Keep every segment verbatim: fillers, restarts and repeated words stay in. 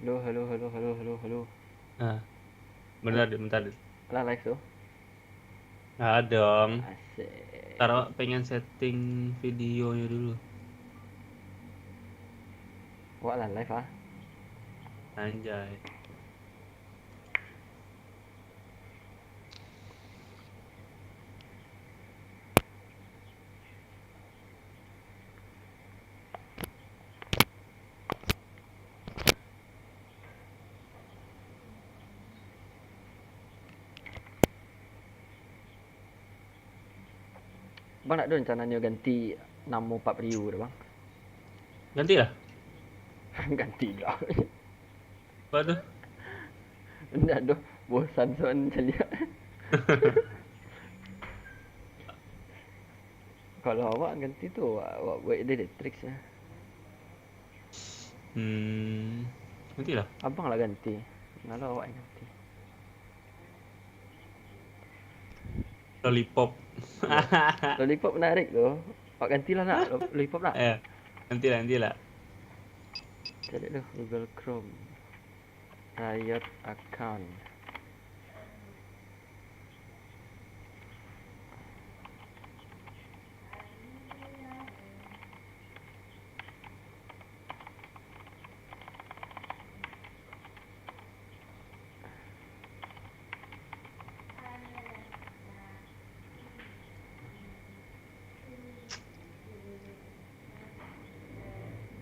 Halo, halo, halo, halo, halo, halo. Nah, bentar deh, bentar deh. Lah live tu? Nah, dong. Asik. Ntar awak pengen setting videonyo dulu. Awak lah live ah. Anjay. Bang nak ado rencananyo ganti namo Pak Priu tu, Bang? Ganti lah. Ganti lah. Apa tu? Ndak doh, bosan soalnya caliak. Kalau awak ganti tu, awak, awak buat Dead Tricks lah. Hmm, nantilah. Abang lah ganti. Kalau awak yang ganti. Lollipop. Lollipop menarik tu. Awak gantilah nak, lo- Lollipop nak? Eh, nantilah, nantilah. Cari dulu Google Chrome. Riot account.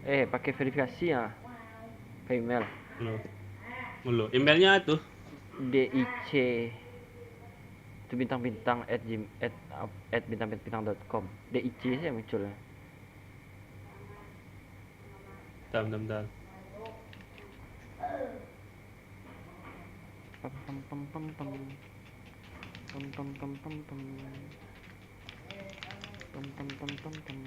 Eh, pakai verifikasi ah. Ka email. Mulu. Mulu. Emailnya tu. D I C tu bintang-bintang at gm at, at bintang-bintang dot com. D I C saja muncul. Bentar, bentar, bentar. Pam pam pam pam pam. Pam pam pam pam pam. Pam pam pam pam pam.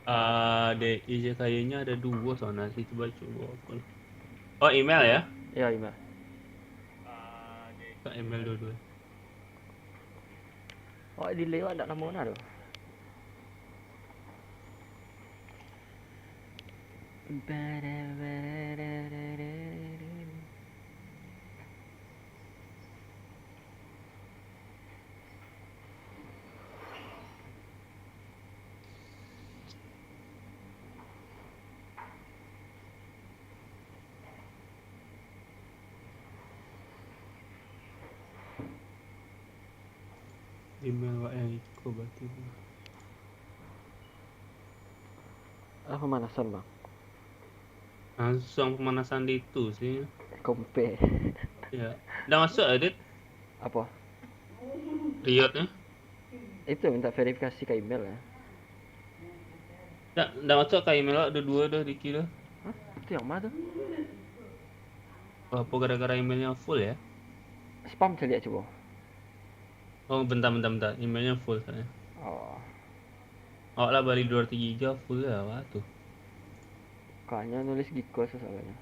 Ah, D I C kayaknya ada dua sana sih, coba coba apa. Oh, email ya? Ya, email. Ka email dua-dua. Awak delay awak ndak lamo nah tu. Email awak yang iko berarti tu. Ah, pemanasan, Bang. Langsung pemanasan di itu sih. Kompe. Ya. Dah masuk, Adit? Apa? Riot nya? Itu minta verifikasi ka email lah. Dah, dah masuk ka email awak dua-dua dah, Diki dah. Hah? Itu yang mana tu? Apa gara-gara emailnya full ya? Spam caliak cubo. Oh, bentar, bentar, bentar. Emailnya full soalnya. Oh. Awak lah bali dua ratus giga full lah, wah tu. Kayaknya nulis Giko soalnya.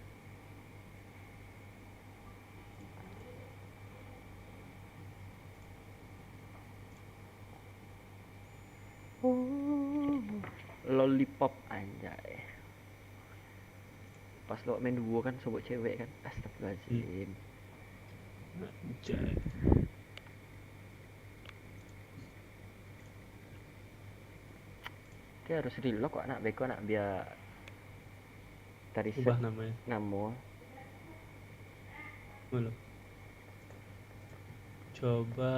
Lollipop anjay. Pas lo main duo kan, sobok cewek kan. Astagfirullahaladzim. Anjay. Oke, harus relock kok nak beko nak biar tadi Ubah namanya. Namo. Mana? Coba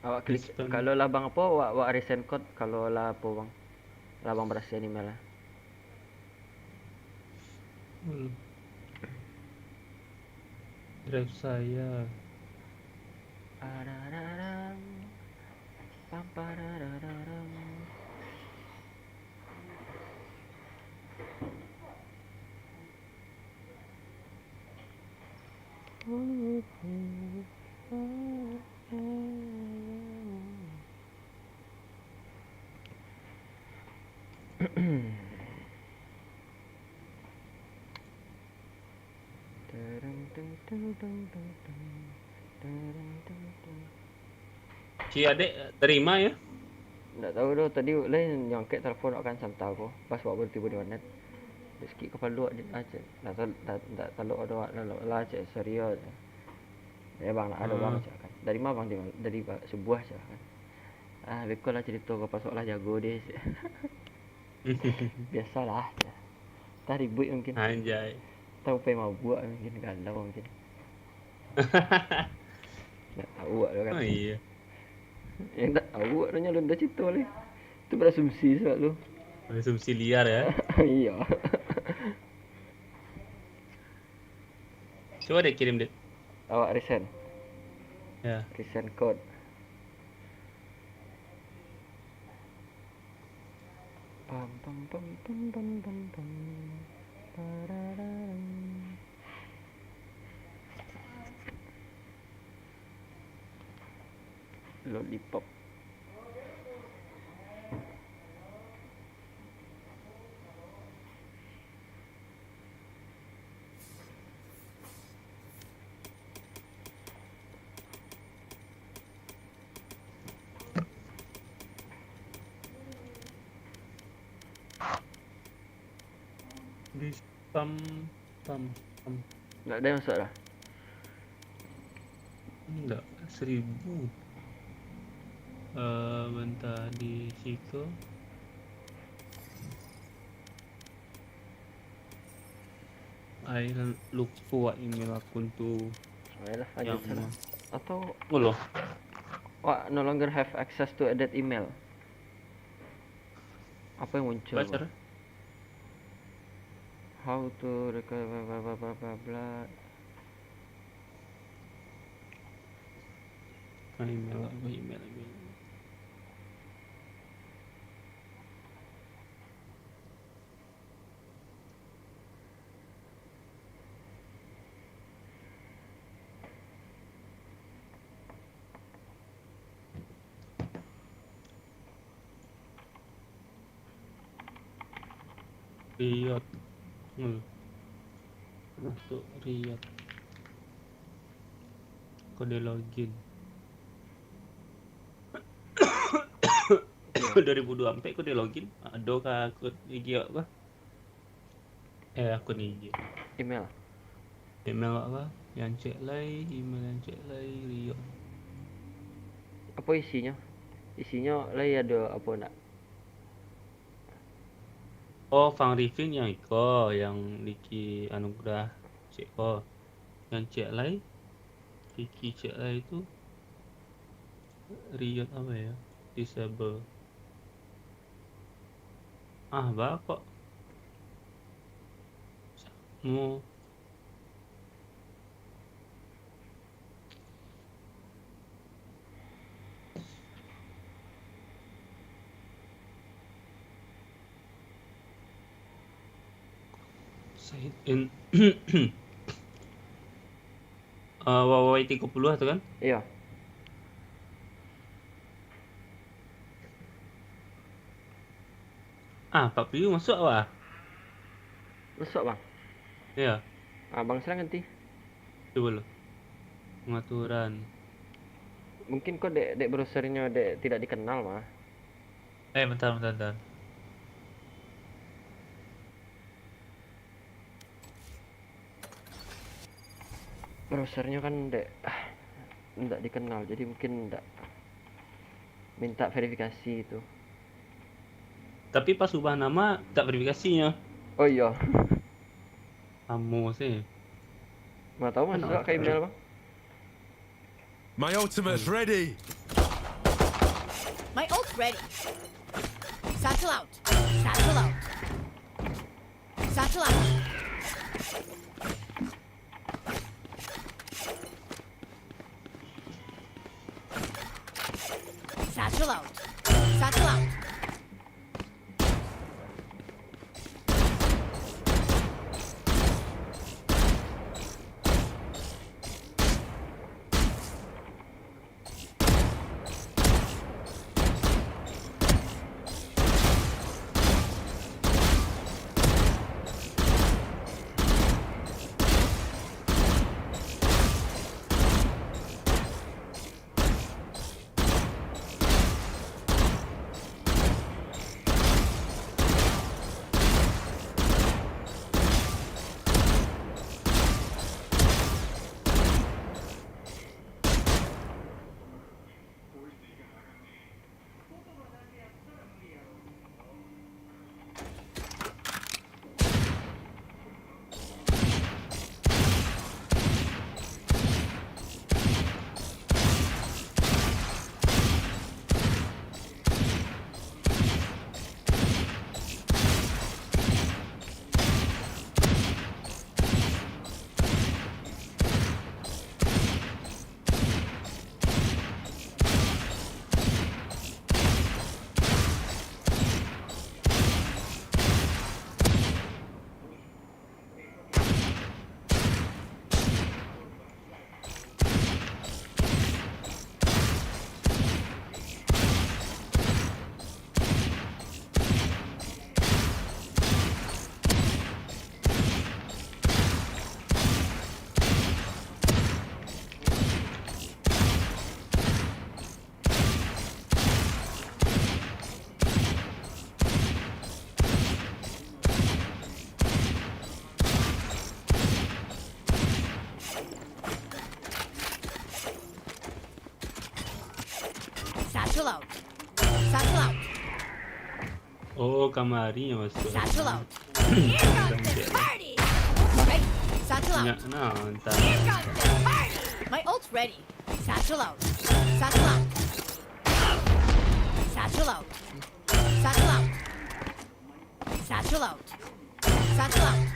Awak klik Dispen- kalau lah bang apa, awak, awak resend code kalau lah apa bang. Lah bang berhasil email lah. Hmm. Drive saya. Arararang, pamparararang. Tung, tung, tung. Tung, tung, tung, tung. Si adek terima ya? Ndak tahu doh, tadi lai nyo angkek telepon awak kan santa ko, pas awak baru tibo di warnet. Dek sakik kapalo awak di, ah, cek, ndak tal-, ndak, ndak talok ado awak, ndak lah, cek, sorry yo, cek. Ya bang, ndak ado bang, cek kan. Dari ma bang? Dari ba-, subuah, cek kan. Ah, beko lah carito ko, pas awak lah jago deh, cek. Biasolah, cek. Tah ribuik mungkin. Anjay. Tah upai mabuak mungkin, galau mungkin. Ndak tahu awak tu kan. Oh, iya. Yang ndak tahu awak tu nyo alun ado carito lai. Tu berasumsi sebab tu. Berasumsi liar ya. Iya. Coba deh kirim, Dit. Awak resend. Ya. Resend code. Pam, pam, pam, pam, pam, pam, pam. Tarararang. Lollipop. Di tam, tam, tam. Ndak ado yang masuk dah? Ndak, seribu. Eh, bentar di siko. Ai, lupo wak email akun tu. Ayolah, lanjut sajo. Atau Ulo. Wak no longer have access to edit email. Apa yang muncul? Baca. How to recover, bla, bla, bla, bla, bla. Ah, email, email, email. Riot. Hmm. Untuk Riot. Kode login. Dua ribu dua puluh empat kode login. Ado ka kode I G awak ka? Eh, akun I G. Email. Email awak ka? Yang cek lai, email yang cek lai, Riot. Apo isinyo? Isinyo lai ado apo ndak? Oh, Fang Rifin yang iko, yang Diki Anugrah cek ko. Yang cek lai, Diki cek lai tu Riot apa ya? Disable. Ah, ba kok samo. Sign in. Eh, W W tigo puluh tu kan? Iyo. Ah, Pak Piu masuk apa? Masuk, Bang. Iyo. Ah, Bang, silakan ti. Cubo lo. Pengaturan. Mungkin ko dek, dek browsernyo dek tidak dikenal mah. Eh, bentar, bentar, bentar. Browsernyo kan ndak, ndak dikenal, jadi mungkin ndak minta verifikasi itu. Tapi pas ubah nama, minta verifikasinyo. Oh iyo. Lamo sih. Mana tahu masuk ka email, Bang. My ultimate's ready. My ult ready. Satchel out. Satchel out. Satchel out. Satchel out. Satchel out. Satchel out. Satchel out. Oh, kamari yang masuk. Satchel out. Here comes the party. Right. Satchel out. Nyak, nah, entah. Here comes the party. My ult's ready. Satchel out. Satchel out. Satchel out. Satchel out. Satchel out. Satchel out.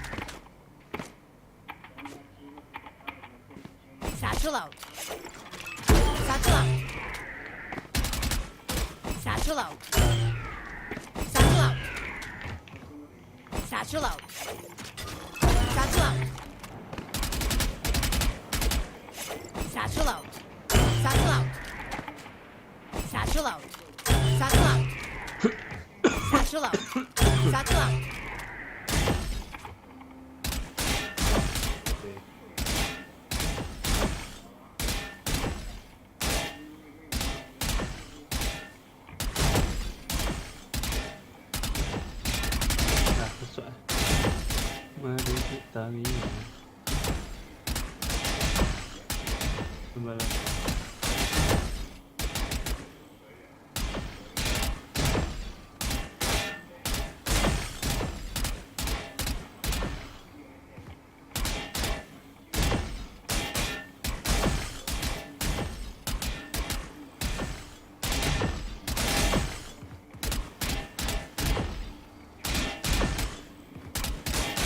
Satchel out. Satchel out. Satchel out. Satchel out. Satchel out. Satchel out. Satchel out. Satchel out. Satchel out. Satchel out. Satchel out. Satchel out. Nah, masuk ah. Mari kita minum. Sebelah.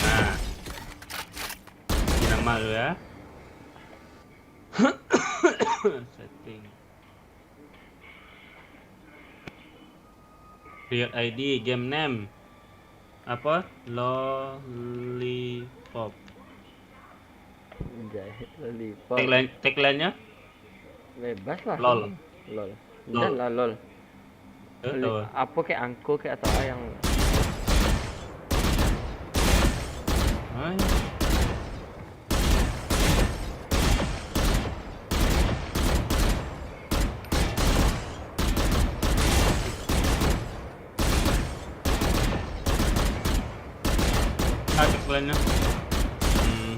Nah. Ini nama lu ya. Setting. Riot I D, game name. Apa? Lollipop. Anjay, lollipop. Tagline, tagline-nya? Bebas lah. Lol. Lol. Lol. Enggak lah, lol. Lol. Apo kek, angko kek, atau apa yang... Hai. Ah, tagline-nya. Hmm.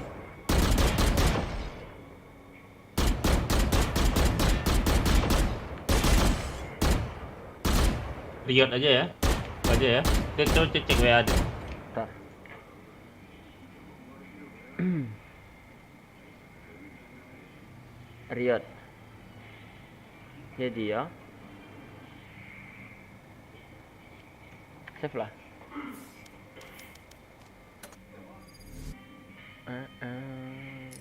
Riot aja ya. Aja ya. Cek, cek, cek, cek W A aja. Bentar. Riot. Jadi ya. Save lah. Eh, eh.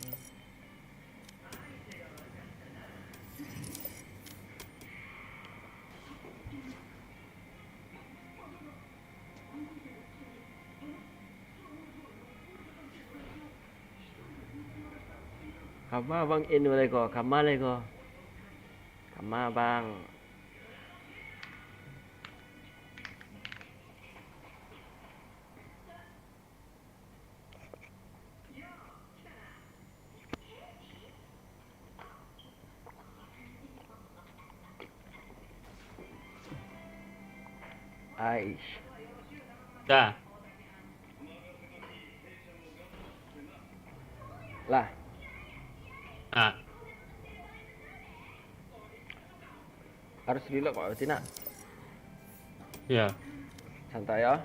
Kama Bang In, waalaikum, kama alaikum. Kama Bang. Aish. Dah. Lah. Ah. Harus reload kok, berarti nak. Ya. Santai ya.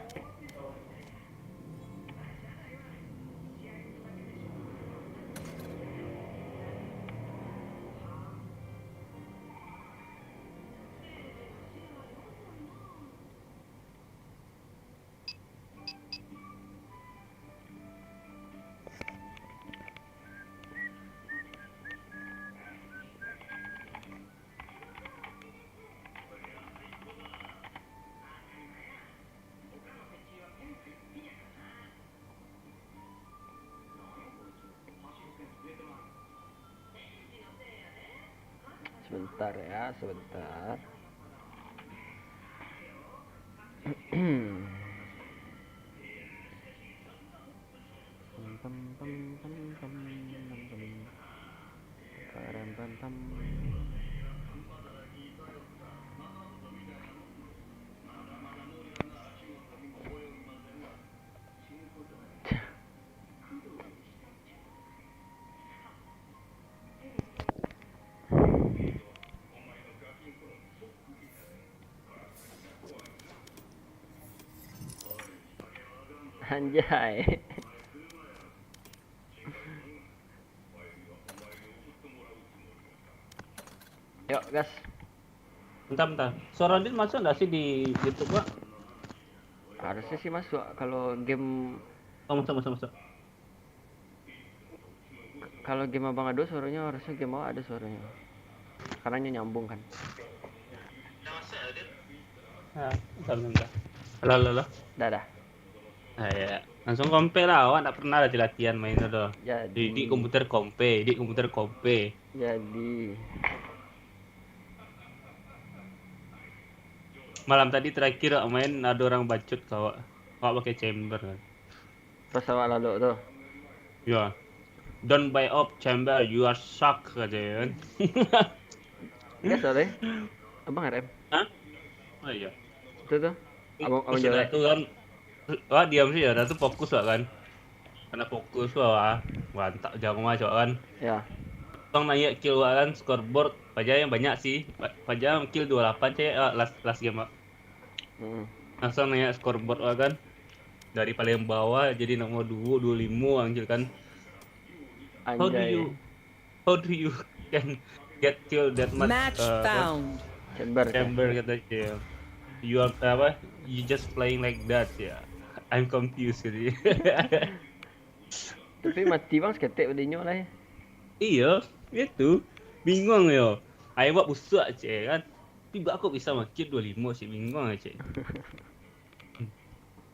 Sebentar ya, sebentar. Anjay. Yuk, gas. Bentar, bentar. Suara Din masuk nggak sih di YouTube, Pak? Harusnya sih masuk kalau game. Oh, masuk, masuk, masuk. K-, kalau game abang ado suaranya, harusnya game awak ada suaranya. Karena nyo nyambung kan. Ah, bentar, bentar, bentar. Halo, halo, halo. Dah, dah. Ah, ya. Langsung kompe lah, awak ndak pernah latihan-latihan main tu doh. Jadi. Di, di komputer kompe, di komputer kompe. Jadi. Malam tadi terakhir awak main, ada orang bacot ka awak. Awak pakai chamber kan. Pas awak lalok tu. Ya. "Don't buy up chamber, you are suck," katanya kan. Biasa deh. Abang R M. Hah? Oh iya. Itu tu. Abang, abang Sudah jawab. Tu kan. Wah, diam sih ya, dah tu fokus lah kan. Karena fokus lah, wah. Mantap jam mah cok kan. Ya. Abang naiak kill wak kan, scoreboard, paja yang banyak sih. Pa-, paja kill dua lapan cek, ah, last, last game, Pak. Hmm. Langsung naiak scoreboard wak kan. Dari paling bawah jadi nomor dua, dua limo anjir kan. How do Anjay. you, how do you can get kill that much, Match uh, what? found. Chamber, Chamber chamber. Kata dia. You are, apa? You just playing like that ya. I'm confused gitu. Tapi mati bang seketek pada inyo lah ya. Iya, itu. Bingung yo. Ai buat busuak cek kan. Tapi buat aku bisa makin dua limo cek, bingung cek.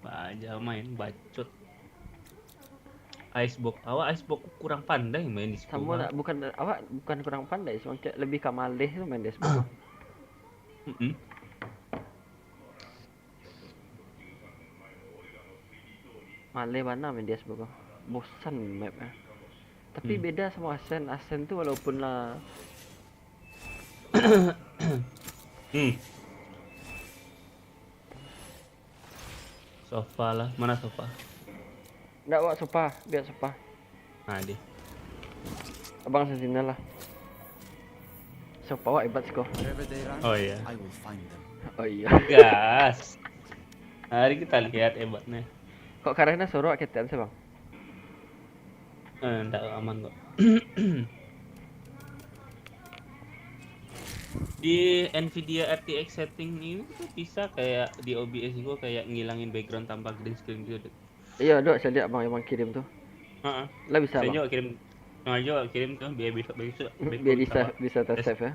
Baja main bacot. Icebox, awak Icebox kurang pandai main di Samo sekolah. Lah, bukan awak bukan kurang pandai, cuma kayak lebih ka maleh tu main di Icebox. Mm-mm. Maleh bana main di Icebox. Bosan map eh. Tapi Hmm. beda sama Ascent. Ascent tu walaupun lah Hmm. Sofa lah, mana sofa? Ndak, awak sofa, biar sofa. Nah, di. Abang sentinel lah. Sofa awak hebat siko. Wherever they run, Oh, iya. I will find them. Oh iya. Gas. Mari kita lihat hebatnya. Kok karena sorok ketean sih, Bang? Eh, ndak aman kok. Di Nvidia R T X setting ini tuh bisa kayak di O B S gua kayak ngilangin background tanpa green screen gitu, Dek. Iya, Dok, saya lihat Bang Iwan kirim tuh. Heeh. Lah bisa, Saya Bang? juga kirim, saya juga kirim tuh biar bisa, bisa, Biar bisa, bisa ter-save ya.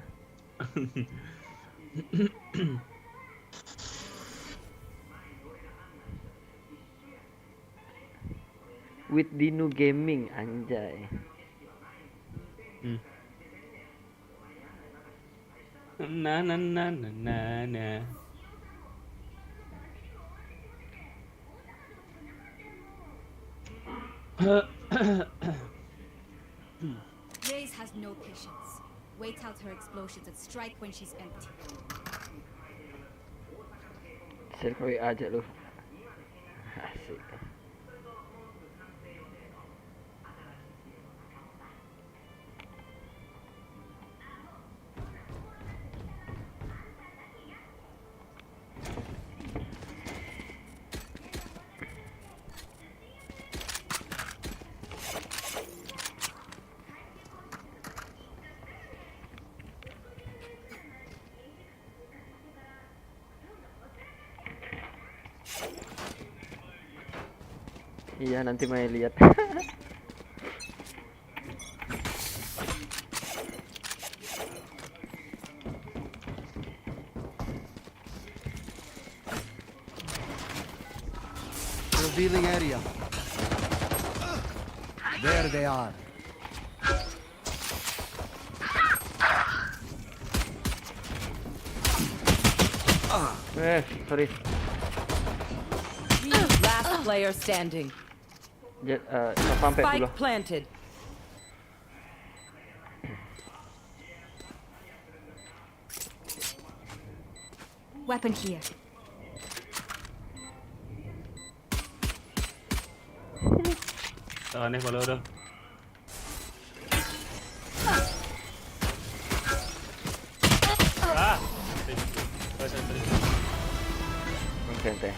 With Dinu Gaming, anjay. Hmm. Na, na, na, na, na, na. Raze has no patience. Wait out her explosions and strike when she's empty. Share ke W A aja lu. Asik. Iya, nanti main lihat. Revealing area. There they are. Eh, sorry. Last player standing. Jet, eh, sampai Spike puluh. planted. Weapon here. Tak aneh kalau dah. Ah! Oke, oke.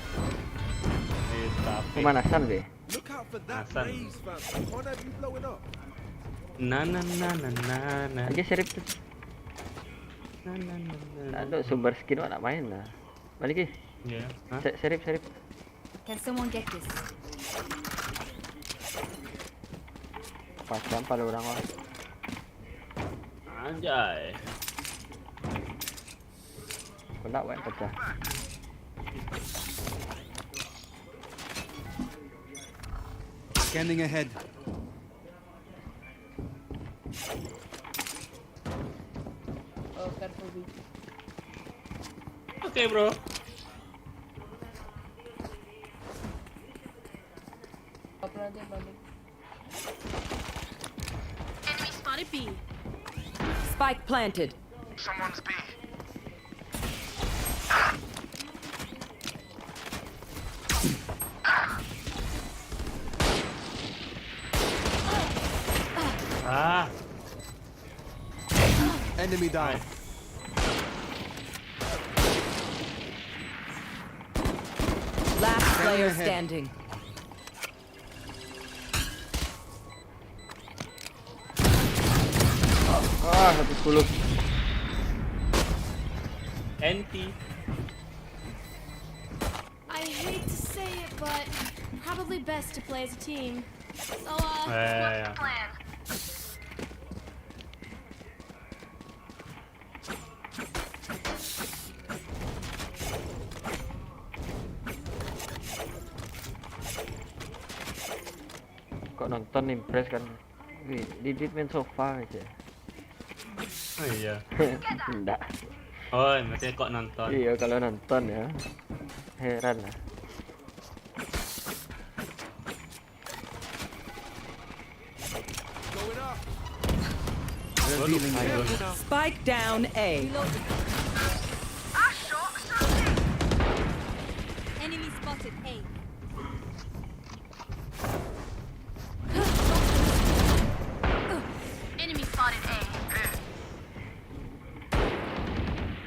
Tapi pemanasan, be. Look out for that. Pemanasan. Raze, fam. Can't have you blowing up. Na, na, na, na, na, na. Aja serip tu. Na, na, na, na, na. Tak ada sumber skin, awak nak main lah. Balik, eh. Iya. Hah? Se-, serip, serip. Can someone get this? Pacam pala urang, wah. Anjay. Kena, wah, pacah. Scanning ahead. Oh, careful, B. Oke, bro. Apa lagi, balik? Enemy spotted B. Spike planted. Someone's B. Ah. Enemy down. Last player standing. Ah, satu sepuluh. Anti. I hate to say it, but probably best to play as a team. So, uh, what's the plan? Kok nonton impress kan? Wih, Didit main sofa aja. Oh iya. Ndak. Oh, maksudnya kok nonton? Iya, kalau nonton ya. Heran lah. Spike down A. Enemy spotted A. Enemy spotted A.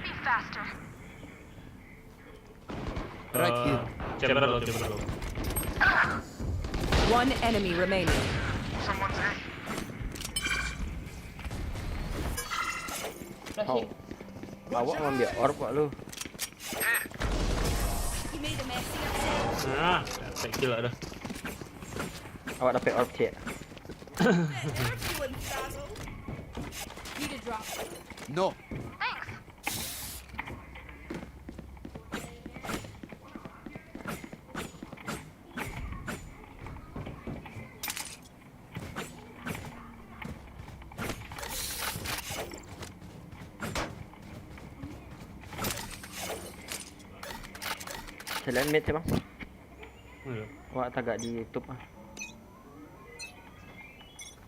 Be faster. Right here. Chamber low, chamber low. One enemy remaining. Flashing. Awak ngambil orb, Pak, lu. He made a mess of himself. Nah, tak kill lah dah. Awak dapat orb, cek. Need a drop. No. Thanks. Selain mid, Bang. Iya. Awak tagak di YouTube ah.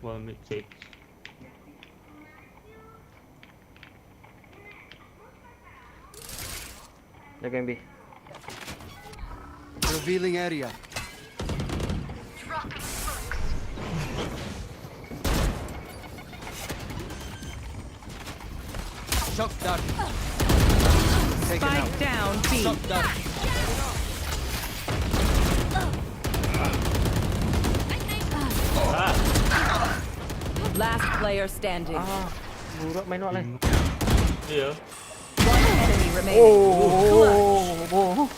Wall mid sage. Jaga M B. Revealing area. Shock dart. Taken out. Spike down B. Shock dart. Last player standing. Ah, buruk main wak lai. Iya. One enemy remaining. Oh, oh, oh, oh.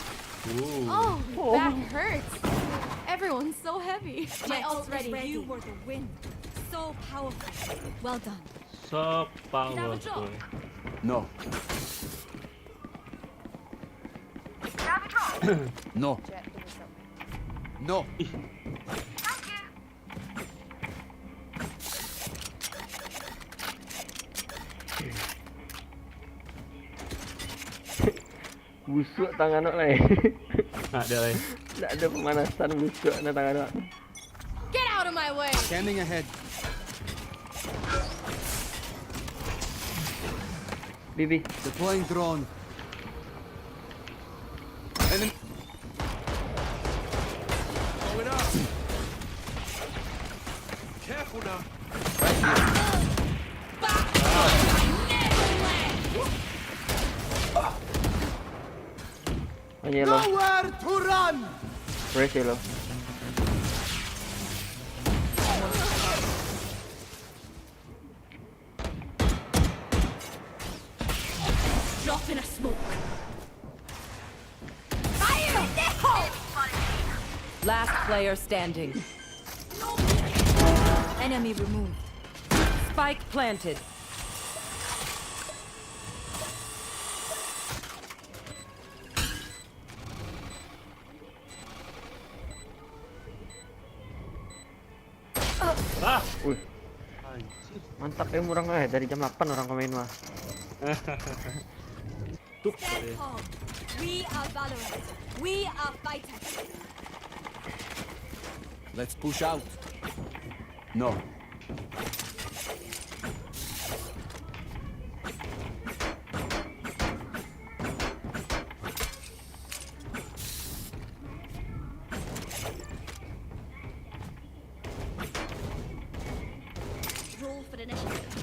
Ooh. Oh, back hurts. Everyone's so heavy. My ult's ready. You were the wind. So powerful. Well done. So powerful. No. No. No. Busuak tangan awak lai. Nak dia lai. Nak ada pemanasan busuak na tangan awak. Get out of my way. Scanning ahead. B B. Deploying drone. Enemy. Going up. Careful now. Right here. Nowhere to run. Raze ya lo. Drop in a smoke. Fire in the hole! Last player standing. Enemy removed. Spike planted. Ah, Wih, mantap ya orang eh, dari jam delapan orang komen mah. Tuh. Stand calm. We are Valorant. We are fighters. Let's push out. No. Roll for the initiative.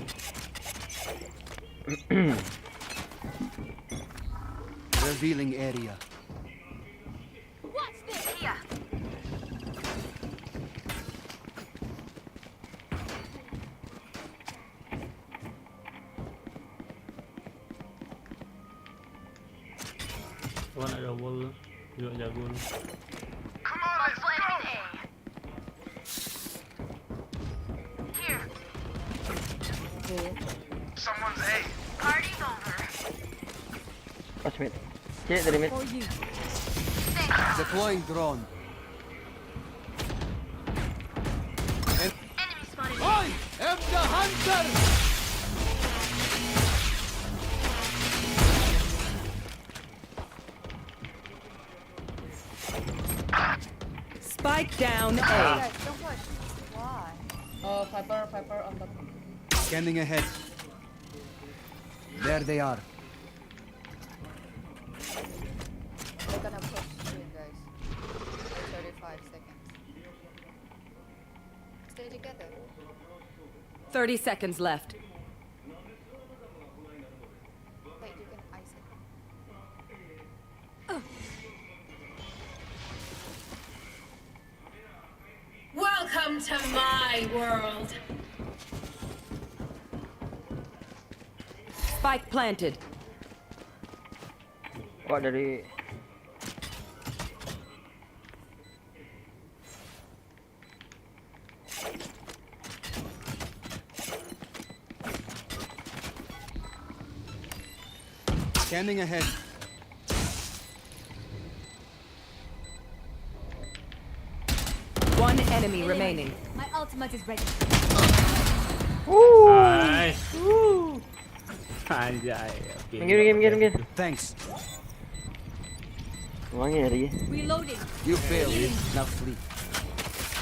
Revealing area. What's this here? Awak nak jago dulu. Juga jago dulu. Multiple enemy A. Here. Okay. Party's over. Pas mid. Cek dari mid. For you. Deploying drone. Enemy spotted. I am the hunter. Spike down A. Guys, don't push. Why? Uh, Viper, Viper on top. Scanning ahead. There they are. They're gonna push soon, guys. Thirty-five seconds. Stay together. Thirty seconds left. Wait, you can ice it. Welcome to my world. Spike planted. Wah, dari Scanning ahead. One enemy remaining. My ultimate is ready. Nice. Anjay. Oke. Minggir, minggir, minggir, minggir. Thanks. Wangi hari. Reloading. You failed. Now flee.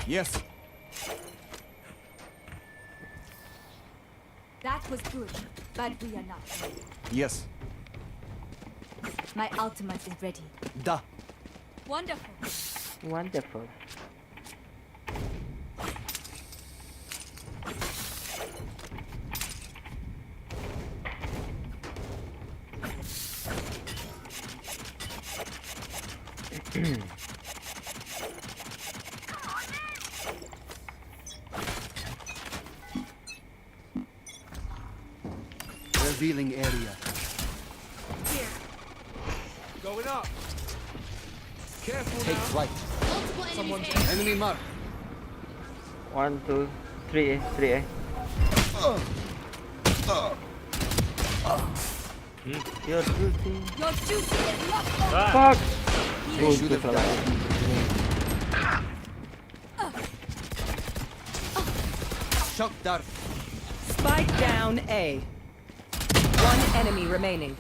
Yes. That was good, but we are not ready. Yes. My ultimate is ready. Da. Wonderful. Wonderful. Revealing area. Here. Going up. Careful. Take flight. Multiple enemies A. Enemy mark. One, two, three A, three A. Your duty. Your duty is not over. Fuck. They should have died. Shock dart. Spike down A. One enemy remaining.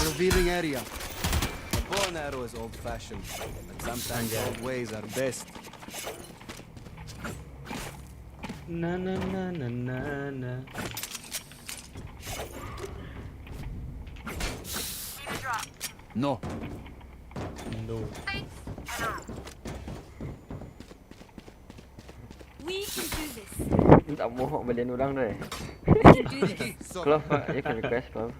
Revealing area. A bow and arrow is old-fashioned, but sometimes old ways are best. Na na na na na na. No. No. We can do this. Tak mohok balian urang tu, eh. Clove, Pak. You can request, Clove.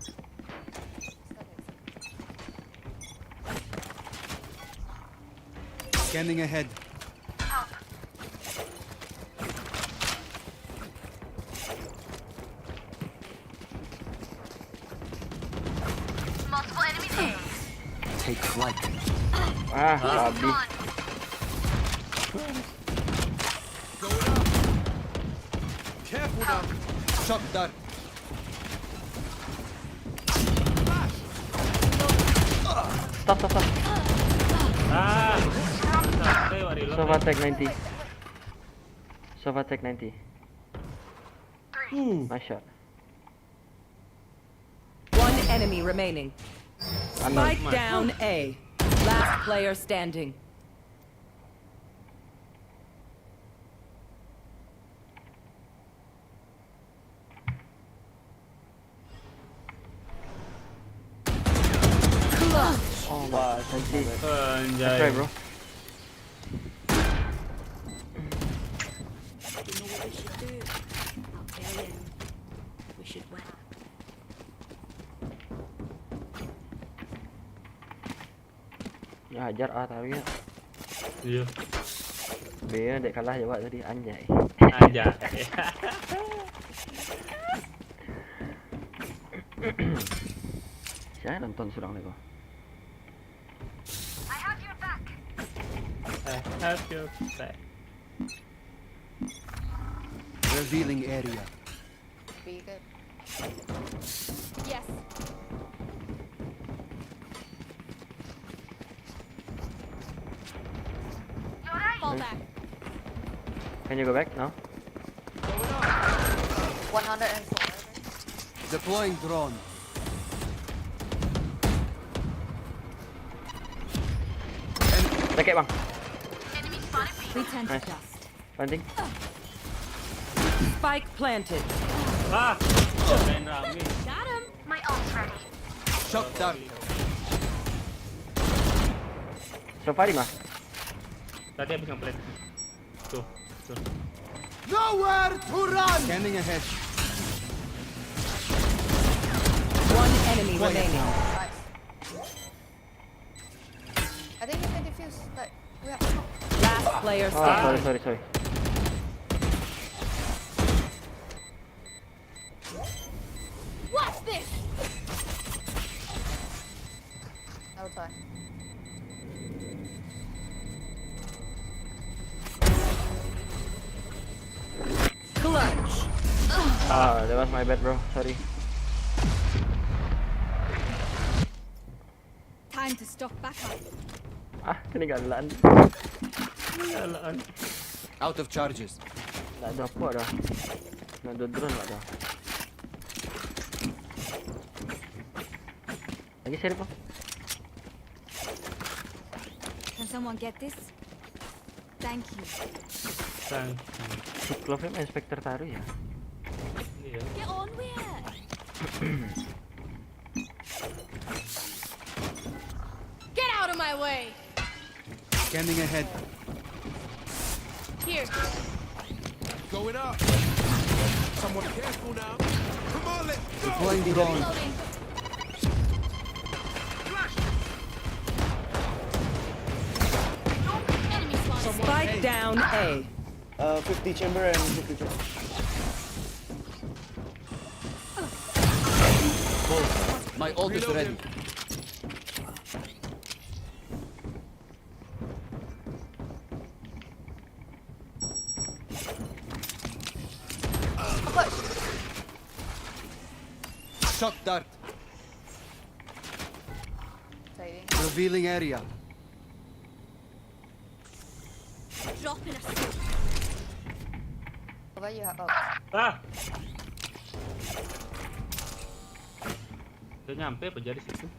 Scanning ahead. Take flight. Ah, habis. Careful now. Shock dart. Stop, stop, stop. Ah. Sampai wak reload. Sova tag ninety. Sova tag ninety. Hmm. Nice shot. One enemy remaining. Spike down A. Last player standing. Oh, wah, cantik. Anjay. That's right, bro. I don't know what we should do. I'll kill him. We should wait. Ya, hajar A taruih, ya. Iya. B, dek kalah jawab tadi, anjay. Anjay. Sia nonton surang lai ko? I have your back. I have your back. Revealing area. Be good. Yes. Fall back. Can you go back now? One hundred and four. Deploying drone. Sakit, bang. Enemy spotted. Nice. Planting. Spike planted. Ah, main rame. Got him. My ult's ready. Shock dart. So far, mah. Tadi habis nge-plant. Tuh, tuh. Nowhere to run! Scanning ahead. One enemy remaining. Nice. I think you can defuse, but we have to. Last player standing. Oh, sorry, sorry, sorry. Watch this! No time. Clutch. Ah, that was my bad, bro. Sorry. Time to stock back up. Ah, ketinggalan. Ketinggalan. Out of charges. Tak ada apa dah. Nak ada drone lah dah. Lagi seri apa? Can someone get this? Thank you. Thank you. Si Clove main Spectre taruh ya? Iya. Get on, where? Get out of my way. Scanning ahead. Here. Going up. Someone careful now. Come on, let's go. Deploying drone. Reloading. Enemy spotted. Spike down A. Uh, fifty chamber and fifty chamber. Cool. My ult is ready. Shock dart. Revealing area. Drop in a smoke. Over you, Hak Bau. Ah! Udah nyampe apa jadi situ?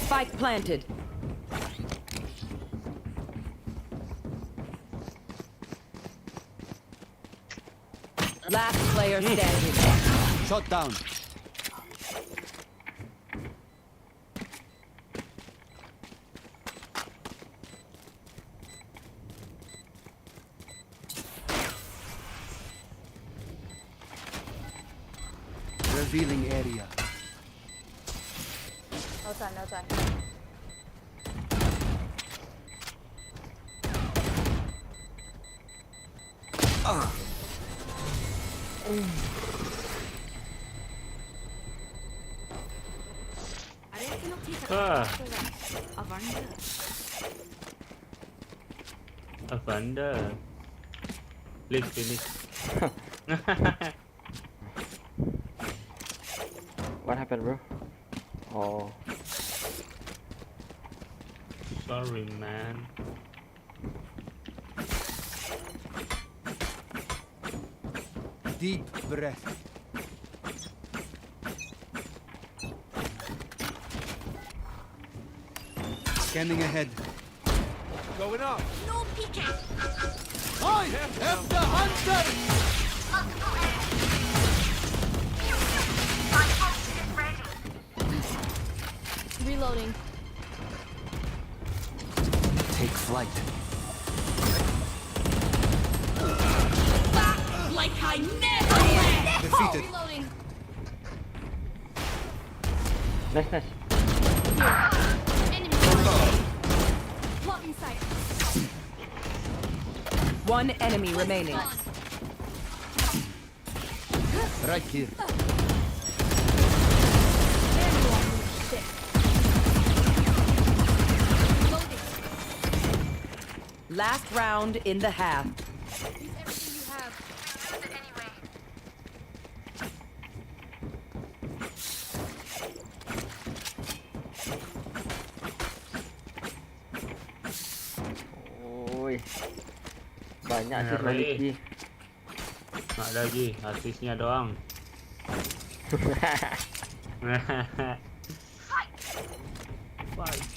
Spike planted. Last player standing. Shot down. Revealing area. Outside, outside. Ah. Avanda. Please finish. What happened, bro? Oh. Sorry, man. Deep breath. Scanning ahead. Going up. No peeking. I am the hunter. Reloading. Take flight. Back like I never left. Defeated. Reloading. Nice, nice. Enemy. Lock in sight. One enemy remaining. Right here. Last round in the half. Use everything you have. Oi. Banyak sih Ngeri. Maliki. Nak lagi, asisnya doang. Fight.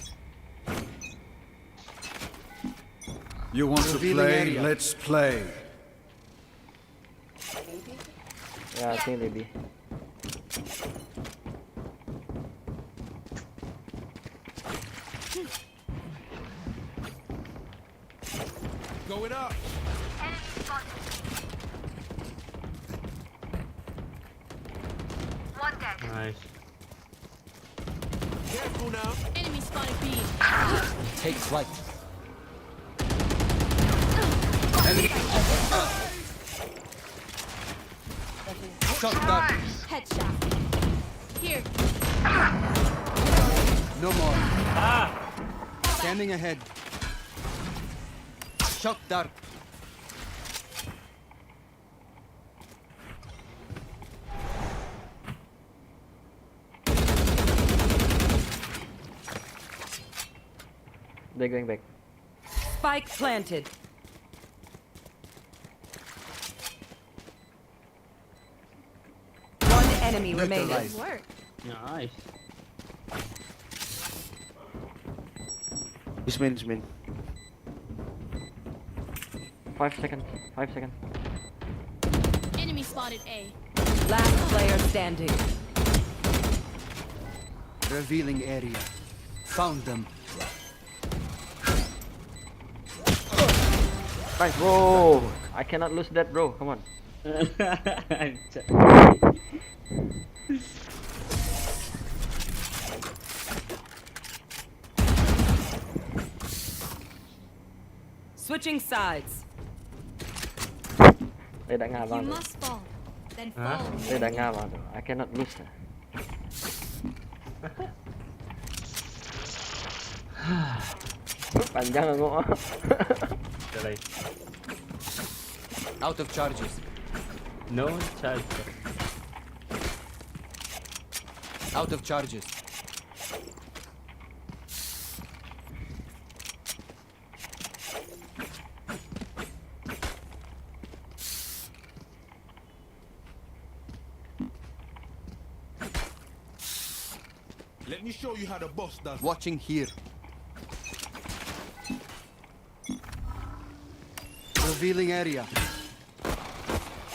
You want to Revealing play? area. Let's play. Yeah, I think they B. Going up. Nice. Careful now. Enemy spotted B. Take flight. Shot down. Headshot. Here. No more. Scanning ahead. Shock dart. They're going back. Spike planted. One enemy remaining. Neutralized. Work. Nice. He's main, he's main. Five seconds. Five seconds. Enemy spotted A. Last player standing. Revealing area. Found them. Nice. Bro, I cannot lose that, bro. Come on. Switching sides. Dia dah ngah You abang tu. Must fall. Then Hah? Fall. Dia dah ngah abang tu. I cannot lose lah. Panjang angok ah. Dah lain. Out of charges. No charge. Out of charges. Let me show you how the boss does. Watching here. Revealing area.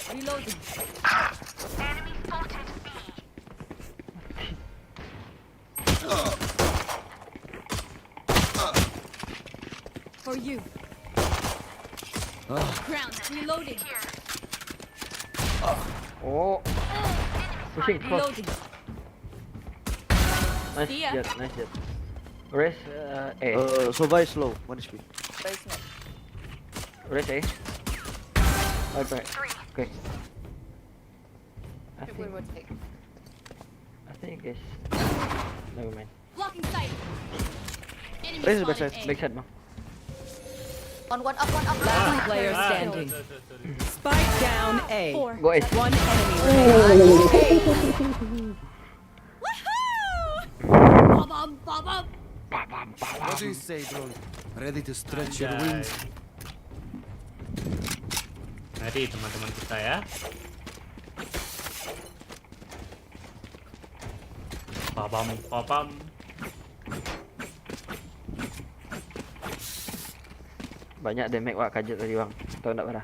Reloading. For you. Ground. Reloading. Oh. Pushing cross. Reloading. Nice See ya. Jet, nice Jet. Raze, uh, eh. Uh, Sova is low, one H P. Very smoke. Raze, eh. Bye bye. Okay. I Should we think, rotate? I think it's. Never mind. Blocking sight. Enemy Raze spotted backside. A. Backside mah. On one up, one up. Last player Ah, standing. sorry, sorry, sorry. Spike down A. Four. Go eh. One enemy remaining. Woohoo! Ba-bam, ba-bam. What do you say, drone? Ready to stretch your Anjay. Wings? Ngeri teman-teman kita ya. Babam, babam. Banyak damage wak kajut tadi bang. Tahu ndak bara?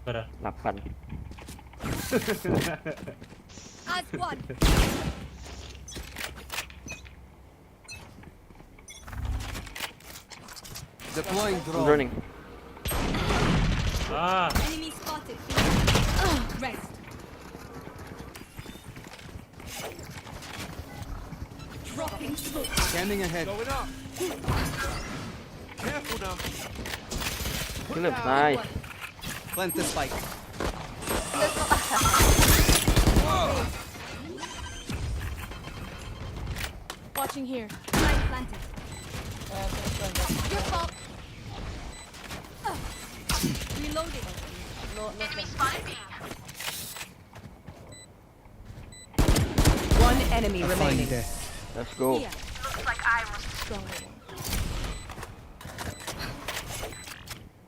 Bara? Lapan. As one. Deploying I'm drone. Droning. Ah, Enemy spotted. Rest. Dropping smoke. Scanning ahead. Going up. Careful now. Kill him. Nice. Plant the spike. Watching here. Light planted. Your fault. Reloading. One enemy remaining. Let's go. Here. Stronger one.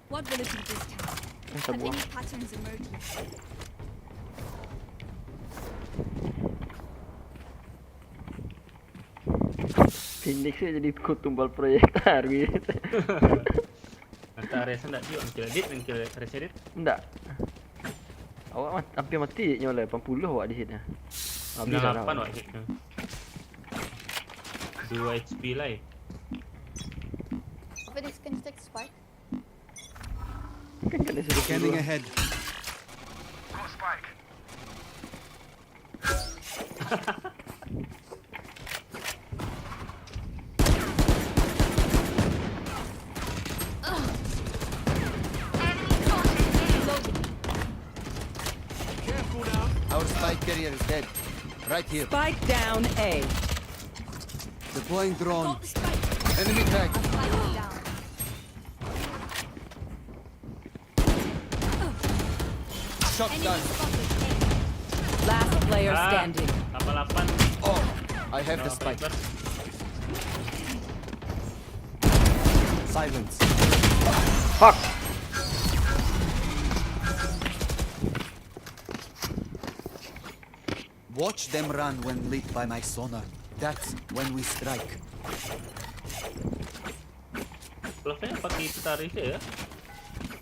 What will it be this time? Masa Have buang. any patterns emerging? Phoenix ni jadi ku tumbal proyektar gitu. Nanti Ares ndak juga, nang kill edit, nang kill Ares edit. Ndak. Awak mat, hampir mati nyo lah, lapan puluh awak di hit nya. Habis lah. Sembilan lapan wak hit. Dua H P lah. Phoenix, can you take spike? Kan kena suruh Scanning suruh. Ahead. Our spike carrier is dead. Right here. Spike down A. Deploying drone. Got the spike. Enemy tag. Spike down. Shot down. Enemy spotted. Last player Ah, standing. Lapan lapan. Oh, I have the Nah, spike. Viper. Silence. Fuck. Watch them run when lit by my sonar. That's when we strike. Bluffnya pakai itu tarik je ya.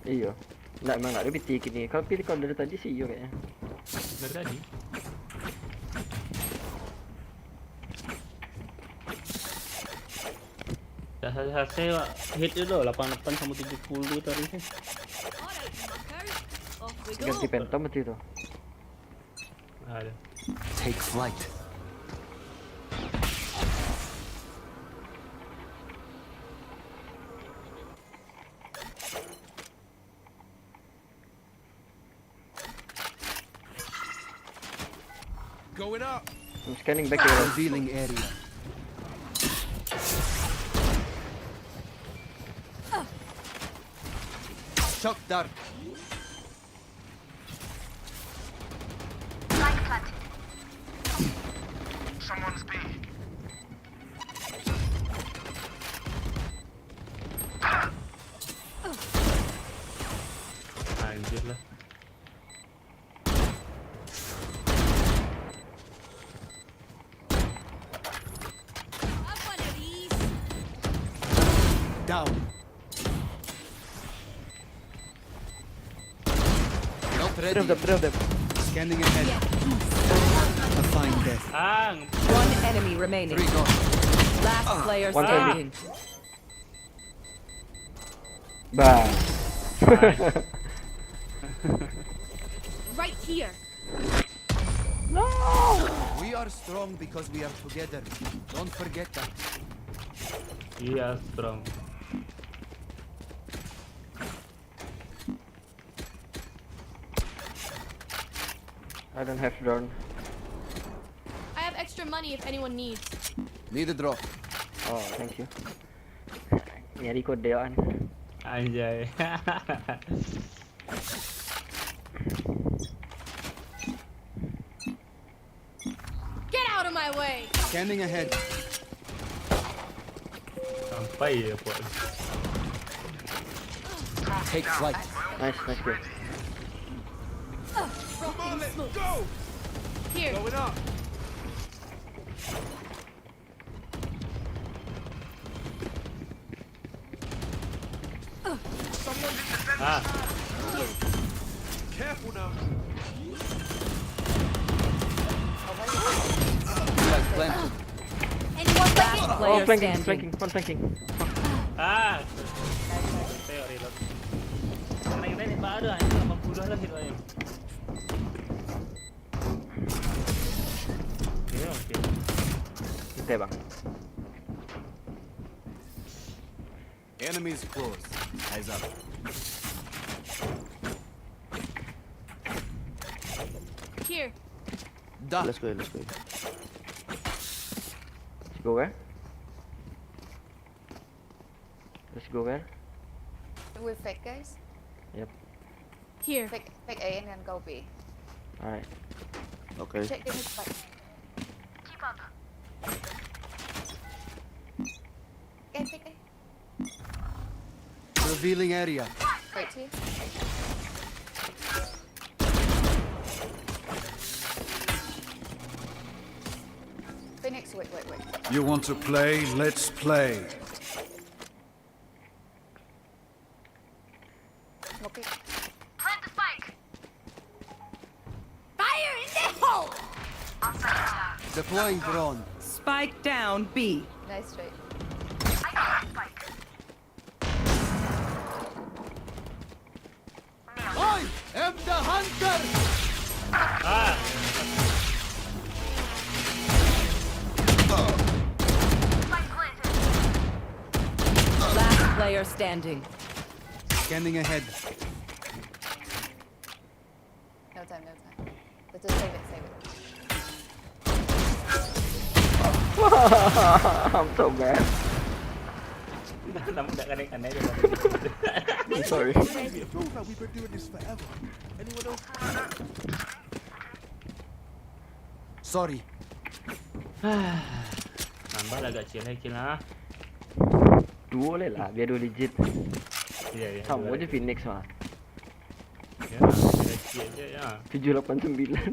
Iyo. Ndak, memang ndak ada B T kini. Kalau pilih, kalau dari tadi sih iyo kayaknya. Dari tadi. Dah hasil, hasil hit je tu, lapan lapan sama tujuh puluh tadi tu. Alright, fuckers. Off we go. Ganti Phantom itu tu. Ada. Take flight. Going up. I'm scanning back here. Revealing area. Shock dart. Someone's B. Anjir lah. Have one of these. Down. Not Three ready. of them, three of them. Scanning ahead. A fine death. Ang. One enemy remaining. Three gone. Last player One standing. Bah. Right here. We are strong because we are together. Don't forget that. Iya, strong. I don't have drone. I have extra money if anyone needs. Need a drop. Oh, thank you. Nyari kode kan. Anjay. Get out of my way! Scanning ahead. Sampai ya, Pak. Take flight. Nice, nice kill. Here. Ah, Careful now. Flag planted. Anyone Last Oh, player flanking, standing. Flanking, one flanking. ah. Saya reload. Kena ini baru ah, lapan puluh lah hit lain. Oke, oke. Santai bang. Enemies close. Eyes up. Here. Done. Let's go, let's go. Let's go where? Let's go where? We're fake, guys. Yep. Here. Fake, fake A and then go B. Alright. Okay. Check the mid spike. Guys, fake A. Revealing area. Right here. Phoenix, wait, wait, wait. You want to play? Let's play. Smoke it. Fire in the hole! Deploying drone. Spike down B. Nice try. I am the hunter. Ah, Last player standing. Scanning ahead. No time, no time. Let's just save it, save it. I'm so bad. Namun tak kena-kena je. I'm sorry. It feels like we've been doing this forever. Anyone else? Sorry. Nambah lah agak chill, chill lah. Duo lah lah, biar duo legit. Iya, iya. Sama dua aja lagi. Phoenix mah. Ya, kecil aja ya. Tujuh lapan sembilan.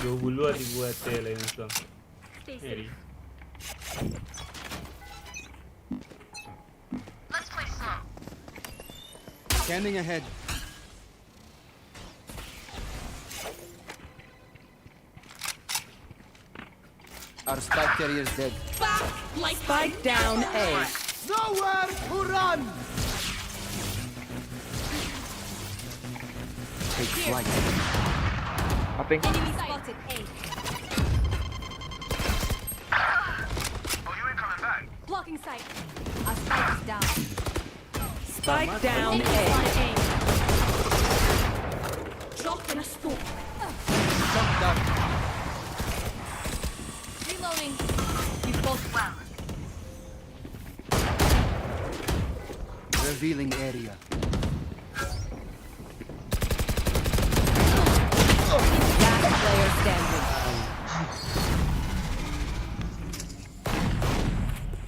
Dua puluh lah dibuat teh lain macam. Jadi. Scanning ahead. Our spike carrier is dead. Spike down A. Nowhere to run! Take flight. Aping. Enemy spotted. A. Blocking sight. A spike is down. Spike down Enemy A. spotted. A. Drop in a smoke. Shut down. Reloading. We both well. Revealing area. Last player standing.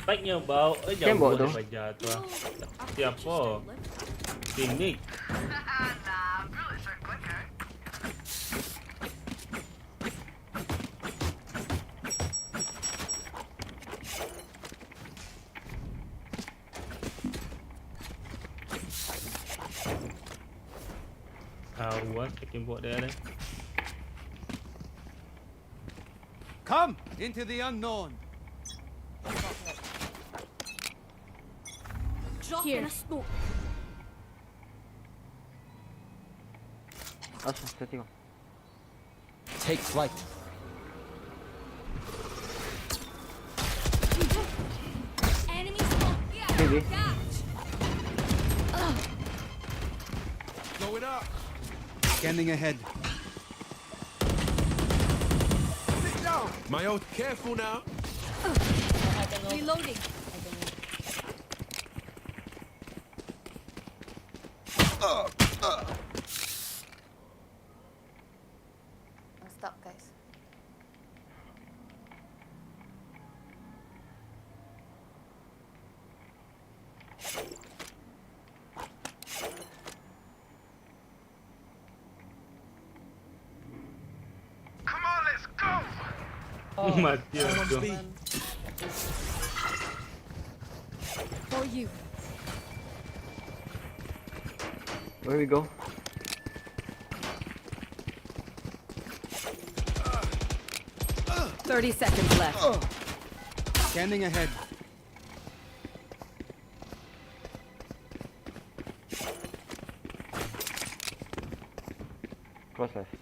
Spike-nya bau, eh, Siapa jauh tu? daripada tu ah. Siapa? Phoenix. Awas, bikin buat dia ni. Come into the unknown. Drop in a smoke. Awas, hati-hati bang. Take flight. Enemy spot. Maybe. Going up. Scanning ahead. Sit down. My old, careful now. Reloading. I'm stuck, guys. Mati aku. For you. Where we go? Thirty seconds left. Scanning ahead. Close left.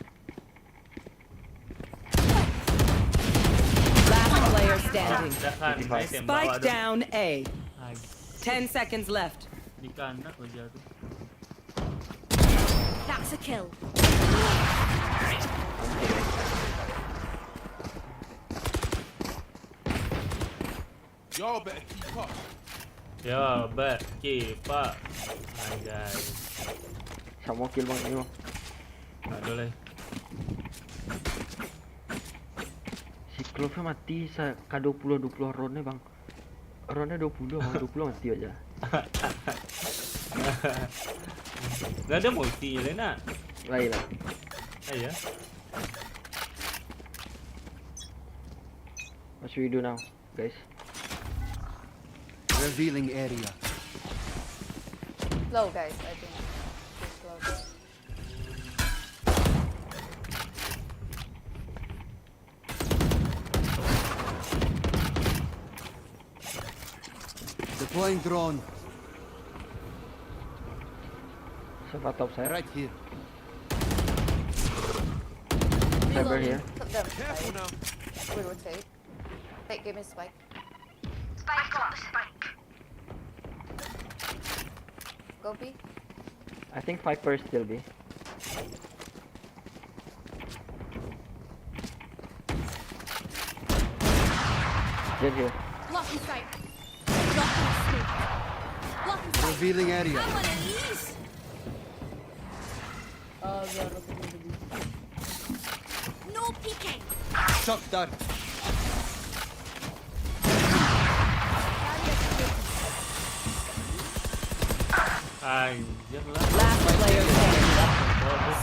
Last player standing. Dah kan, naik tembak Spike awak tu. Down A. Ai, Ten seconds left. di kanak kerja tu. That's a kill. Y'all better keep up. Yo, bet, keep up. Anjay. Samo kill bang ni bang. Tak ada lah. Si Clove mati sa ka dua puluh dua puluh round ni bang. Round ni dua puluh bang, dua puluh mati aja. Dah ada multi je nak. Baiklah. Ayo. What should we do now, guys? Revealing area. Low, guys, I think. Just low. Deploying drone. Siapa top saya? Right here. Cyber here. Put them. Careful now. We rotate. Wait, give me spike. Spike on the spike. Go B. I think Viper still B. Jett here. Blocking sight. Blocking sight. Blocking sight. Revealing area. I'm on a knees. No peeking. Shock dart. Anjir lah. Last player standing.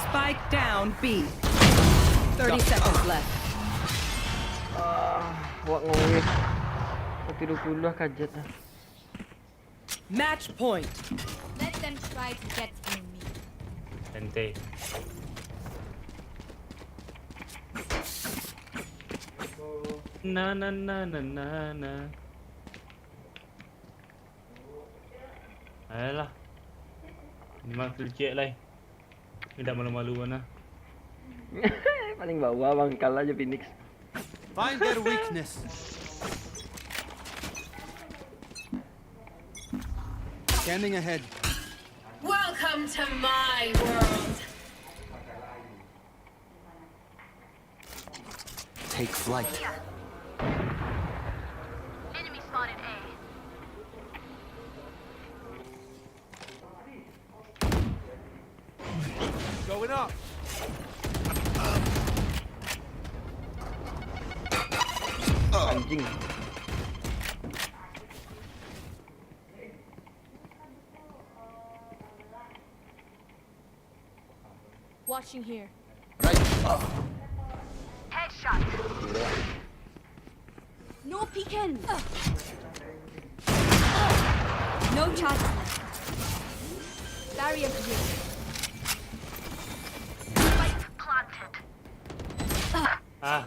Spike down B. Thirty seconds left. Ah, awak ngawin. Satu dua puluh lah kajet lah. Match point. Let them try to get through me. Ente. Na na na na na na. Ayolah. Memang kecek lah. Tidak malu-malu mana. Paling bawah bang, kalah aja Phoenix. Find their weakness. Scanning ahead. Welcome to my world. Take flight. Enemy spotted A. Going up. Anjing. Watching here. Right. Headshot. No peeking. No chance. Barrier here. Spike planted. Ah.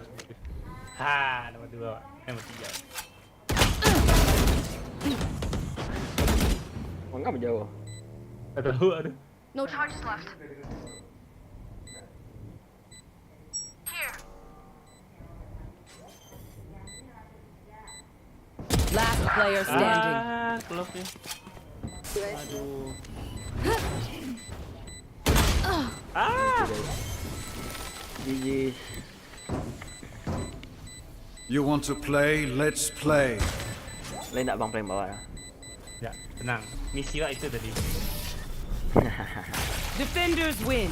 Ha, nombor dua. Nombor tiga. Mangga menjauh. Tak tahu ada. No Charges left. Here. Last player standing. Ah, close ni. Aduh. Ah. G G. You want to play? Let's play. Lain tak bang, play bawah lah. Ya, tenang. Misi lah itu tadi. Defenders win.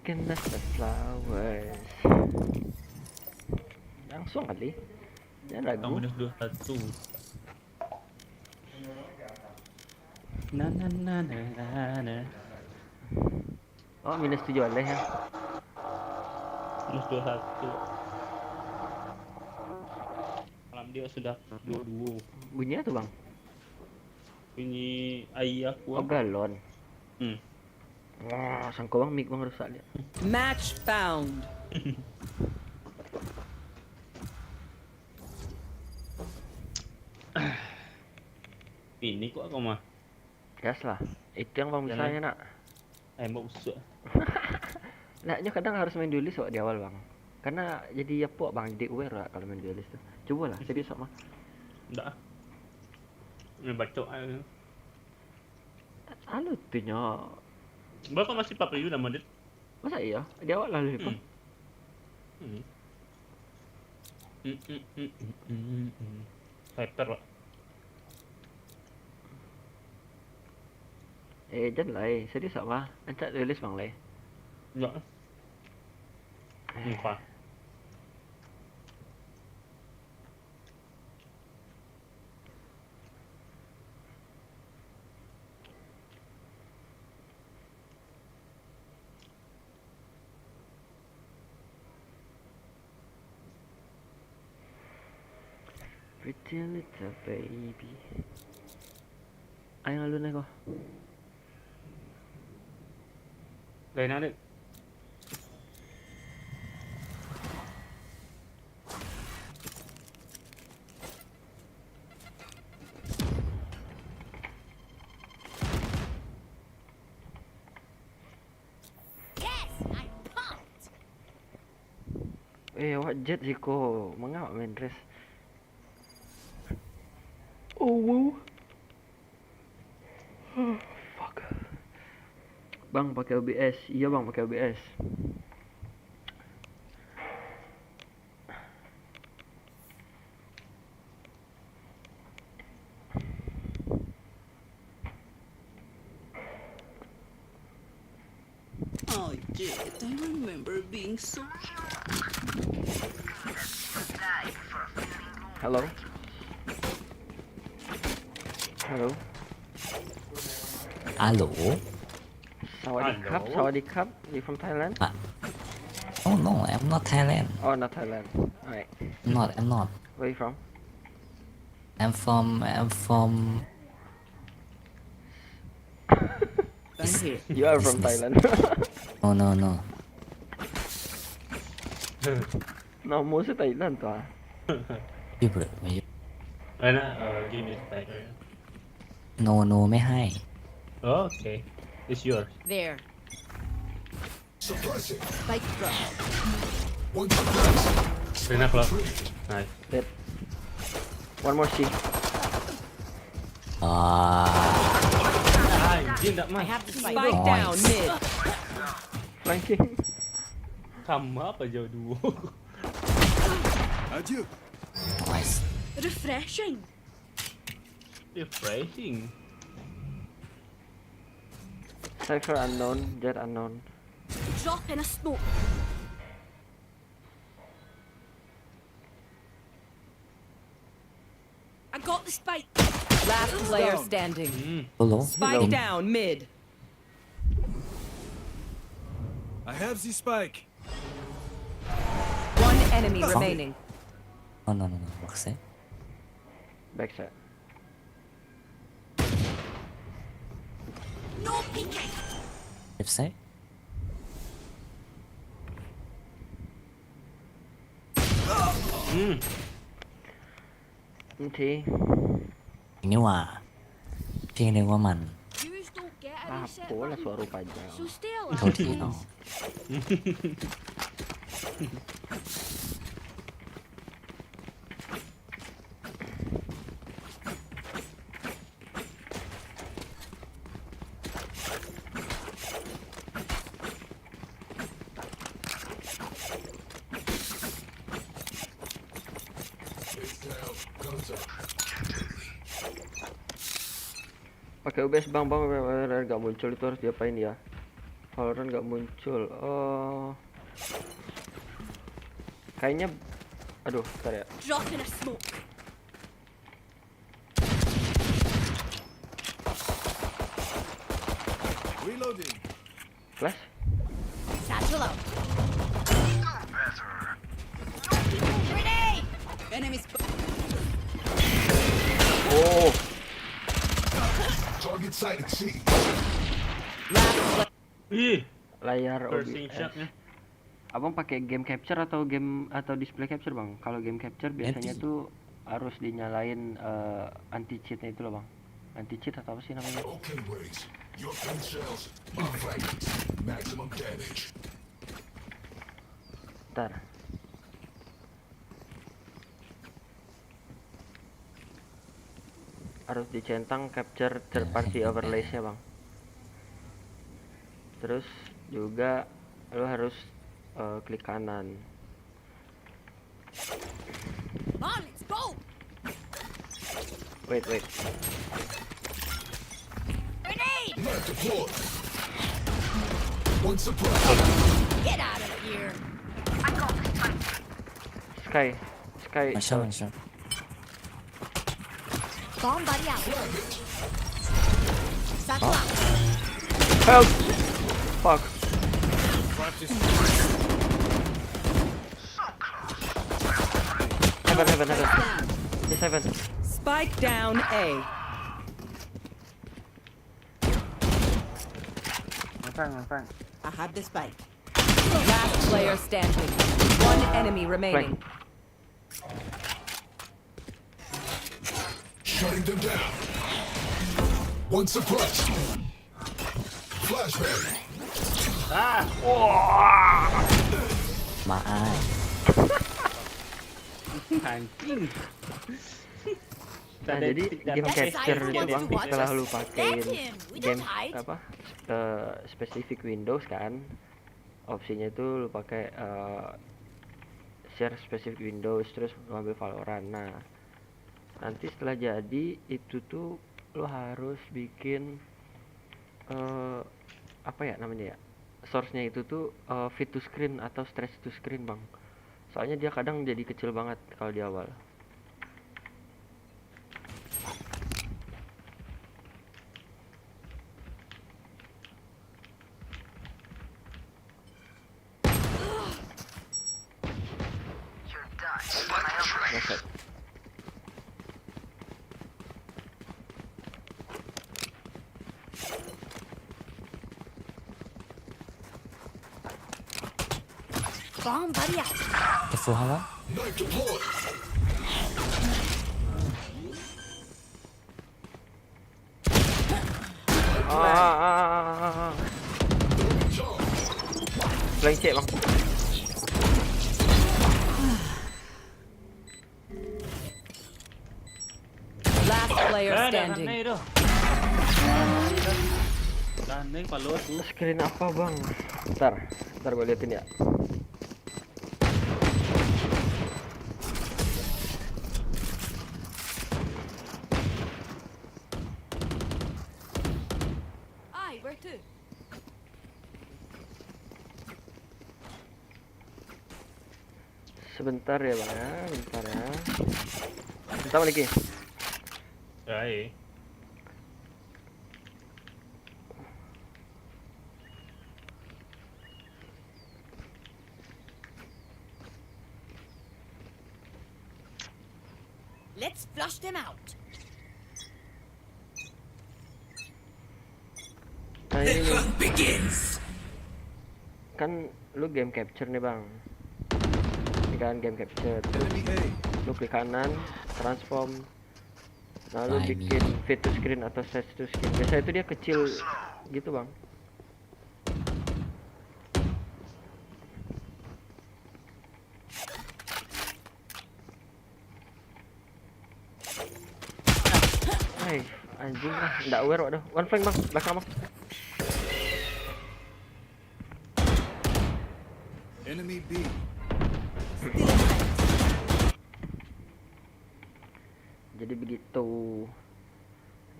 Kenapa flowers? Langsung kali. Jangan ragu. Minus dua satu. Na na na na na na. Oh, minus tujuh alih ya. Minus dua satu. Malam dia sudah dua dua. Bunyinya tuh, Bang. Bunyi air aku. Oh, galon. Hmm. Wah, sangko Bang mic Bang rusak dia. Match found. Ini kok aku mah. Gas lah. Itu yang Bang bisa nak. Tembak usuk. Naknyo kadang harus main duelist awak di awal, Bang. Karena jadi apa, Bang, jadi aware lah kalau main duelist tu. Cubolah, serius awak mah. Ndak. Main bacok aja. Anu tu nyo. Bang, kok masih papayu nama dia? Masa iya? Di awal lah lupa. Hmm. Hmm. Hmm, hmm, hmm, hmm, hmm, hmm. Sniper lah. Eh, jangan lah eh. Serius awak mah. Ancak duelist, Bang, lah eh. Enggak. Muka. Pretty little baby. Ayo alun ko. Lain ada. Eh, awak jet siko. Manga awak main res? Oh, wow. Fuck. Bang pakai O B S. Iya, Bang, pakai O B S. Oh, Jet, I remember being so Hello. Hello. Halo. Sawadee cup, Hello. Sawadee cup. You from Thailand? Oh no, I'm not Thailand. Oh, not Thailand. Alright. I'm not. I'm not. Where you from? I'm from. I'm from. You are from Business. Thailand. No, no, no. Namo se Thailand tu ah. You bro. You. Mana? Uh, give me the title. No, no, ไม่ให้. Oh, okay. It's yours. There. Spike drop. Reyna keluar. Nice. Dead. One more C. Ah, Anjir, tak I mah. Have the spike. Spike down mid. Flanking. Sama apa jauh duo? Adieu. Nice. Refreshing. Refreshing. Cypher unknown, Jet unknown. Drop in a smoke. I got the spike. Last player standing. Hmm. Hello. Spike down mid. I have the spike. One enemy remaining. No, no, no, no. Backside. Backside. No peeking. Left side. Hmm. Nanti. Ini wah. Ting ding waman. Apo lah suaro paja. Tau ding no. Pakai U B S bang, bang, bang, bang, bang, gak muncul itu harus diapain ya? Valorant gak muncul. Oh. Kayaknya, aduh, bentar ya. Drop in a smoke. Reloading. Flash. Satchel out. Grenade! Enemy spot. Oh. Target sighted C. Last player. Ih, layar O B S. Abang pakai game capture atau game, atau display capture, Bang? Kalau game capture biasanya tuh harus dinyalain, eh, anti cheatnya itu loh, Bang. Anti cheat atau apa sih namanya? Okay, Raze. Your pin shells, my fragments. Maximum damage. Ntar. Harus dicentang capture third party overlays-nya, Bang. Terus juga lo harus, eh, klik kanan. Come on, let's go! Wait, wait. Grenade! Knife deployed. One surprise. Get out of here! Sky, Sky. Masya, masya. Bomb buddy out. Satchel out. Help! Fuck. Heaven, heaven, heaven. He's heaven. Spike down A. One front, one front. I have the spike. Last player standing. One enemy remaining. Shutting them down. One surprise. Flashbang. Ah, wah. Maaf. Anjing. Nah, jadi game capture itu, Bang, setelah lu pakai game apa, eh, specific windows kan, opsinya itu lu pakai, eh, share specific windows, terus lu ambil Valorant. Nah, nanti setelah jadi itu tuh lu harus bikin, eh, apa ya namanya ya, source-nya itu tuh, eh, fit to screen atau stretch to screen, Bang. Soalnya dia kadang jadi kecil banget kalau di awal. Bomb buddy out. Careful, Hala. Ah, ah, ah, ah, ah. Flank check, Bang. Last player standing. Screen apa, Bang? Ntar, ntar gua liatin ya. Ai, where to? Sebentar ya, Bang, ya. Bentar ya. Bentar lagi. Ai. Let's flush them out. Nah, ini nih. Kan lu game capture nih, Bang. Ini kan game capture. Lu klik kanan, transform. Lalu bikin feed to screen atau side to screen. Biasanya itu dia kecil gitu, Bang. Hai, anjing lah, ndak aware wak doh. One flank, Bang, belakang, Bang. Enemy B. Jadi begitu.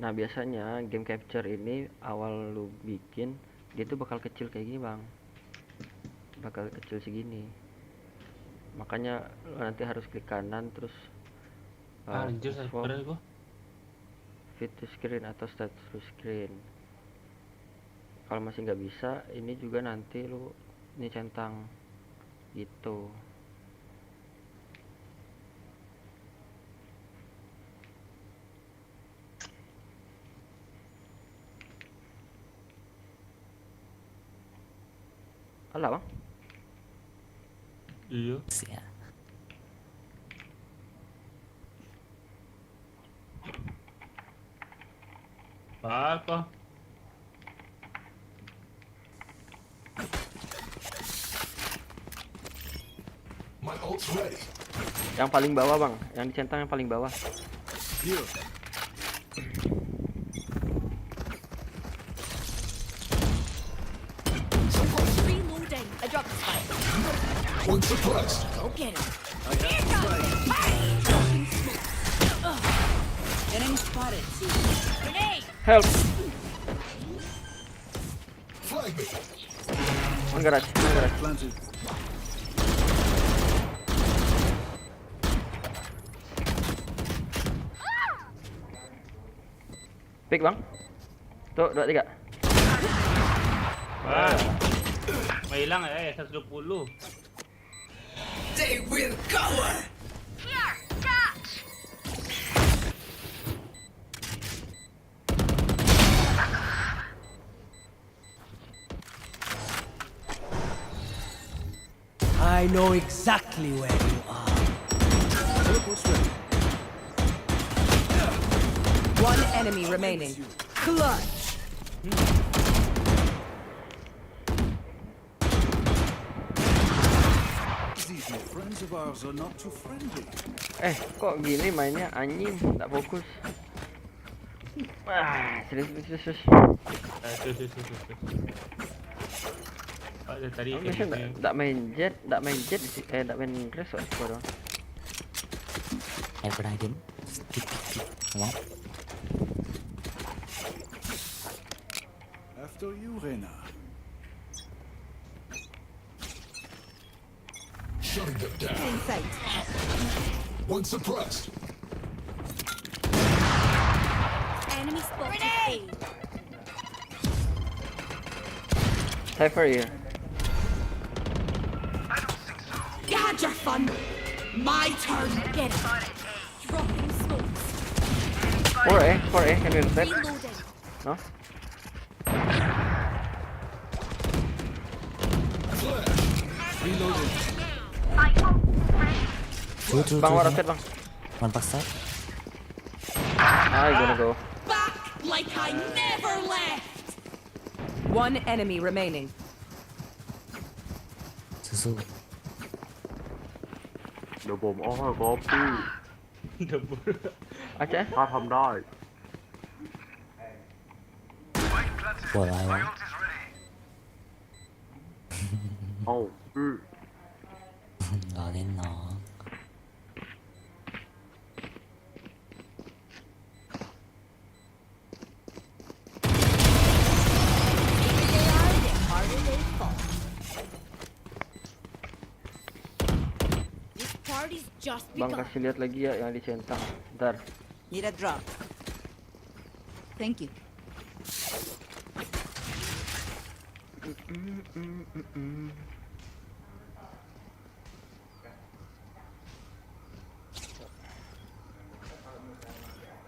Nah, biasanya game capture ini awal lu bikin, dia tuh bakal kecil kayak gini, Bang. Bakal kecil segini. Makanya lu nanti harus klik kanan terus, eh, transform, feed to screen atau side to screen. Kalau masih nggak bisa, ini juga nanti lu ini centang gitu. Alah, Bang. Iya. Siap. Apa? My ult's ready. Yang paling bawah, Bang. Yang dicentang yang paling bawah. Here. Reloading. I dropped the spike. One suppressed. Go get him. Here goes. Enemy spotted. Grenade. Help. Flag me. One garage, one garage. Planted. Pick, Bang. Tuh, dua, tiga. Wah. Menghilang, eh, seratus dua puluh. They will cower. Here, catch. I know exactly where you are. One enemy remaining. Clutch. These new friends of ours are not too friendly. Eh, kok gini mainnya, anjing, tak fokus. Ah, serius, serius, serius. Ah, serius, serius, serius, serius. Oh, dari tadi. Kamu biasa ndak, ndak main Jett, ndak main Jett di si-, eh, ndak main Raze, wak, squad doang. Eh, pernah game? Skip, skip, skip. Ngomong. After you, Reyna. Shutting them down. In sight. One suppressed. Enemy spotted. Grenade! Cypher here. Gotcha, fun. My turn. Get it. Dropping smokes. Four A, four A, can you reset? Reloading. No? Reloading. Two, two, Bang, two, what two. Rotate, Bang. One pass side. I gonna go. Back like I never left. One enemy remaining. Susu. Dah bom oh, kopi. Dah bom. Aceh? ข้าทำได้ ปวดอะไรวะ เอ้า อือ ล้อเล่นน้อง This party's just begun. Bang, kasih lihat lagi ya yang dicentang. Ntar. Need a drop. Thank you.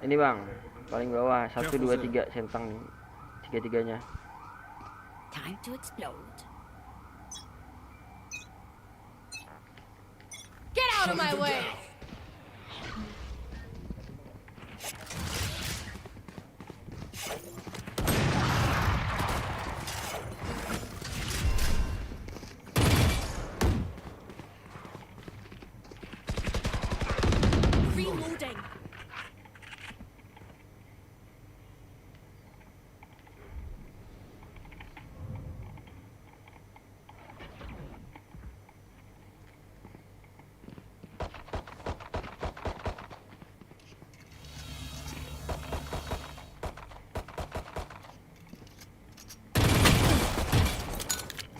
Ini, Bang, paling bawah, satu, dua, tiga, centang nih. Tiga-tiganya. Time to explode. Get out of my way! Reloading.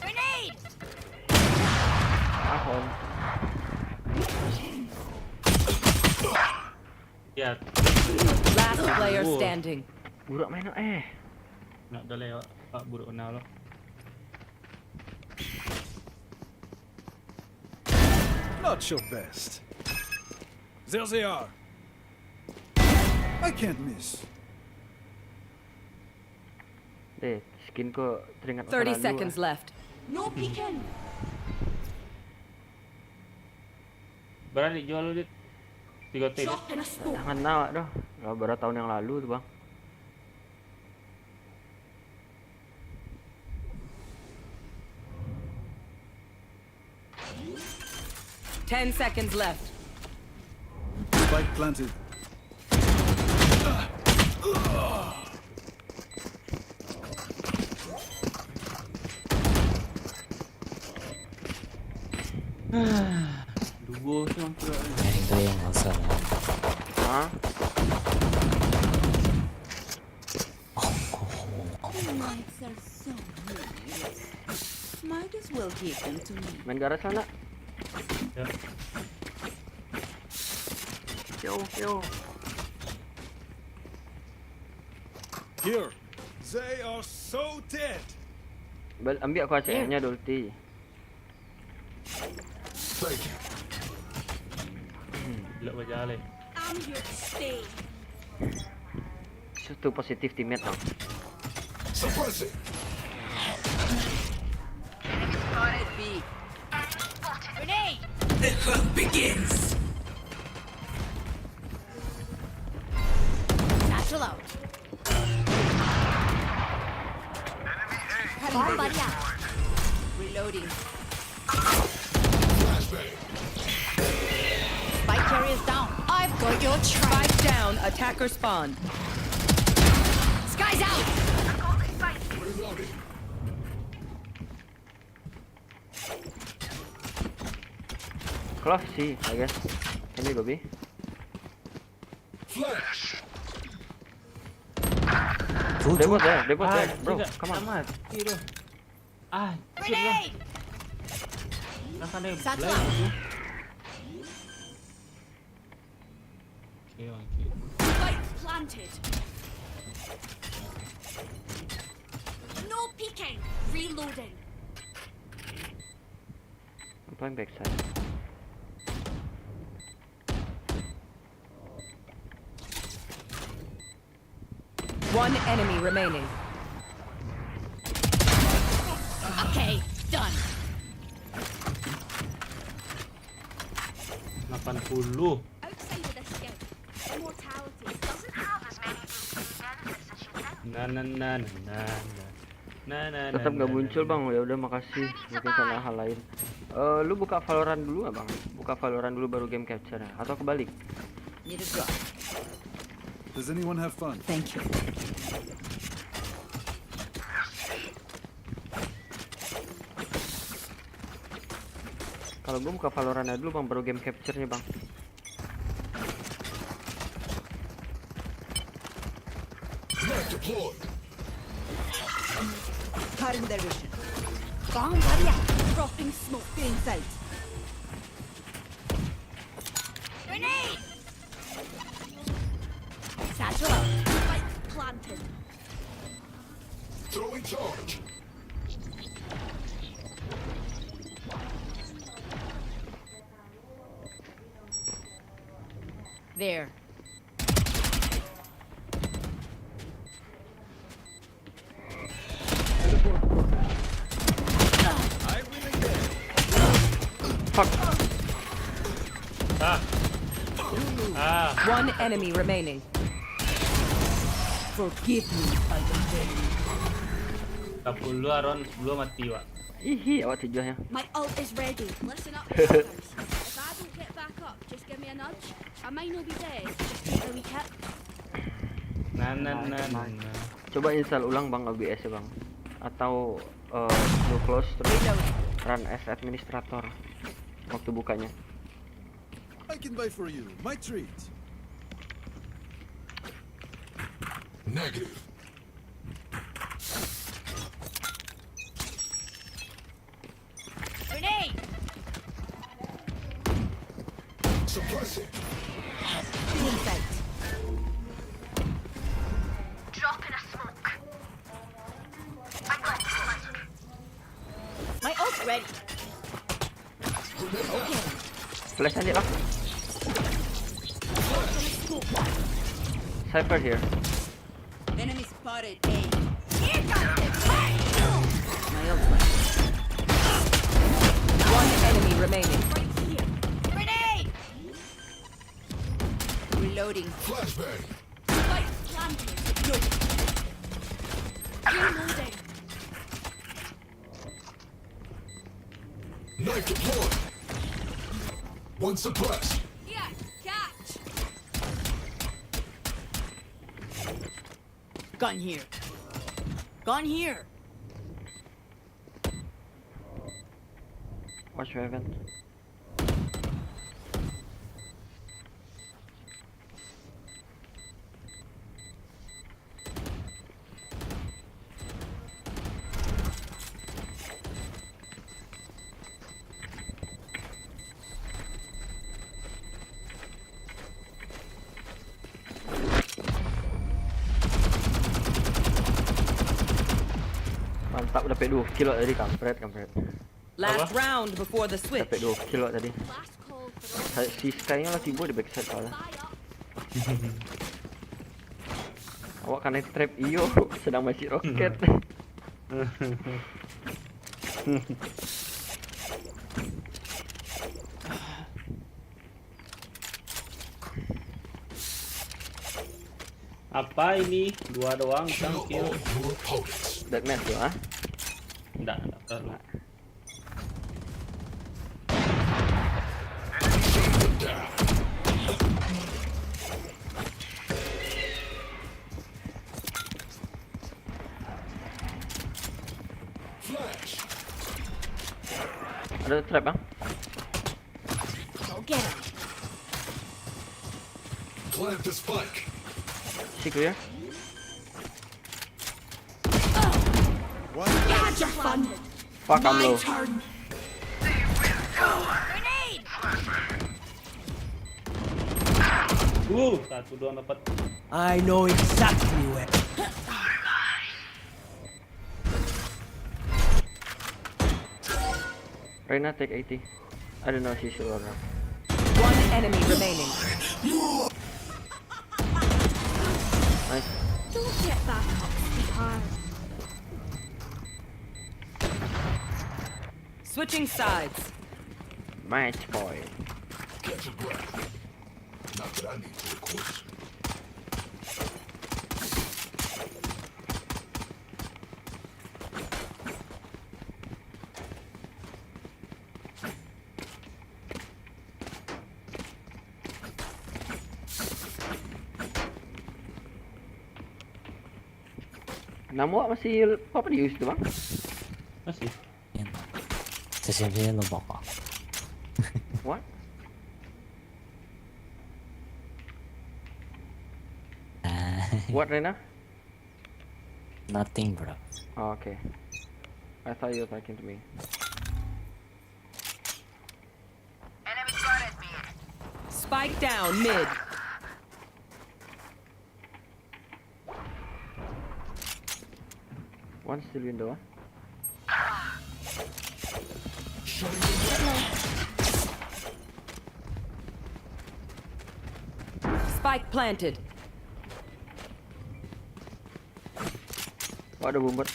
Grenade! Ah, om. Ya, Last player Oh. Standing. Burak main eh. Nak dah lewat. Pak buruk kenal lo. Not your best. There they are. I can't miss. Deh, skin ko teringat masa Thirty lalu seconds lah. Left. No peeking. Berani jual lu, Dit. Tiga T, Dit. Drop in a smoke. Jangan awak doh. Lah, berapa tahun yang lalu tu, Bang? Ten seconds left. Spike planted. Duo tu. Yang itu yang masalah. Hah? Nights are so meaningless. Might as well give them to me. Main garage sana. Ya. Yo, yo. Here. They are so dead. Bal ambil aku A C M-nya dulu, Ti. Belok bajalan. I'm here to stay. Itu positif teammate, Bang. Suppress it. Spotted B. Grenade! The hunt begins. Satchel out. Bomb buddy out. Reloading. Spike carrier's down. I've got your track. Spike down. Attacker spawn. Sky's out. Close sih, I guess. Can we go B? Flash. They both there, they both Ah, there, bro. tidak. Come on. Mati tu. Ah, shit lah. Grenade! Kenapa ada yang Satu blind lah. tu? Okay, okay. Spike planted. No peeking. Reloading. I'm playing backside. One enemy remaining. Okay, done. Lapan puluh. Outside of this game, immortality doesn't have as many benefits as you think. Na na na na na na. Na na na. Tetap na, nggak na, muncul, na. Bang. Ya udah, makasih. Mungkin salah hal lain. Eh, lu buka Valorant dulu nggak, Bang? Buka Valorant dulu baru game capture ya? Atau kebalik? Need a drop. Does anyone have fun? Thank you. Kalau gua buka Valorant aja dulu, Bang, baru game capture-nya, Bang. Flash deployed. Cutting their vision. Bomb buddy out. Dropping smoke. Still in sight. Grenade! Satchel out. Spike planted. Throwing charge. There. Fuck. Ah. Ah. One enemy remaining. Forgive me, Elden Ring. Kapuluh Aron, sepuluh mati, Wak. Hihi, awak tujuah ya. My ult is ready. Listen up, fuckers. If I don't get back up, just give me a nudge. I may not be dead, just keep the recap. Nah, nah, nah, nah. Coba install ulang bang O B S ya bang. Atau eh, lu close terus run as administrator waktu bukanya. I can buy for you my treat. Negative. Grenade! Suppress it. Team fight. Drop in a smoke. I got this one. My ult ready. Flash aja lah. Cypher here. Enemy spotted A. Here comes the fight! My ult ready. One enemy remaining. Right here. Grenade! Reloading. Flashbang. Spike planted. Good. Reloading. Knife deployed. One suppressed. Yeah, catch. Gun here. Gun here. Watch Raven. Mantap, dapat dua kill tadi, kampret, kampret. Last round before the switch. Dapat dua kill tadi. Last call for Si Sky-nya lah tiba di backside soalnya. Fire. Awak kena trap iyo, sedang masih roket. Apa ini? Dua doang, Kill tangkil. All your opponents. Deathmatch tu ah. Ndak, ndak perlu. Flash. Ada trap bang. Go get him. Plant the spike. Si clear. Gotcha, fun. Fuck, I'm low. Grenade! Uh, satu doang dapat. I know exactly where. Reyna take eighty. I don't know if she's still around. One enemy remaining. Nice. Don't get back up, sweetheart. Switching sides. Match point. Catch your breath. Not that I need to, of course. Nama awak masih apa di use tu bang? Masih. Session sini lo bokok. What? What Reyna? Nothing, bro. Oh, okay. I thought you were talking to me. Spike down mid. One still window. Ah. Spike planted. Wah, ada bombat.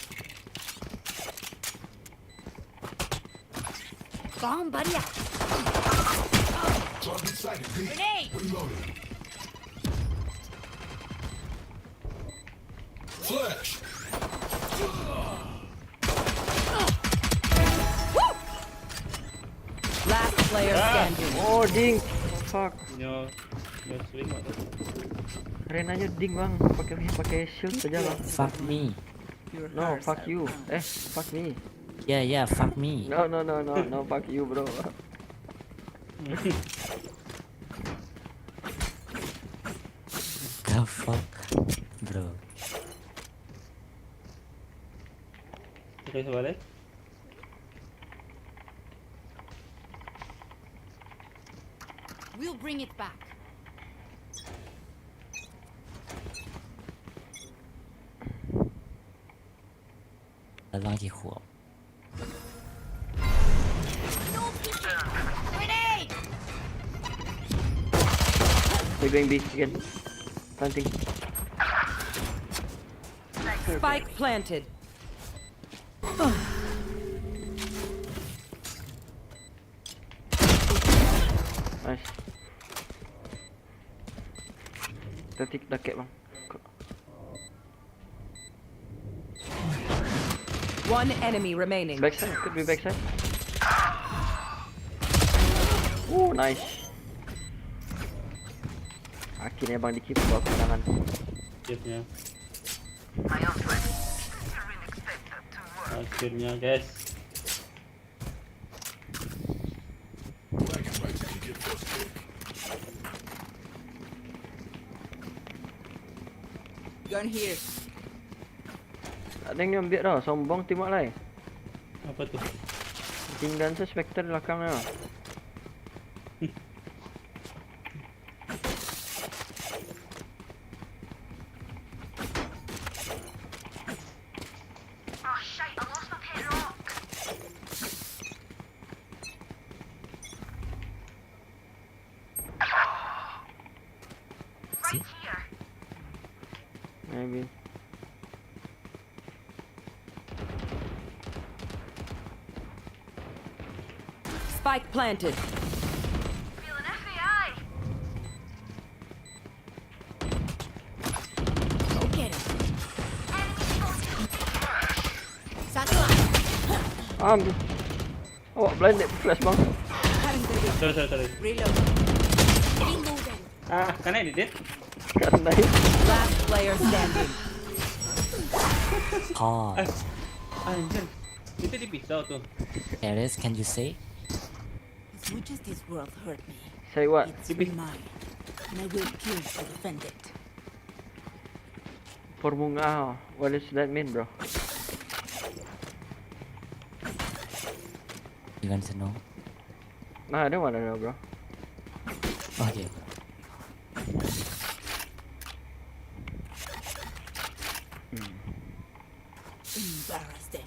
Bomb buddy out. Target sighted. B. Grenade! Reloading. Last player standing. Oh, ding. Fuck. Nyo, nyo swing lah tu. Reyna-nyo ding, Bang. Pakai pakai shield saja, Bang. Fuck me. No, fuck you. Eh, fuck me. Yeah, yeah, fuck me. No, no, no, no, no, fuck you, bro. The fuck, bro. Terus balik. We'll bring it back. 来拉一伙。 Grenade! They're going B again. Planting. Spike planted. Nice. Tactic dakek, Bang. One enemy remaining. Backside, could be backside. Oh, nice. Akhirnya, Bang, di-keep bawa kemenangan. Akhirnya. Akhirnya, guys. Gun here. Tak ada yang ambil dah, sombong timbak lai. Apa tu? Tinggal tu Spectre di belakang lah. See? Maybe. Spike planted. Go get him. Satu. Ah, ambil. Awak blind dek flash, Bang. Sorry, sorry, sorry. Reload. Ah, kan ini, Dit? Kat naik. Last player standing. Pause. Anjir. Itu di pisau tu. Ares, can you say? As much as this world hurt me, Say what? it's mine. And I will kill to defend it. Formungah. What does that mean, bro? You want to know? Nah, I don't wanna know, bro. Okay. Embarrass them.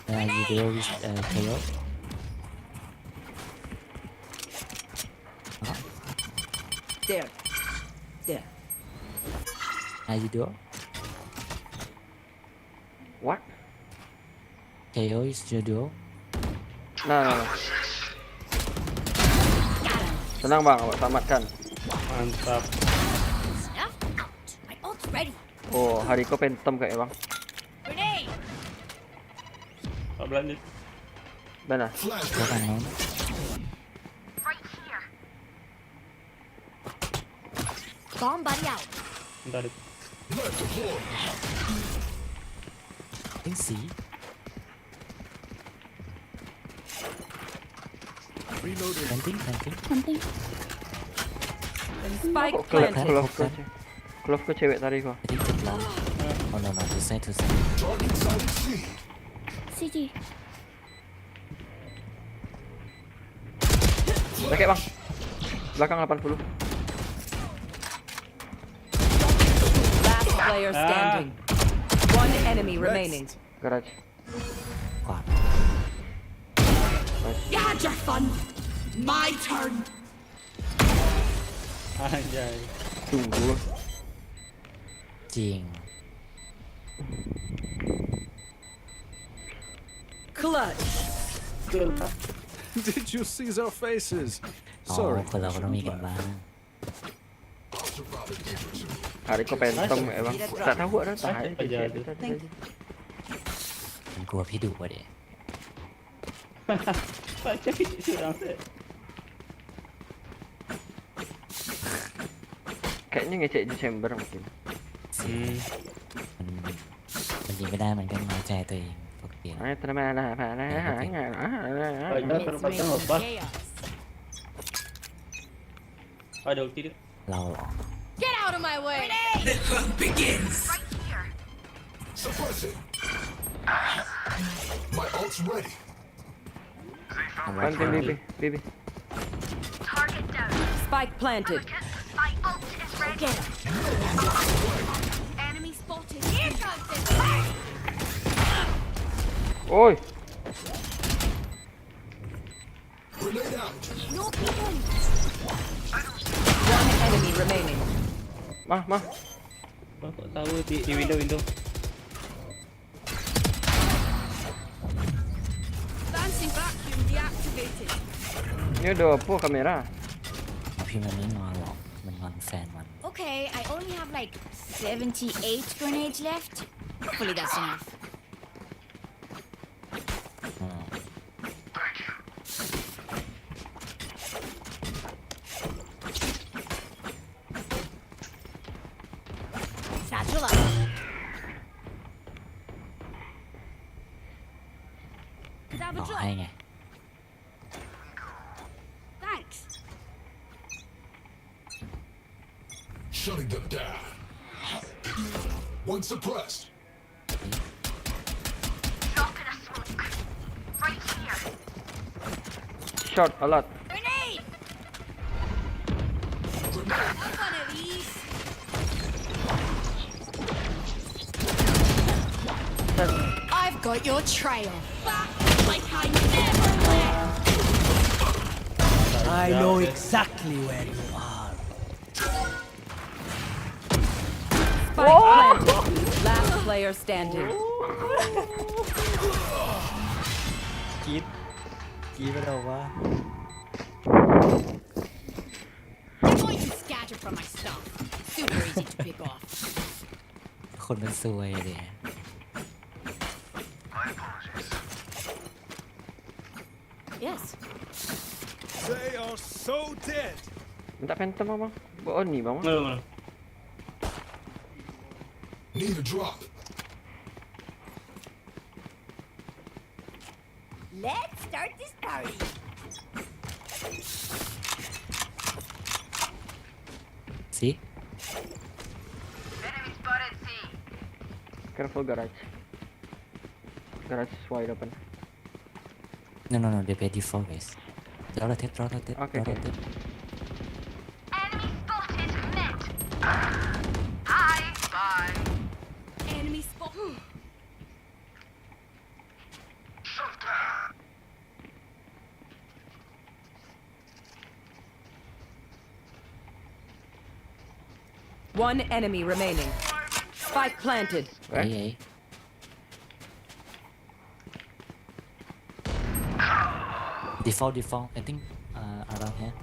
Uh, you deal with uh, K O. There. There. Uh, you do. What? K O is your duo. Nah, nah, nah. Tenang, Bang, awak selamatkan. Mantap. Snuff out. My ult's ready. Oh, hari ko Phantom kak ya, Bang. Grenade. Tak berlanjut. Mana? Silakan, Bang. Bomb buddy out. Bentar, Dit. I think C. Planting, planting. Spike Kok Clove, planted. Clove ko, ce- Clove ko cewek tadi ko. I think the cloud. Oh no, no, two side, two side. C T. Dakek, Bang. Belakang lapan puluh. Last player standing. One enemy remaining. Garage. Fuck. You had your fun. My turn. Anjay. Tunggu. Cing. Clutch. Did you see their faces? Oh, Sorry. kalau kalau mikir bang. Hari ko Phantom emang. Tak tahu ada, tak ada. Thank you. Gua hidup pada. Kayaknya ngecek di chamber mungkin. Hmm. Mending kena main game aja itu yang oke. Ayo, terima lah, apa lah. Ada ulti dia. Lao. Get out of my way! The hunt begins. Suppress it. My ult's ready. One thing, B B, B B. Spike planted. Get him. Enemy spotted. Here comes the fight. Oi. Grenade out. No peeking. One enemy remaining. Mah, mah. Kok tahu di, di window, window. Dancing vacuum deactivated. Ni ada apa kamera? Tapi memang awak menonton fan man. Okay, I only have like seventy-eight grenades left. Hopefully that's enough. Hmm. Satchel up. Could have a drop. Hai, nge. Thanks. Shutting them down. One suppressed. Short, a lot. Grenade! Have one of these. I've got your trail. Back like I never left. I know exactly where you are. Spike planted. Last player standing. Kit. Kit berapa? I'm going to scatter from my stuff. Super easy to pick off. คนมันซวยเลย Yes. They are so dead. Minta Phantom, abang. Buat Oni, bang. Mana, mana? Need a drop. Let's start this party. See? Enemy spotted C. Careful garage. Garage is wide open. No, no, no, dia punya default, guys. Throw rotate, throw rotate, okay, throw okay. Rotate. Enemy spotted, mid. Bye, bye. Enemy spot. One enemy remaining. Spike planted. Hey, hey. Default, default. I think, uh, around here.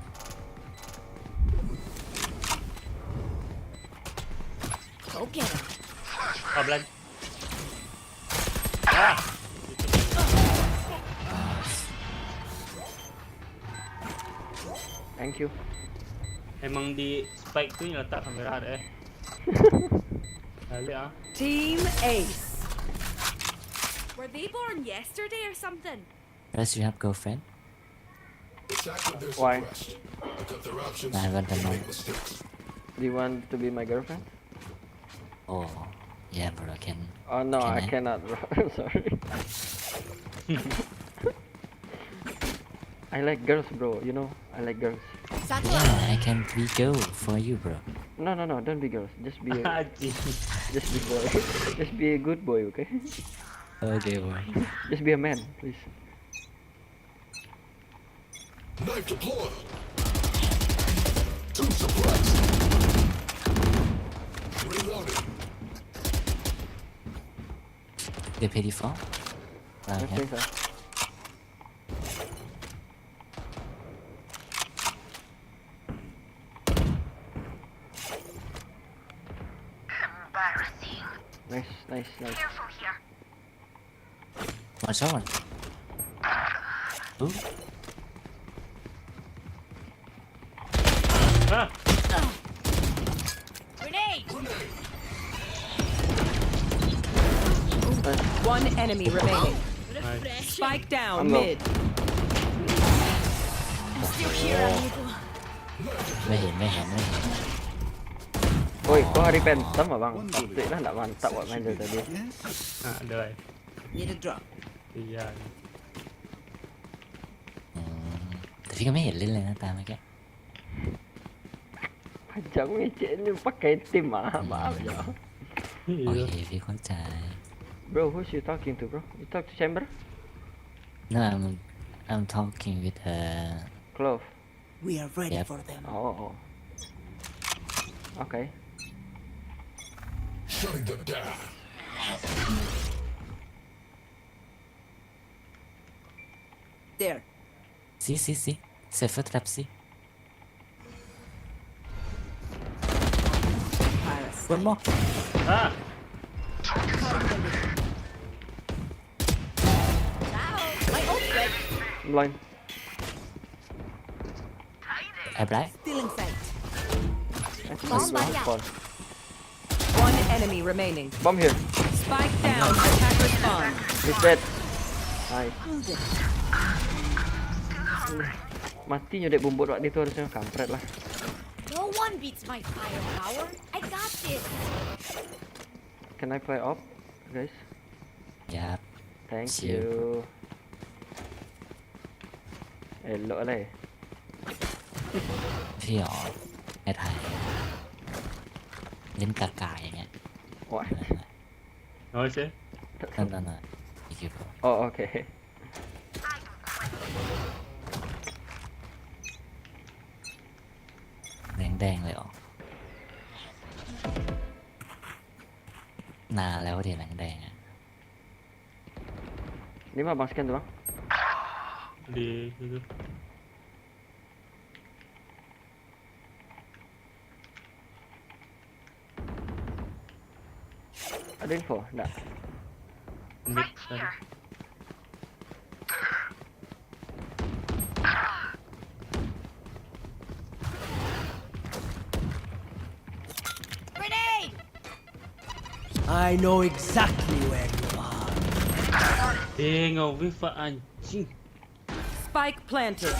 Go get him. Ah, blind. Ah. Thank you. Emang di spike tu yang letak kamera ada, eh. Balik ah. Team Ace. Were they born yesterday or something? Guys, you have girlfriend? Why? Nah, I want to know. Do you want to be my girlfriend? Oh, yeah, bro, can. Oh no, I cannot, bro. I'm sorry. I like girls, bro. You know, I like girls. Yeah, I can be girl for you, bro. No, no, no, don't be girls. Just be a, just be boy. Just be a good boy, okay? Okay, boy. Just be a man, please. Knife deployed. Two suppressed. Reloading. Dia pay default. Ah, okay, ya. Sir. Nice, nice, nice. One shot, one. Two. Ah! Grenade! One enemy remaining. Nice. Spike down mid. I'm still here, amigo. Mehin, mehin, mehin. Oi, kok hari Phantom, abang? Pasti lah ndak mantap buat main tu tadi. Ah, ada lah. Need a drop. Iya. Hmm, tapi kami helil lah, tak pakai. Aja aku ngecek ni pakai tim ah, maaf ya. Oh iya, Vivi kocak. Bro, who's you talking to, bro? You talk to Chamber? No, I'm I'm talking with uh Clove. We are ready for them. Oh, oh. Okay. Shutting them down. There. Si, si, si. Safe trap si. One more. Ah! Blind. I blind. Still in sight. That's my spawn. One enemy remaining. Bomb here. Spike down. Attacker spawn. He's dead. Nice. Mati nyo dek bumbut wak dia tu harusnyo, kampret lah. No one beats my firepower. I got this. Can I play op, guys? Yap. Thank you. Elok lah. Siap. Head high. Lin kakai nya. What? Oh, sih. No, no, no. Iki ko. Oh, okay. Deng deng leo. Nah, leo dia deng deng. Di mana bang scan tu bang? Di situ. Ada info? Ndak. Mid tadi. Grenade! I know exactly where you are. Eh, ngau wave, anjing. Spike planted.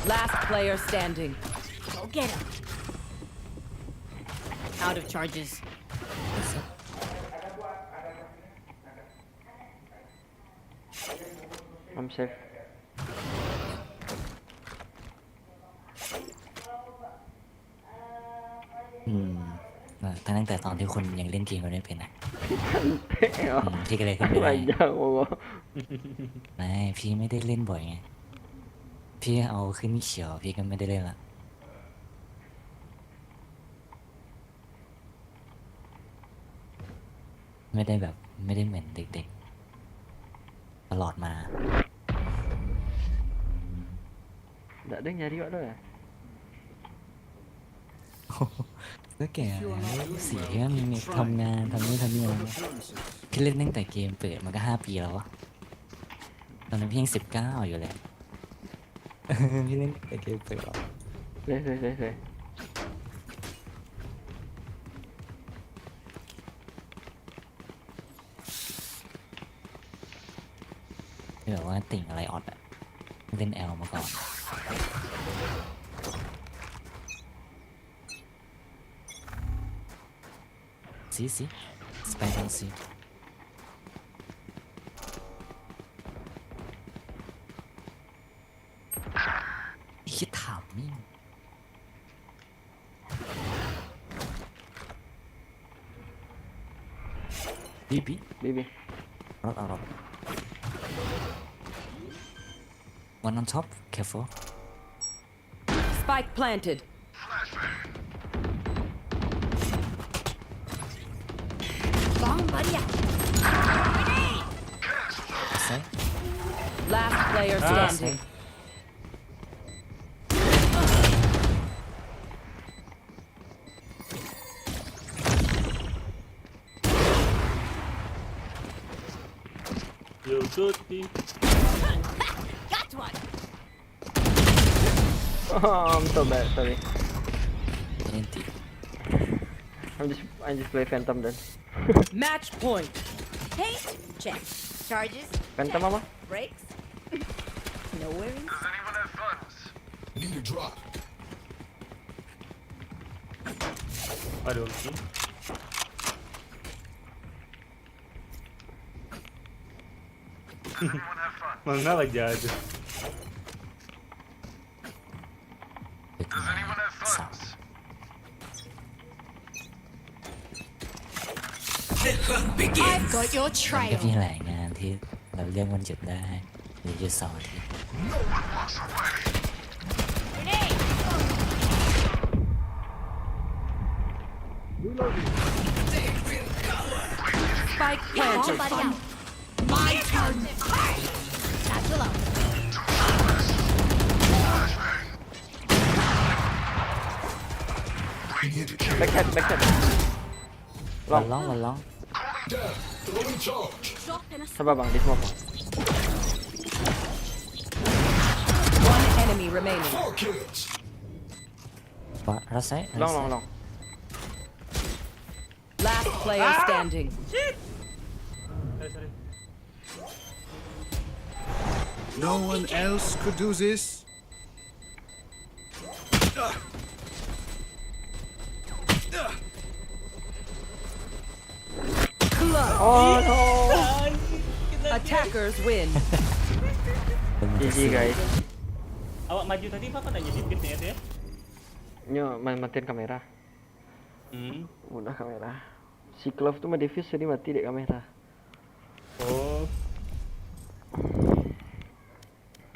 Last player standing. Go get him. Out of charges. I'm safe. Hmm. เออ ตั้งแต่ตอนที่คุณยังเล่นเกมกันไม่เป็นนะ พี่ตั้งแต่เหรอ อืม พี่ก็เลยขึ้นไปได้ ไม่ยากวะ ไม่ พี่ไม่ได้เล่นบ่อยไง พี่เอาขึ้นเขียว พี่ก็ไม่ได้เล่นละ ไม่ได้แบบ ไม่ได้เหมือนเด็กๆ ตลอดมา Ndak ada nyari awak tu lah. ก็แก่แล้ว สี่เดือนมีทำงาน ทำนู่นทำนี่มา พี่เล่นตั้งแต่เกมเปิดมันก็ห้าปีแล้ววะ ตอนนั้นพี่ยังสิบเก้าอยู่เลย พี่เล่นตั้งแต่เกมเปิดเหรอ เฮ้ย เฮ้ย เฮ้ย เฮ้ย แบบว่าติ่งอะไรออดอะ เล่นแอลมาก่อน ซี ซี สไปทางซี ไอ้เหี้ย ถามมิ่ง บี บี บี บี รถเอารถ One on top, careful. Spike planted. Bomb buddy out. Side. Last player standing. Side. Yo, cuti. Got one. Oh, I'm so bad, sorry. Nanti. I'm just, I just play Phantom then. Match point. Hey, check. Charges. Phantom Check. Apa? Brakes. No worries. Need a drop. Ada ulti. Manga aja tu. Sama. I've got your มันก็ trail. มีหลายงานที่เราเลือกวันหยุดได้ หรือหยุดเสาร์อาทิตย์ Spike planted. Somebody out. My turn. Satchel out. Backside, backside. One Long. Long, one Long. Down. Throwing charge. Drop in a Sabar bang, di smoke bang. One enemy remaining. Four kills. Pak, rasanya. Long, long, long. Last player standing. Sorry, sorry. No one else could do this? Oh no. Attackers win. G G guys. Awak maju tadi apa kau nak jadi tipsnya tu ya? Nyo main matiin kamera. Hmm. Mudah kamera. Si Clove tu mah defuse tadi mati dek kamera. Oh.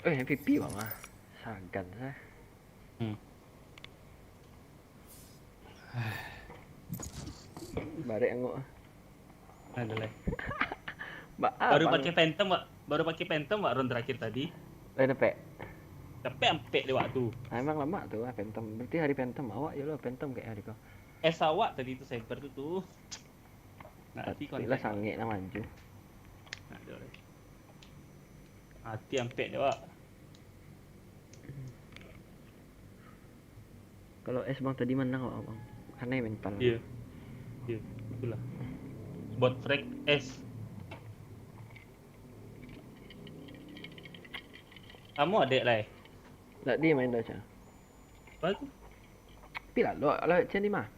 Eh, M V P bang ah. Sagan sah. Hmm. Barek angok ah. Ada lah. Ba Baru abang. Pakai Phantom, Wak. Baru pakai Phantom, Wak, round terakhir tadi. Lain dapek. Tapi ampek dek waktu. Ah, emang lamak tu ah Phantom. Berarti hari Phantom awak je lah Phantom kayak hari kau. Eh, sawak tadi tu sniper tu tu. Nak hati kau Tapi lah sangek lah maju. Nak ada orang. Hati ampek dek, Wak. Kalau S bang tadi menang awak bang. Aneh mental. Iya. Iya, itulah. Bot frag S. Kamu adek lah eh? Tak dia main dah cah. Apa tu? Tapi lah lo lo cah ni mah.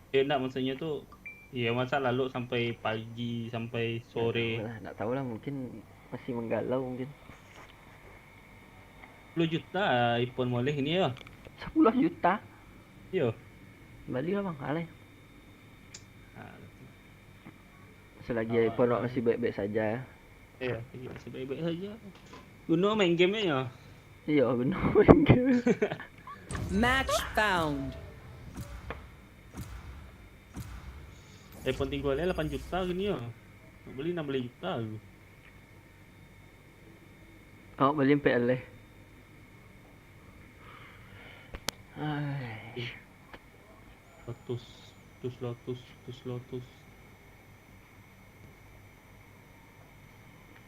Eh, nak maksudnya tu, ya masa lalu sampai pagi, sampai sore. Tak tahu lah, tak tahu lah mungkin masih menggalau mungkin. Sepuluh juta iPhone moleh ni ya. Sepuluh juta? Yo. Bali lah bang, alai. Ha, Selagi Awak iPhone awak lah. Masih baik-baik saja ya. Ya, iya, sebaik-baik saja. Guna main game ya. Iya, benar main game. Match found. iPhone tinggal lapan juta gini ya. Nak beli enam belas juta tu. Awak beli empat alai. Ai. Lotus, Lotus, Lotus, Lotus, Lotus.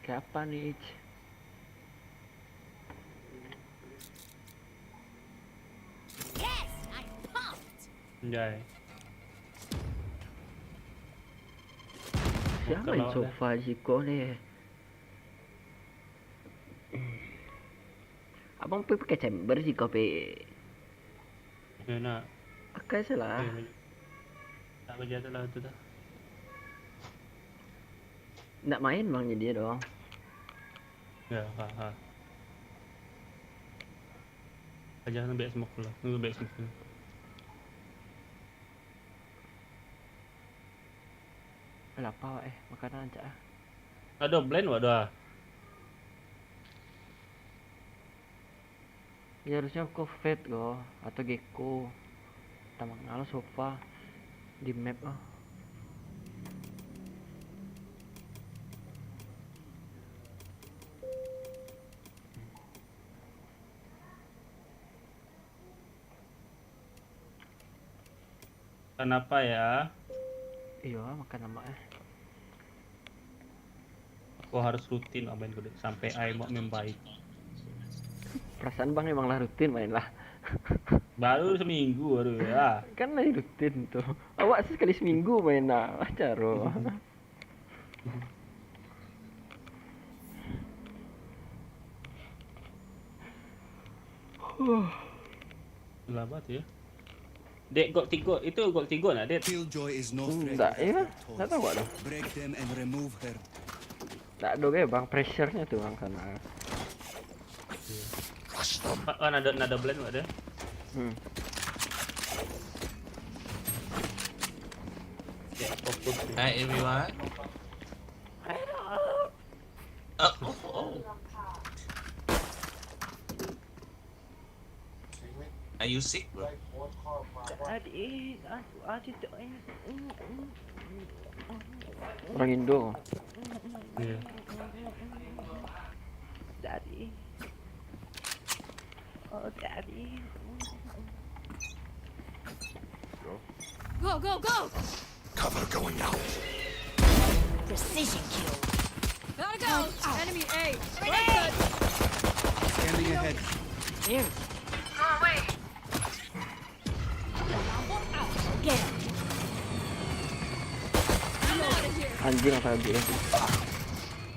Kayak apa nih, Ic? Yes, I'm pumped. Anjay. Siapa Bukan yang awak sofa siko ni? Abang pe pakai chamber siko pe. Ya nak. Pakai salah. Eh, tak kerja tu lah tu dah. Nak main bang jadi doang. Ya, ha ha. Aja nak back smoke lah. Nak back smoke lah. Lapar awak eh, makanan rancak ah. Ada blend awak dah. Ya harusnya kau Fate go atau Gecko. Tamang lah sofa di map ah. Kenapa ya? Iya, makan lemak eh. Kau harus rutin main ko, Dek, sampai ai mau membaik. Perasaan Bang emang lah rutin main lah. Baru seminggu baru ya. Kan lah rutin tu. Awak sih sekali seminggu main lah. Macam ro. Lambat ya. Dek, gol tiga, itu gol tiga nak, Dek? Killjoy is no threat. Ndak, ya. Ndak tahu awak tu. Break them and remove her. Ndak ada ke, Bang, pressure-nya tu, Bang, sana. Iya. Pak, oh, nado, nado blend, Pak, dia. Hmm. Dek, fokus. Hi, everyone. Oh, oh, oh. Are you sick, bro? Adi, adi, adi, Orang Indo. Iya. Daddy. Oh, daddy. Go, go, go! Cover going out. Precision kill. Gotta go! Enemy A! Scanning ahead. There. Get him! I'm out of here! Anjing, apa lagi?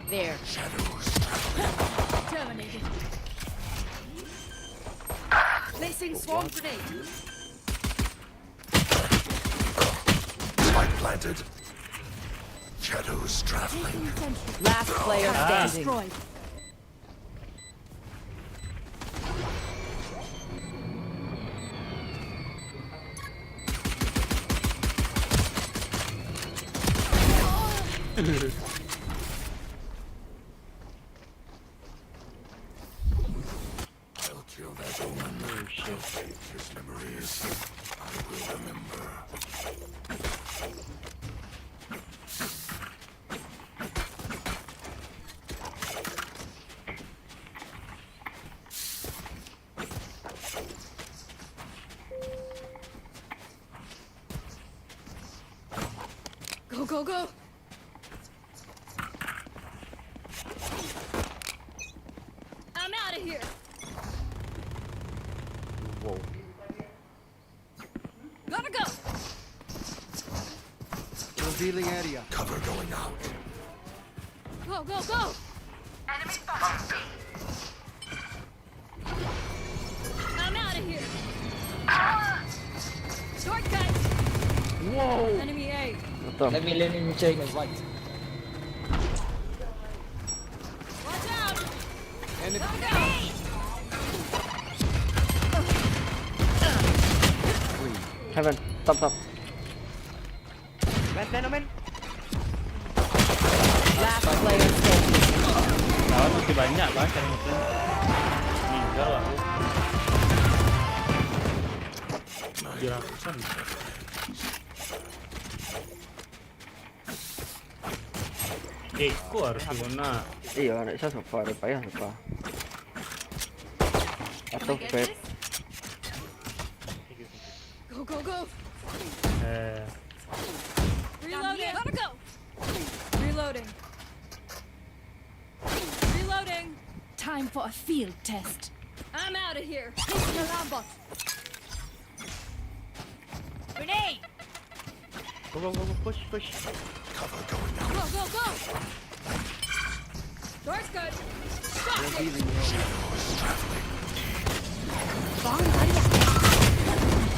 There. Shadows. Terminated. Placing swarm grenade. Spike planted. Shadows traveling. Last player standing. I'll kill that omen. I'll save his memories. I will remember. Go, go, go! I'm out of here! Wow. Gotta go! Revealing area. Cover going out. Go, go, go! I'm out of here! Shortcut! Wow. Enemy A! Betul. Let me, let me check. Right. Watch out! Enemy. Gotta go! Heaven. Top, top. Last man, omen. Last player standing. Lawan masih banyak, Bang, cari musuh. Meninggal aku. Tujuh ratusan. Eko harus guna. Iya, nak bisa sofa, ada payah sofa. Atau vape. Go, go, go! Eh, Reloading! Gotta go! Reloading! Reloading! Time for a field test. I'm out of here! Placing alarm bot! Grenade! Go, go, go, go, push, push. Cover going out. Go, go, go! Door's good! Stop it! Revealing area.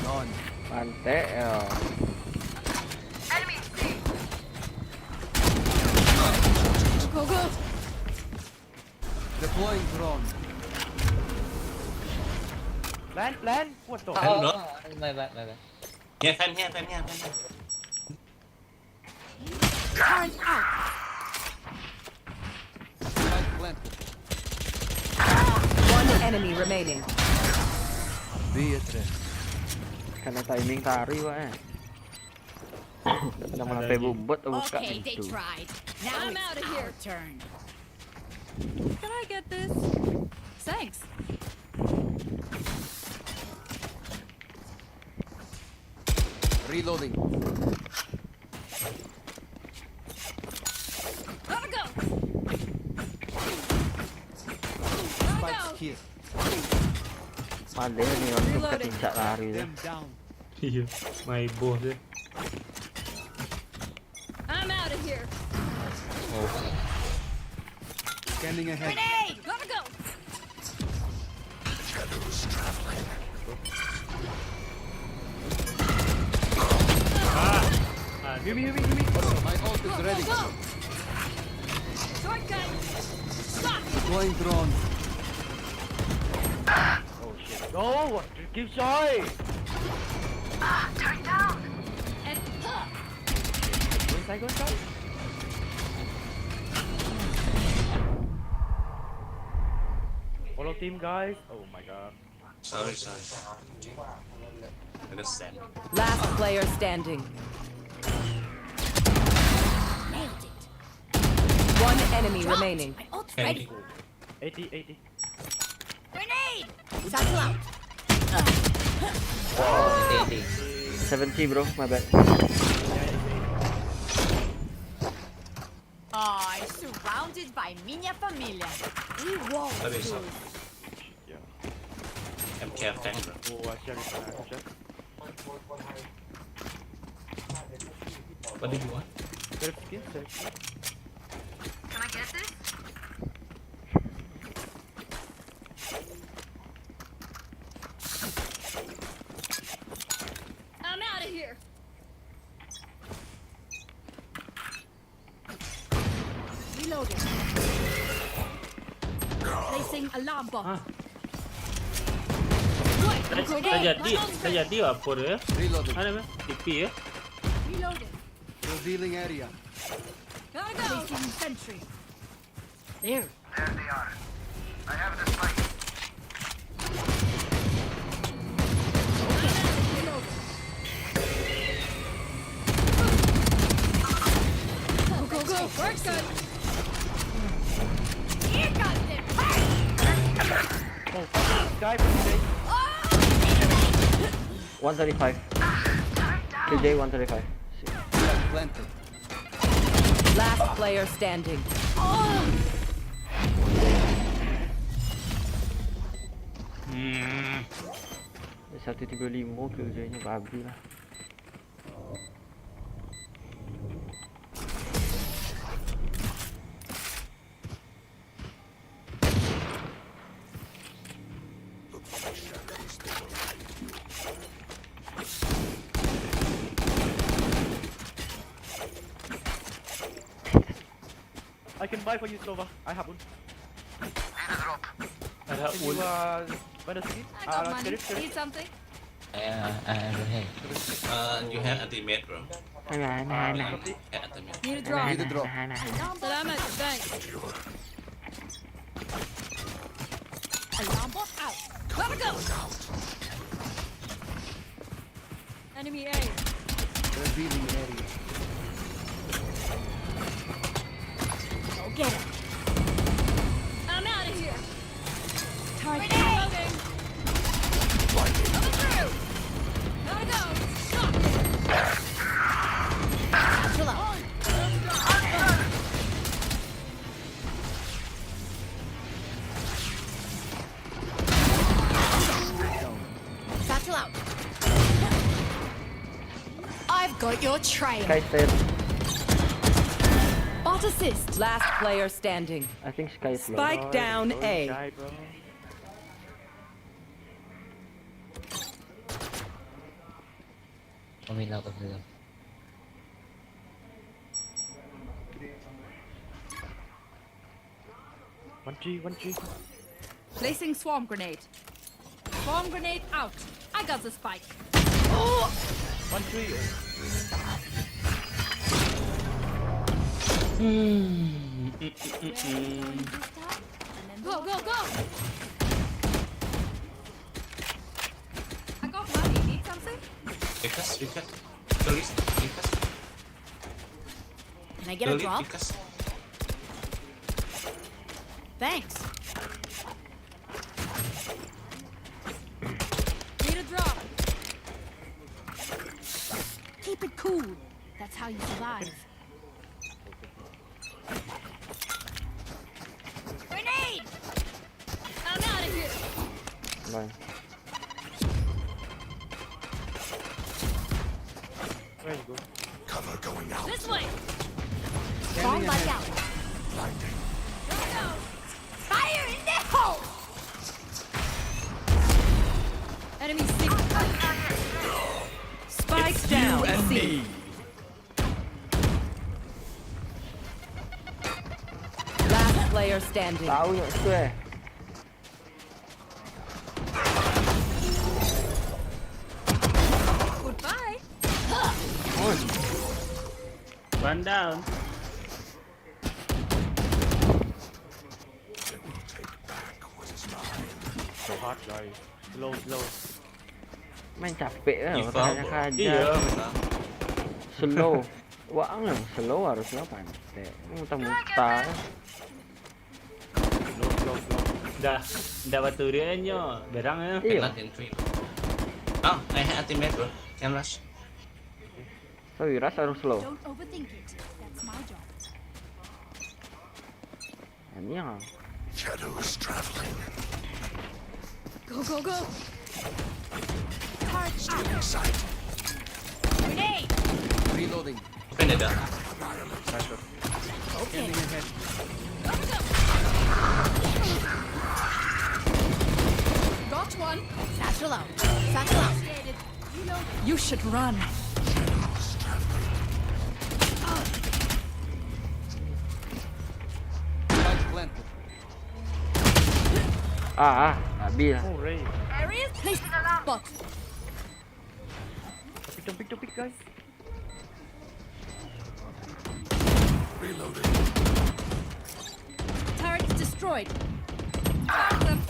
Gone. Mantap ya. Go, go! Deploying drone. Plan, plan. What the Hello. Oh, my bad, my bad. Here, fan here, fan here, fan here. Turn out! Spike planted. One enemy remaining. Be a threat. Kena timing tari, Pak, eh. Dah pernah melampai bubut, buka Okay, they pintu. Tried. Now I'm it's out of here. Our turn. Can I get this? Thanks. Reloading. Gotta go! Padahal ni orang tu bukan tincak lari tu. Iya, my boss dia. I'm out of here. Oh. Scanning ahead. Grenade! Gotta go! Ah, ah, Heal me, heal me, heal me. My ult is ready. Go! Shortcut! Stop! Deploying drone. Oh shit. Go! Keep shy! Ah, turret down! And Go inside, go inside. Follow team, guys. Oh my god. Sorry, sorry. Understand. Last player standing. Nailed it! One enemy remaining. My ult's Hey. Ready! eighty, eighty. Grenade! Satchel out! Wow, eighty. seventy, bro, my bad. I surrounded by minha família. We won't Habis. lose. Yeah. M K F tank, bro. Oh, I share it, I share. What do you want? Self skin, self skin. Can I get this? I'm out of here. Reloading. Placing alarm bot. Dah, dah jadi, dah jadi apa dia? Reloading. Mana meh? T P ya? Reloading. Revealing area. Gotta go. Placing sentry. There. Go, go, go! Work done! Here comes the party! Oh, fuck. Guy, please. Oh! One thirty-five. K J one thirty-five. Planted. Last player standing. Hmm. Satu tiga lima killjoy-nya babi lah. I can buy for you, Sova. I have one. Ada Can ul. you, uh, buy the skin? I Uh, got money. Sheriff, Sheriff. Need something? I, I, I don't have. Uh, you have ultimate, bro. Alah, alah, alah. Ulti, eh, ultimate. Need a drop. Need a drop. Alah, alah. Salamat, thanks. Alarm bot out. Gotta go. Enemy A. Revealing area. Go get him. I'm out of here. Target. Reloading. Coming through. Gotta go. Satchel out. Satchel out. I've got your trail. Skye stairs. Bot assist. Last player standing. I think Skye is low. Spike down Don't A. Die, bro. Kami lah, kami lah. One tree, one tree. Placing swarm grenade. Swarm grenade out. I got the spike. One tree. Hmm. Mm, mm, mm, mm. Go, go, go! I got money. Need something? Pikas, pikas. Tulis, pikas. Can I get a Tulis, drop? Pikas. Thanks. Need a drop. Keep it cool. That's how you survive. Grenade! I'm out of here. Bye. Where you go? Cover going out. This way! Bomb buddy out. Blinding. Fire in the hole! Enemy sick. Spike down. C. Last player standing. Tahu nyo swear. Goodbye. One down. They will take back what is mine. So hard, guys. Slow, slow. Main capek lah, Give orang up. hajar. Iya, memang. Slow. Wah, ang yang slow harusnya pantek. Muntah-muntah. Slow, slow, slow. Dah, dah batu dia nyo, berang ya. Iya. Not in three. Oh, I had ultimate, bro. Can rush. So, Wiras harus slow. Don't overthink it. That's my job. Ini yang Shadows traveling. Go, go, go. Stealing sight. Grenade. Reloading. Open the door. Okay. Gotta go. Got one. Satchel out. Satchel out. You should run. Spike planted. Ah, ah, habis lah. Oh, Ray. Area's placing alarm bot. Pick, pick, pick, pick, guys. Reloading. Turret's destroyed. Alarm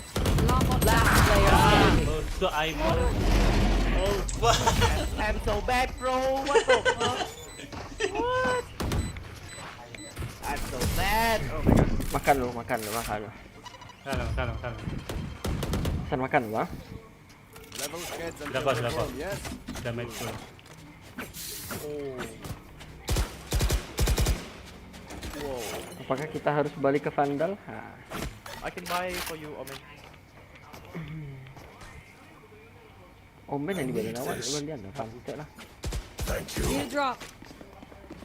bot. Last player standing. Oh, so I Oh, What? I'm so bad, bro. What the fuck? What? I'm so bad. Oh my god. Makan lu, makan lu, makan lu. Salam, salam, salam. Pesan makan lu, ah. Level heads and Dapat, level dapat. Yes. Damage tu. Oh. Wow. Apakah kita harus balik ke Vandal? Ha. I can buy for you, Omen. Omen yang dibeli awak, bukan dia, pantek lah. Thank Need you. a drop.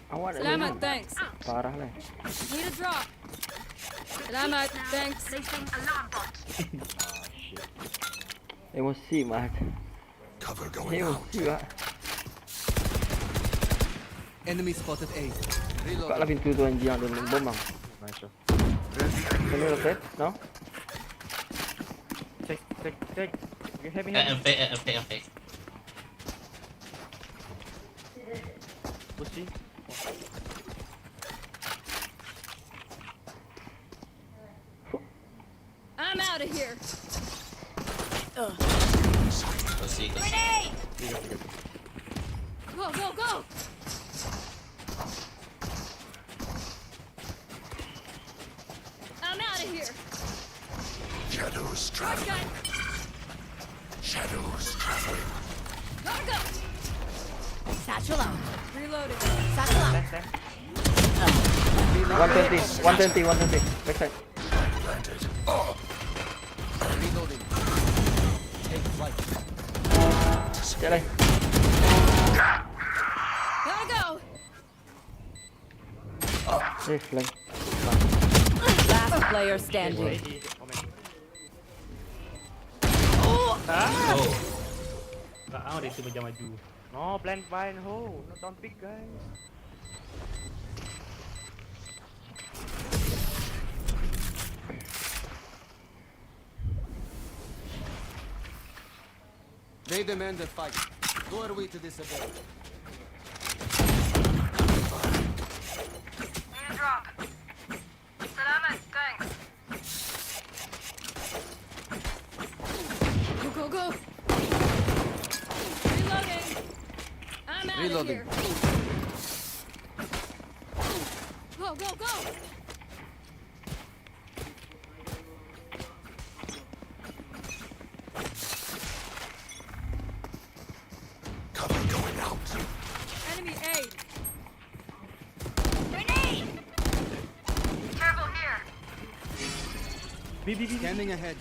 Awak dah Selamat, beli. Thanks. Parah lah. Need a drop. Selamat, thanks. Emosi mah. Cover going out. Emosi lah. Enemy spotted A. Buka lah pintu tu anjing, ada bom bang. Nice. Can you rotate? No? Check, check, check. You have me? Uh, I'm fake, I'm fake, I'm fake. Pussy. I'm out of here. Go see, go see. Grenade! Go, go, go! I'm out of here. Shadows traveling. Shadows traveling. Gotta go. Satchel out. Reloading. Satchel out. Left, left. One twenty, one twenty, one twenty. Backside. Planted. Oh, Reloading. Take flight. Cek lah. Gotta go. Eh, flank. Last player standing. Ready, Omen. Oh. Tak, ah, dia tu macam maju. No, plant vine ho. No, don't pick, guys. They demand a fight. Who are we to disobey? Need a drop. Salamat, thanks. Go, go, go. Reloading. I'm out Reloading. Of here. Go, go, go. Cover going out. Enemy aid. Grenade. Careful here. B, B, B, B. Scanning ahead.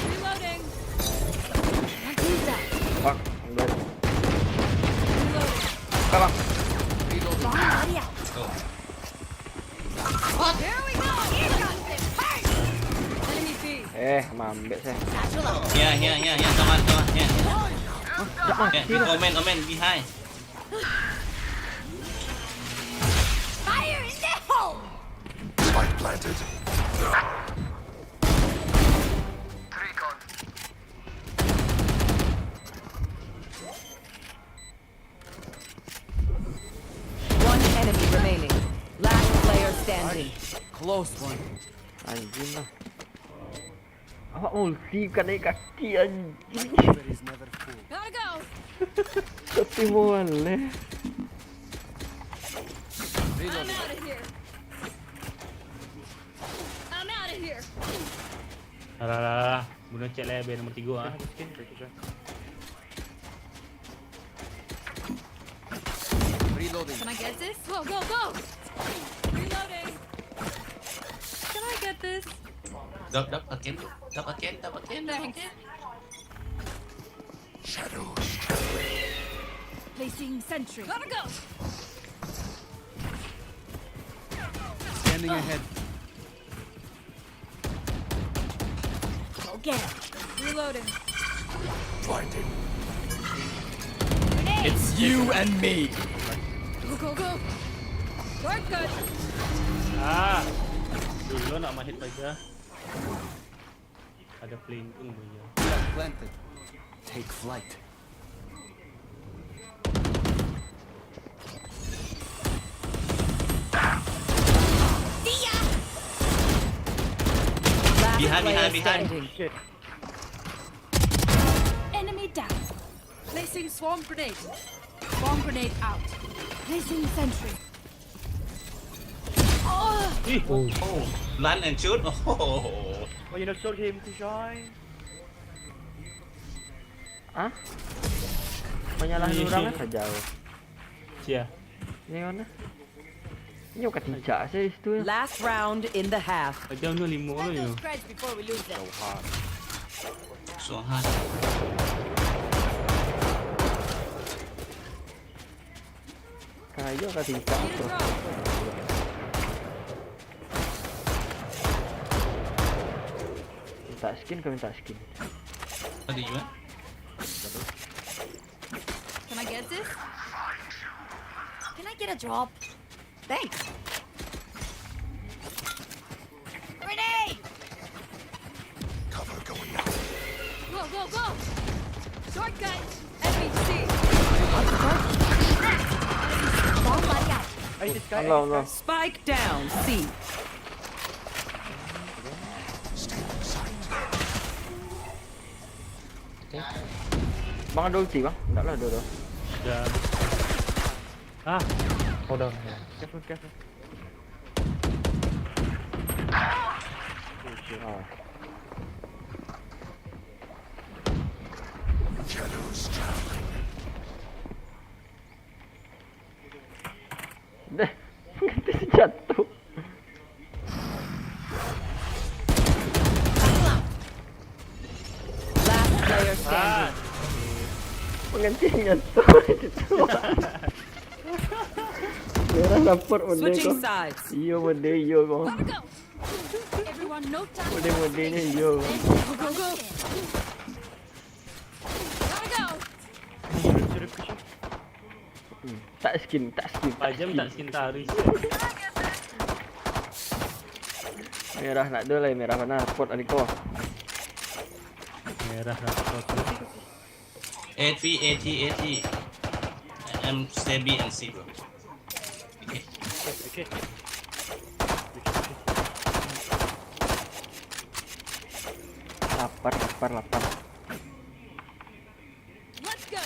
Reloading. Fuck, I'm dead. Bang. There we go. Here comes the fight. Enemy B. Eh, mambek saya. Satchel out. Here, here, here, here, come on, come on, here. Dah mati Here, lah. Omen, Omen, behind. Fire in the hole. Spike planted. One enemy remaining. Last player standing. Close one. Anjing lah. Awak ulti bukan naik kaki anjing. There is never full. Gotta go. Tapi mau aneh. I'm out of here. I'm out of here. Alah, alah, alah. Bunuh cek lah, biar nomor tiga ah. Reloading. Can I get this? Go, go, go. Reloading. Can I get this? Dap, dap, again, dap, again, dap, again, dap, again. Placing sentry. Gotta go. Scanning ahead. Go get it. Reloading. Blinding. Grenade. It's you and me. Go, go, go. Shortcut. Ah. Dulu nak mahit saja. Ada playing pun punya. Planted. Take flight. See ya. Last Behind, player behind, behind. Standing. Enemy down. Placing swarm grenade. Swarm grenade out. Placing sentry. Oh, Ih, Oh, run and shoot. Oh. Oh, you not shot him, Kushai. Ah? Menyalahin Iya, orang iya. Saja. Sia. Ini mana? Ini bukan tidak saya di situ ya. Last round in the half. Macam tu lima let orang those je. spreads before we lose them. So hard. Kayo ka tingkat tu. Minta skin ke minta skin? Ada juga. Can I get this? Can I get a drop? Thanks. Grenade! Cover going out. Go, go, go! Shortcut! N B C! Bomb buddy out! Hey, this guy. Hello, hello. Spike down. C. Bang ada ulti bang? Enggak lah, ada dah. Dah. Ah. Hold on. Careful, careful. Ah. Shadows traveling. Dah, nanti jatuh. Last player standing. Pengantin jatuh itu. Merah lapor benda Switching kau. Sides. Iyo benda iyo kau. Gotta go! Everyone, no time. Benda-bendanya iyo. Go, go, go! Gotta go! Hmm. Tak skin, tak skin, tak Pajam skin. Tak skin taris. Merah nak dua lah, merah mana? Pot ada kau. Merah lah. Kau tu. A T, A T, A T. M C B and C, bro. Okay. Lapar, lapar, lapar. Let's go!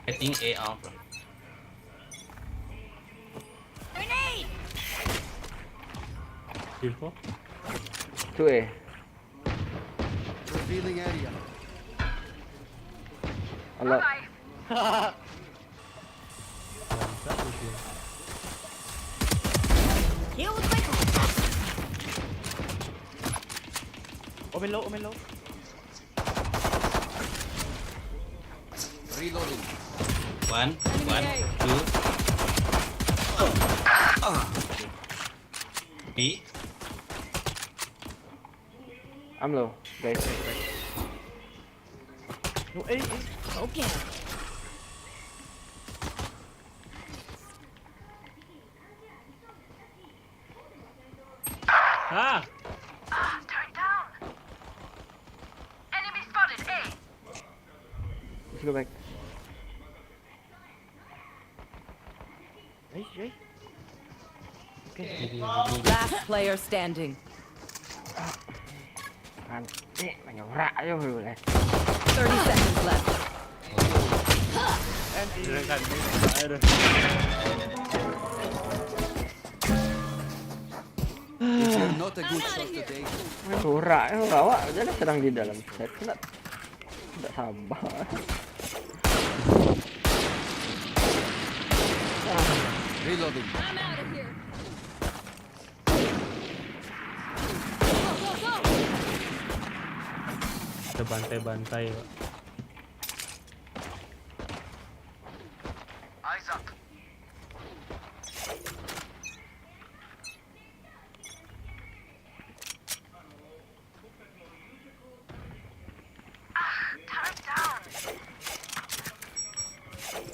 I think A R, bro. Grenade! Info. Tu eh. Revealing area. Alat. Heal quickly! Omen low, Omen low. Reloading. One, one, two. B. I'm low, guys. No, eh, eh. Okay. Ah! Let's go back. Nice, nice. Okay. Last player standing. Antik, manyorak aja dulu lah. Thirty seconds left. Not a good shot today. Manyorak, eh, awak je lah sedang di dalam set. Nak, tak sabar. Reloading. I'm out of here. Go, go, go! Terbantai-bantai, Pak. Eyes up.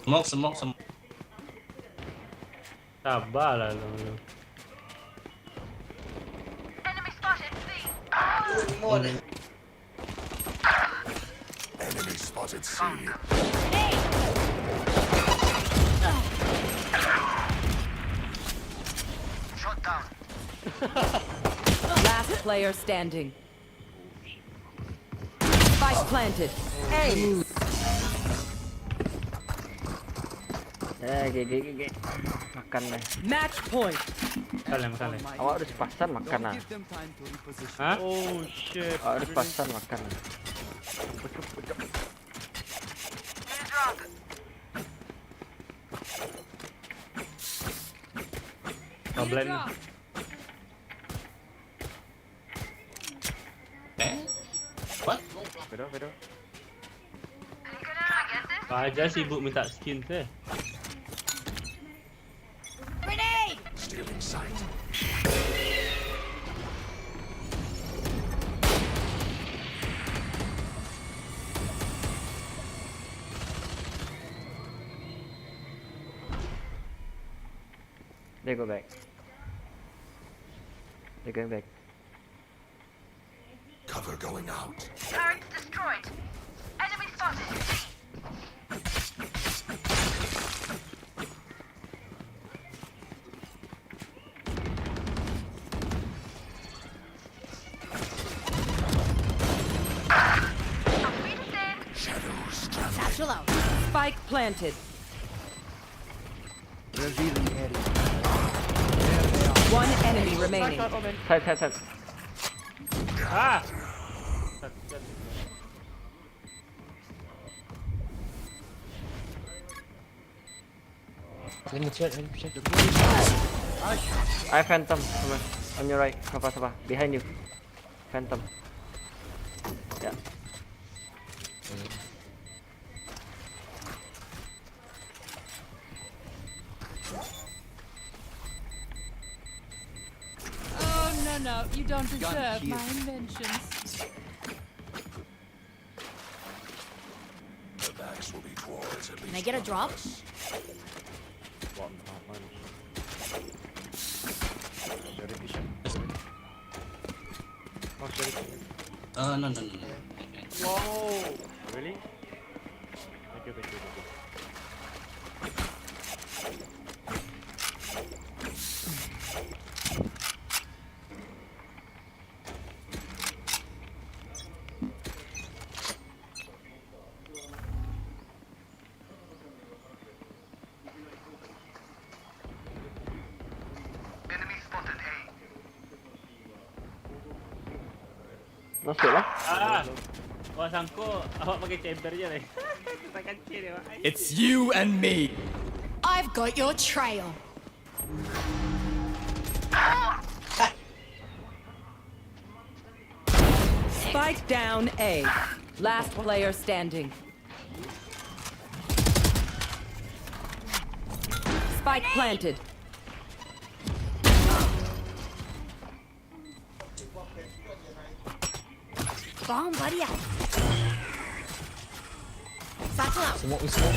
Smoke, smoke, smoke. Sabarlah lu. Enemy spotted C. Last player standing. Spike planted. Hey. Eh, G G, G G. Makan deh. Match point. Makan deh, makan deh. Awak udah sepasan makan lah. Hah? Oh shit. Awak udah sepasan makan. Problem. Eh? What? Bedo, bedo. Aja sibuk minta skin teh. Grenade! Stealing sight. They go back. They're going back. Cover going out. Turret destroyed. Enemy spotted. Satchel out. Spike planted. Revealing area. One enemy remaining. Side, side, side. Ah! Let me check, let me check. I Phantom, on your right. Sabar, sabar. Behind you. Phantom. Yeah. Oh, no, no, you don't deserve my inventions. The backs will be towards at least. Can I get a drop? One, not one. Sorry, Bishop. Oh, sorry. Uh, no, no, no, no. Whoa! Really? Thank you, thank you, thank you. Masuk lah. Ah, wah sangko awak pakai chamber je lah. Kita kancil dia, Pak. It's you and me. I've got your trail. Spike down A. Last player standing. Spike planted. Bomb buddy out. Satchel out. Smoke, we smoke.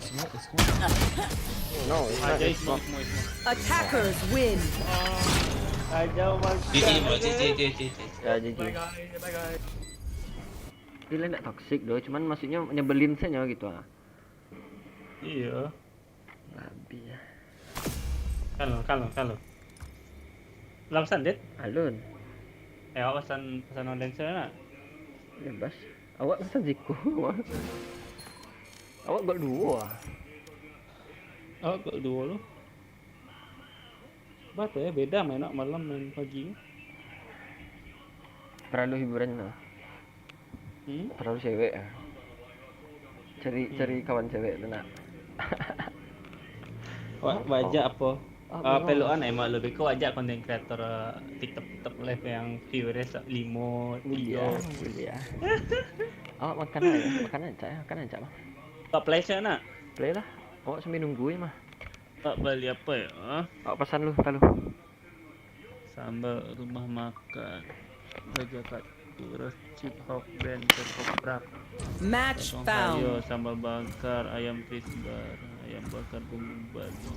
Smoke, we smoke. No, it's not, it's not. Attackers win. Kacau banget. G G, bro, G G, G G, G G. Ya, G G. Dia ndak toxic doh, cuman maksudnya nyebelin saja gitu ah. Iya. Babi ya. Kalau, kalau, kalau. Lah pesan, Dit? Alun. Eh, awak pesan, pesan online sana nak? Bebas. Awak pesan siku. Awak gol duo ah. Awak gol duo lu. Apa ya, beda main nak malam main pagi. Perlu hiburan lah. Hmm? Terlalu cewek ah. Cari hmm. Cari kawan cewek tu nak. Wah, bajak apa? Ah, peluan emak lebih kau ajak konten kreator uh, TikTok TikTok live yang viewersnya lima tiga. Iya. Awak makan aja, makan aja ya, makan aja mah. Tak play sih nak? Play lah. Awak sambil nunggu ya mah. Tak beli apa ya? Awak pesan lu kalau. Sambal rumah makan. Raja Kat Terus chip hawk band ke koprak. Match found. Ayo sambal bakar, ayam crispy bar, ayam bakar bumbu babi.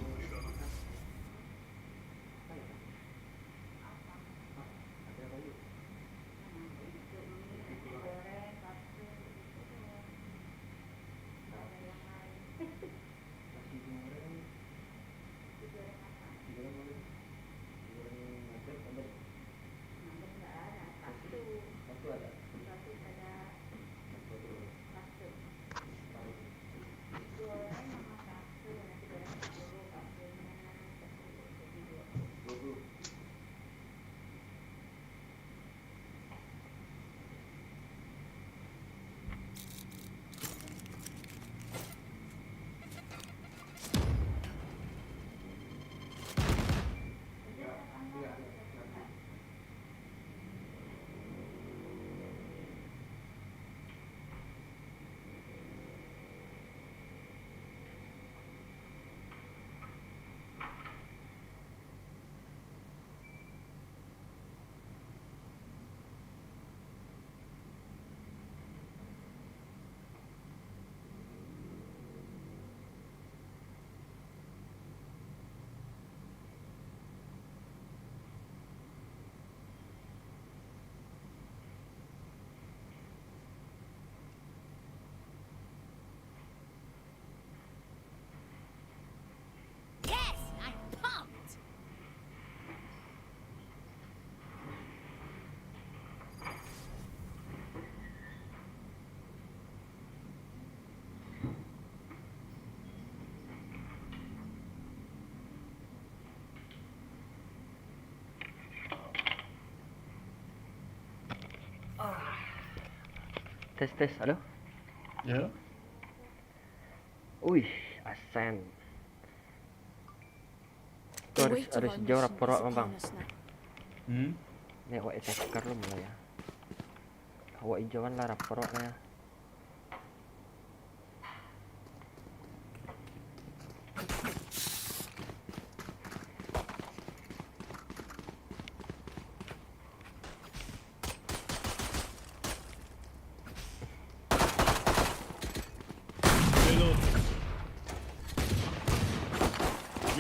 Tes tes, halo? Ya. Uih, asen. Tu harus harus jauh rapor awak bang. Hmm. Ni awak attacker lu mulai ya. Awak ijauan lah rapor awak lah ya.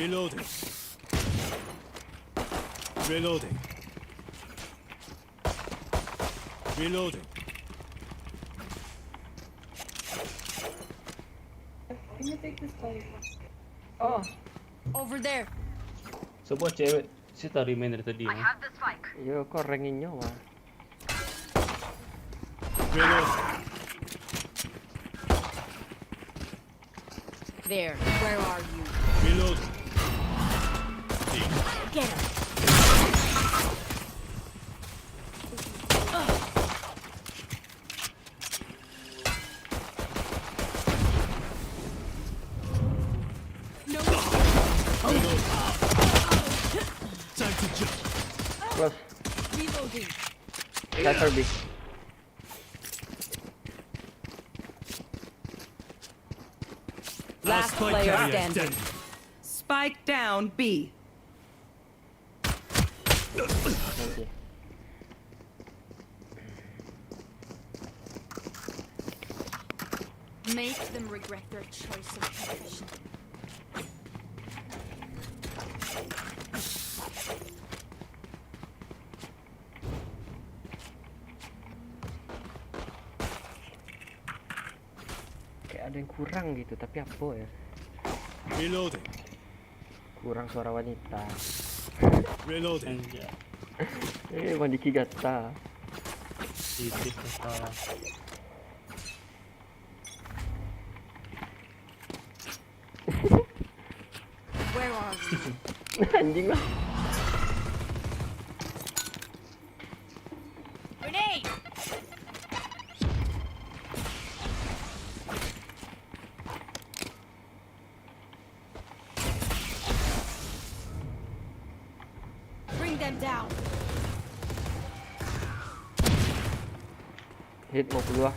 Reloading. Reloading. Reloading. Can you take this, please? Oh. Over there. Sebuah cewek si tadi main dari tadi. Yo, kok ranginyo mah. Reload. There. Where are you? Reload. Get him. Cypher B. Last player standing. Spike down B. Oke. Make them regret their choice of profession. Kayak ada yang kurang gitu, tapi apa ya? Reloading. Kurang suara wanita. Reloading. Anjay. Eh, Bang Diki gata. Titik masalah. Where are we? Anjing lah. Grenade! Bring them down. Hit lima puluh lah.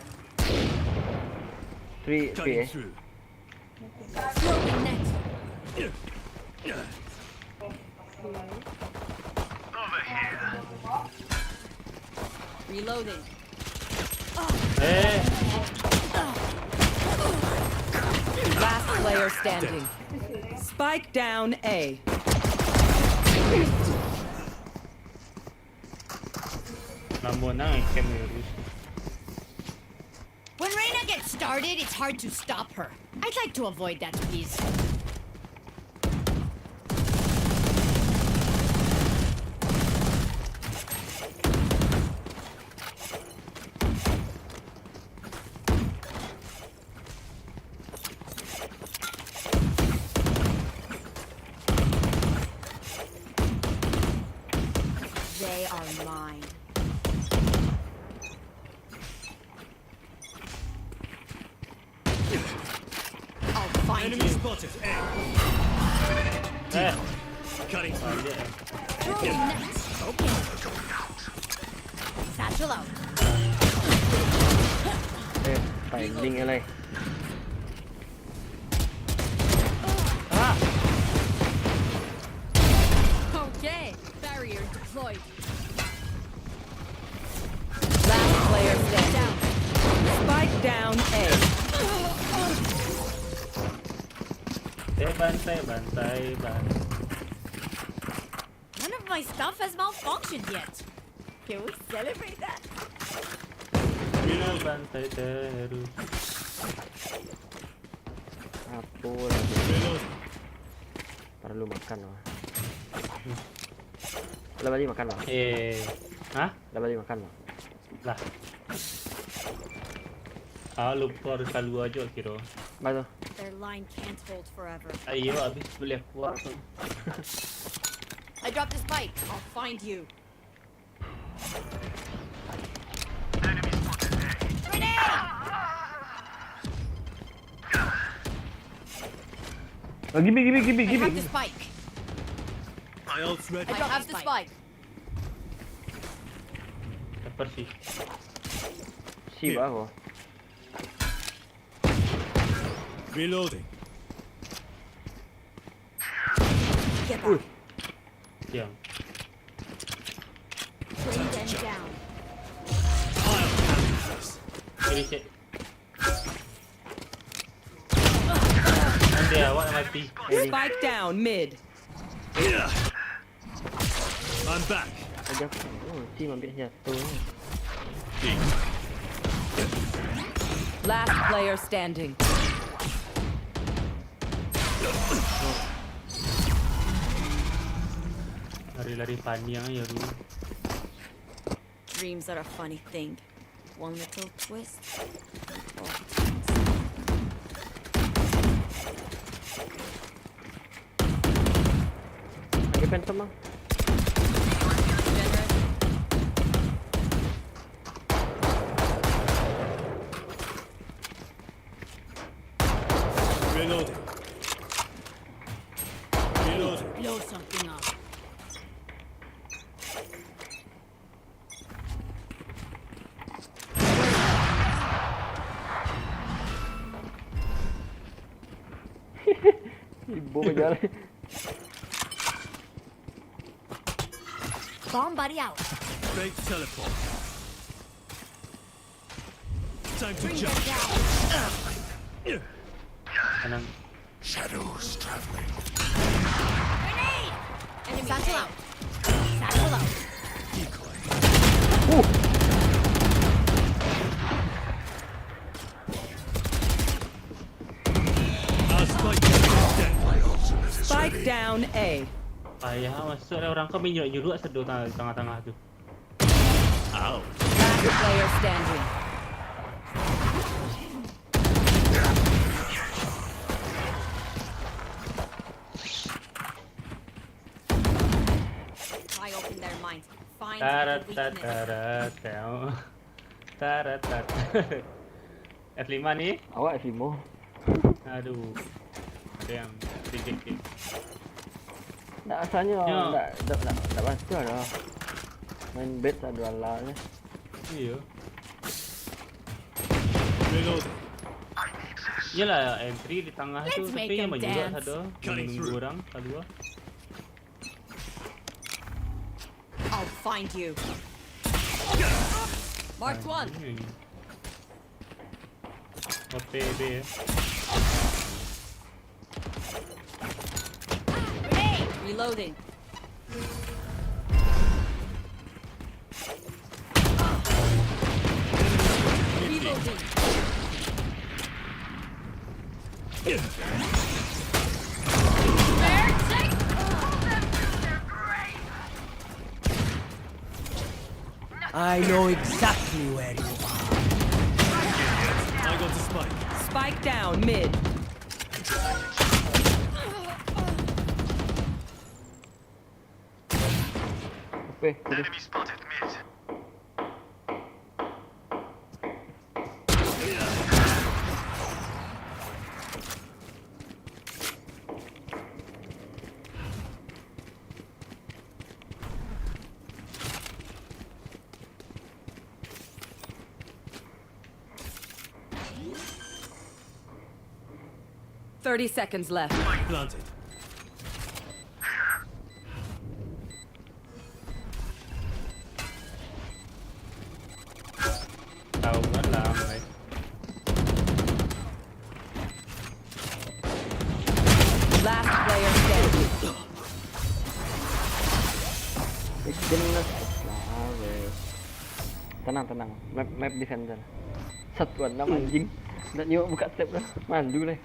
Three P Cutting eh. Through. Throwing net. Reloading. Eh, Last player standing. Spike down A. Lama nak camera. When Reyna gets started, it's hard to stop her. I'd like to avoid that, please. They are mine. I'll find Enemy you. Spotted. A. Eh, Cutting through. Balik eh. Throwing net. Satchel out. Eh, timing lah. Ah, Okay, barrier deployed. Last player standing. Spike down A. Teban, teban, teban. None of my stuff has malfunctioned yet. Can we celebrate that? Teban, teban. Apa lagi? Reloading. Perlu makan lah. Lah balik makan lah. Eh, hah? Lah balik makan lah. Lah. Ah, lupa harus keluar juga kira. Baik tu. Their line can't hold forever. Ayo, habis boleh keluar tu. I dropped the spike. I'll find you. Grenade! Uh, give me, give me, give me, I give have the me. Spike. My ult's ready. I have the spike. Apa sih? Si bah aku. Reloading. Get back. Diam. Bring them down. Kiri cek. Nanti awak nak mati. Spike down mid. I'm back. Aja aku. Oh, team ambil jatuh ni. Last player standing. Lari-lari panjang ya tu. Dreams are a funny thing. One little twist. Ada phantom ah. Reloading. Reloading. Blow something up. Ibu jalan. Bomb buddy out. Fake teleport. Time to Bring jump. Them down. Kanan. Shadows traveling. Grenade. Enemy satchel out. Satchel out. Decoy. Our spike is dead. My ultimate is Spike ready. Down A. Payah masuk lah orang kau menyuruh-nyuruh sado tang- tangah-tangah tu. Out. Last player standing. Pry open their minds. Find Tarat the tat weakness. tarat teo. Tarat tat. F lima ni. Awak F lima. Aduh. Ada yang reject. Ndak, asalnyo Ya. ndak ndak ndak, ndak baca dah. Main bed sado alah je. Iya. Reloading. Iyalah, entry di tangah tu, Let's make tapi yang them menyuruh dance. sado. Cutting Nunggu through. Orang kalua. I'll find you. Marked one. Hmm. O P B ya. Grenade. Reloading. Reloading. I know exactly where you are. I got the spike. Spike down mid. Apa? Kuda. Thirty seconds left. Planted. Tahu kan lah, mulai. Last player standing. Bikin lah. Lah, weh. Tenang, tenang. Map, map defender. Satu enam anjing. Nak nyok buka step dah. Malu lah.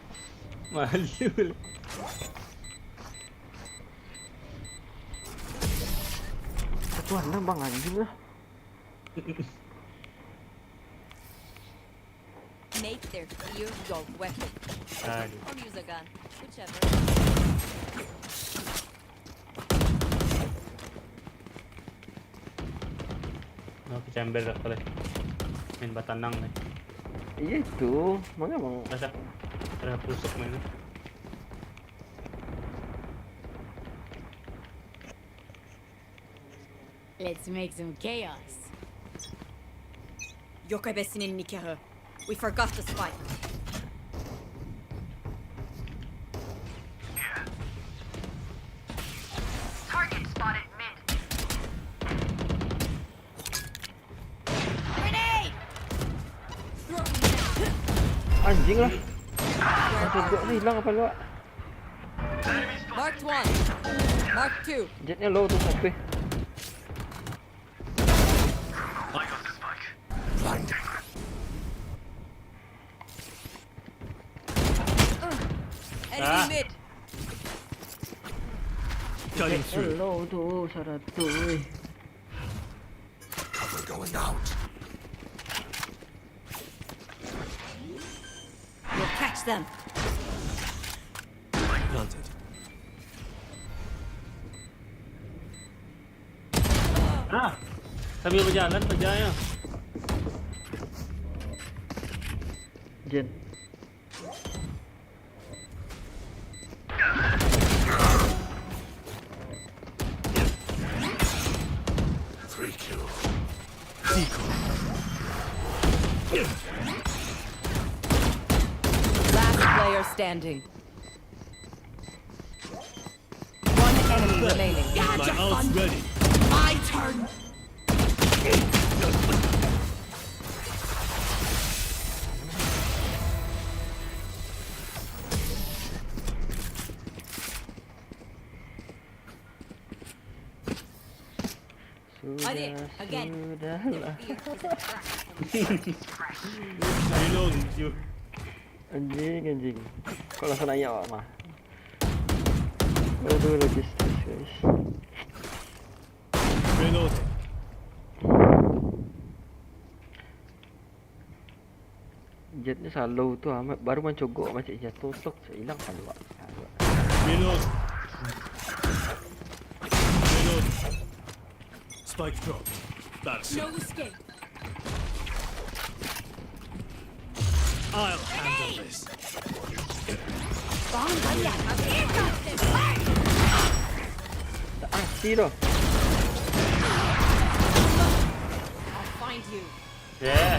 Malu lah. Satu enam bang anjing lah. Make their fear your weapon. Aduh. Or use a gun, whichever. Nah, aku chamber dah boleh. Main batanang ni. Iya itu. Mana bang? Rasa rasa pusuk main. Let's make some chaos. Yokai besinin ni kya hai? We forgot the spike. Target spotted mid. Grenade! Anjing lah. Masuk gua hilang apa lu? Marked one. Marked two. Jetnya low tu sampai. Enemy Ah. mid. Cutting through. Low tu seratus. Weh. Cover going out. We'll catch them. Spike planted. Ah, sambil berjalan saja ya. Jin. Three kill. Decoy. Last player standing. One enemy remaining. My ult's ready. I Sudah, sudahlah. Reload, you. Anjing, anjing. Kok langsung naik awak mah? Aduh, logistik, guys. Reload. Jet ni selalu tu amat, baru mancogok macam jatuh tok, hilang palu. Reload. Reload. Spike drop. That's it. No escape. I'll handle this. Tak mati tu. I'll find you. Yeah,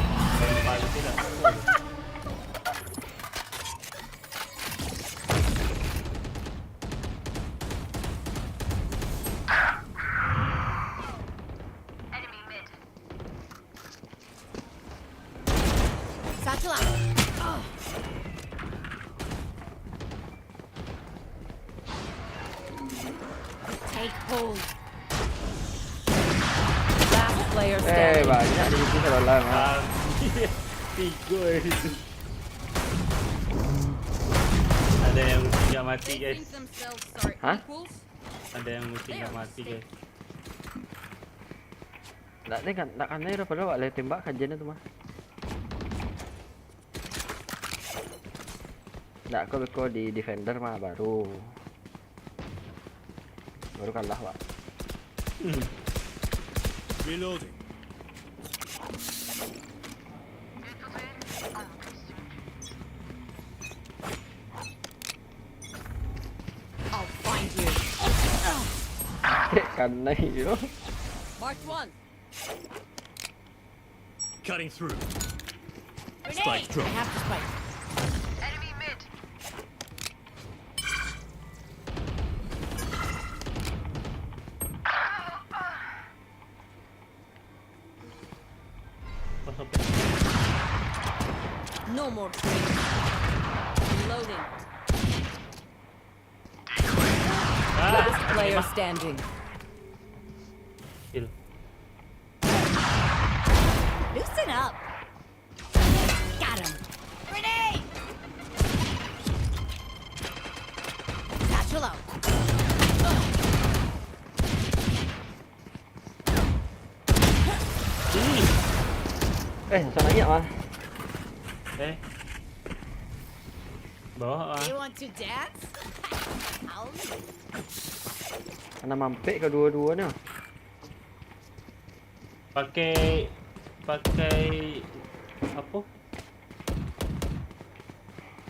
mati dah. Satchel out. Take hold. Last player Eh, standing. Banyak di situ kalau lah mah. Tiga di situ. Ada yang tinggal mati, guys. Themselves are Hah? Equals. Ada yang mesti nggak mati, guys. Nak ni kan, nak kanai dah padahal awak lah tembak kajian tu mah. Nak kau beko di defender mah baru. Baru kalah, Pak. Reloading. I'll find you. Kanai yo. Marked one. Cutting through. Spike I drop. Have to spike. Pas sampai. No more tricks. Reloading. Ah, Last player standing. Kill. Loosen up. Got him. Grenade. Satchel out. Eh, macam banyak mah. Eh. Bawah ah. You want to dance? I'll lead. Kena mampek kedua-duanya. Pakai pakai apa?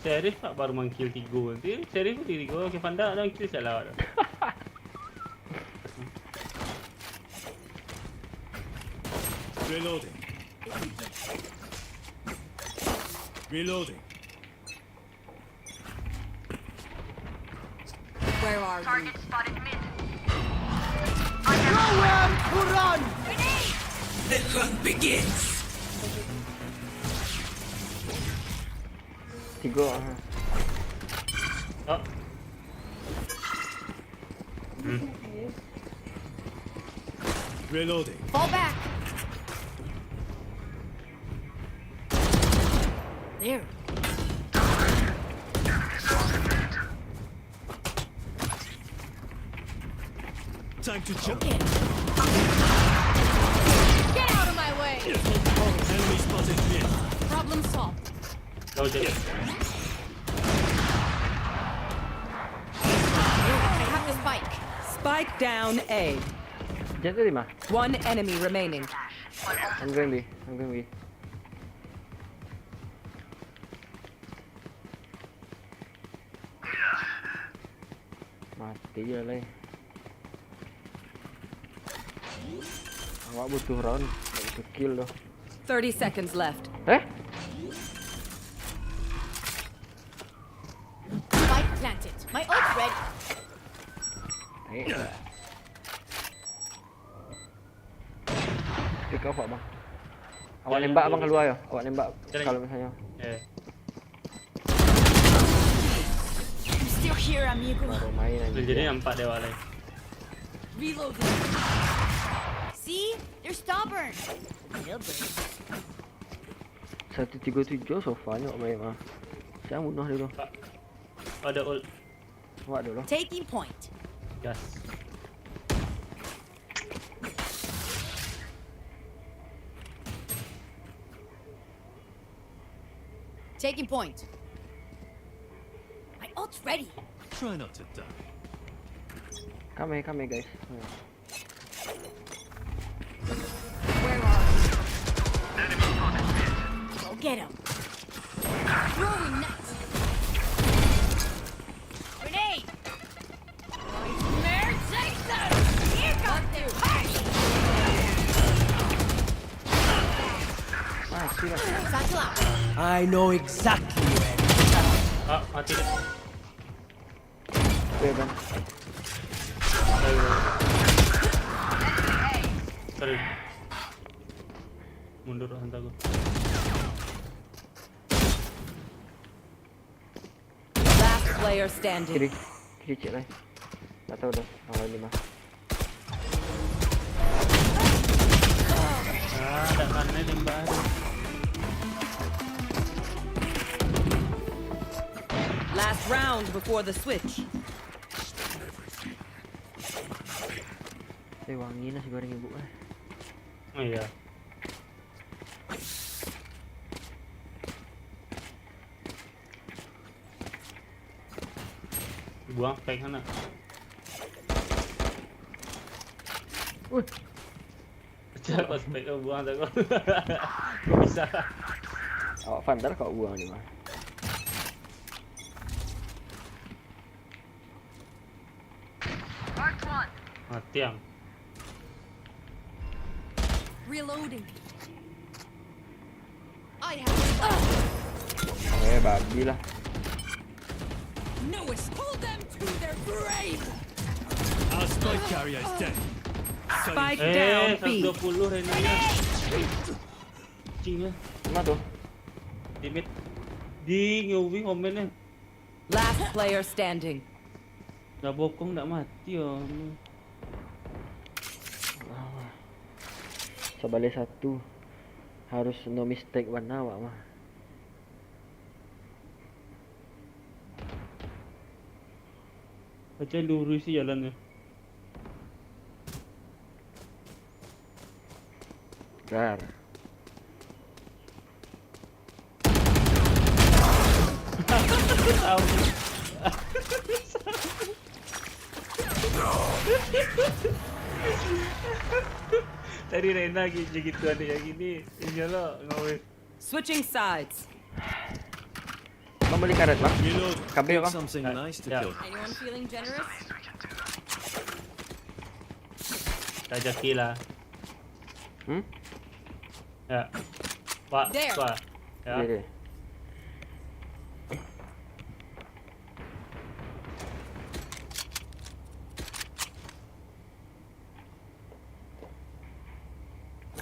Sheriff tak baru mangkil tiga nanti. Sheriff pun tiga. Okay, Fanda dah mangkil salah tu. Reloading. Reloading. Where are you? Nowhere to run! The hunt begins! Tiga. Ah. Oh. Reloading. Fall back. There. Time to jump. Get out of my way. Enemy spotted mid. Problem solved. Kau je. I have the spike. Spike down A. Jet tadi mah. One enemy remaining. I'm going B. I'm going B. Mati je lah. Awak butuh round, tak butuh kill doh. Thirty seconds left. Eh? Spike planted. My ult ready. Eh. Kau kuat, Bang. Awak nembak, Bang, keluar yo. Awak nembak kalau misalnya. Eh. I'm still here, amigo. Baru main anjing. Jadi nampak dia awak lain. Reloading. See? They're stubborn. They'll break. Satu tiga tujuh sofa nyo main mah. Saya bunuh dulu. Pak. Ada ult. Awak dulu. Taking point. Gas. Taking point. My ult's ready. Try not to die. Come here, come here, guys. Where are you? Go get him. Throwing net. Grenade. Nightmare Jason! Here comes the party! Mati lah. Satchel out. I know exactly where. Ah, mati dia. Oke, Bang. Ayo. Sorry. Mundur lah, hantar gua. Last player standing. Kiri. Kiri cek lah. Tak tahu dah. Kalau ini mah. Ah, tak kena nembak tu. Last round before the switch. Eh, wangi nasi goreng ibu eh. Oh iya. Buang spek sana. Wih. Pecah kau spek kau buang tak kau. Kau bisa. Awak Vandal kau buang ni mah. Mati ang. Reloading. I have. Eh, babi lah. No, pull them to their grave. Our spike carrier is dead. Spike down B. Eh, seratus dua puluh Rena-nya. Cing lah. Mana tu? Di mid. Di nge-win omen ni. Last player standing. Dah bokong dak mati oh. Wah, wah. Sabaleh satu. Harus no mistake bana awak mah. Macam lurus si jalan tu. Dar. Tadi Rena gi-, gitu adik yang gini. Insyaallah ngawin. Switching sides. Bang, beli karet, Bang. Reload. Kabel, Bang. Something nice to kill. Anyone feeling generous? Rezeki lah. Hmm? Ya. Pak, there. Pak. Ya. Dia, dia.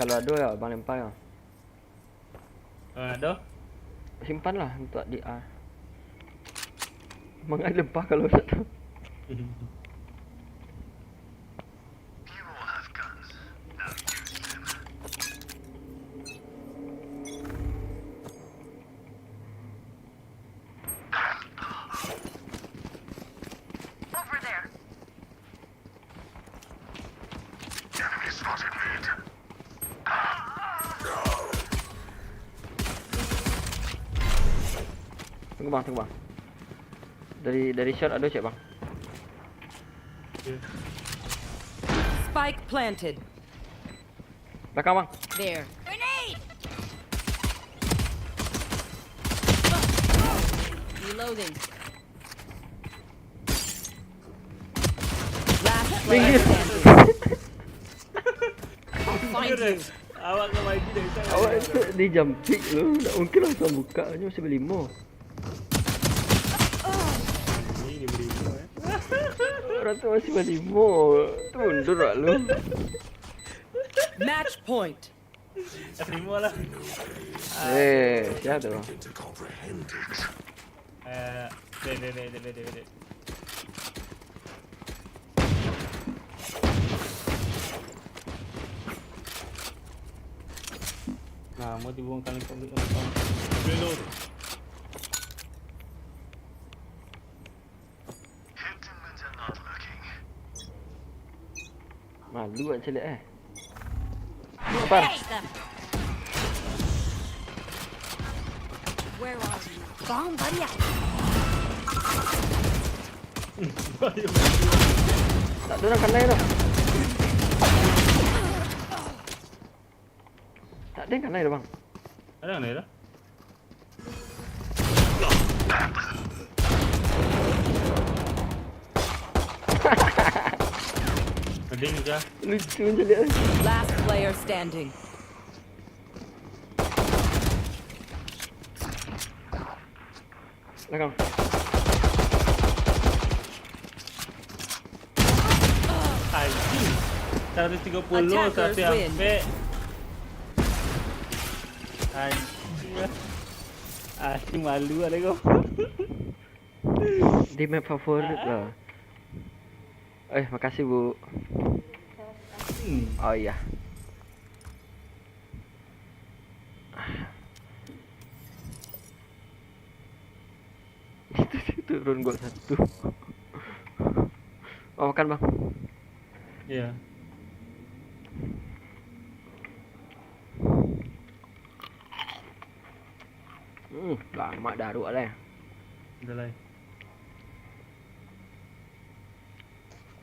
Kalau ada ya, Bang lempar ya. Ah, dah. Simpanlah untuk di A. Mangai lempah kalau tak tahu. Tunggu bang, tunggu bang. Dari, dari short ada cek bang. Spike planted. Belakang bang. There. Grenade! Reloading. Last player standing. I'll find you. Awak tu, dia jam pick tu. Tak mungkin langsung buka. Ni masih berlima. Ni dia berlima, eh. Orang tu masih berlima. Tu mundur lah lu. Match point. Terima lah. Eh, siapa tu? Eh, dek, dek, dek, dek, dek, dek. Nah, mau dibuang kali kau. Reload. Malu awak caliak, eh. Sabar. Where are you? Bomb buddy out. Tak ada orang kanai tu. Tak ada yang kanai tu, bang. Ada yang kanai tu? Peding kah? Lucu je dia. Last player standing. Belakang. Anjing. Seratus tiga puluh, Attackers seratus win. Sampai. Anjing lah. Anjing, malu lah kau. Di map favorit lah. Eh, makasih, Bu. Hmm. Oh iya. Itu sih turun gua satu. Oh, makan, Bang. Iya. Hmm, lamak daruak lah. Udah lah.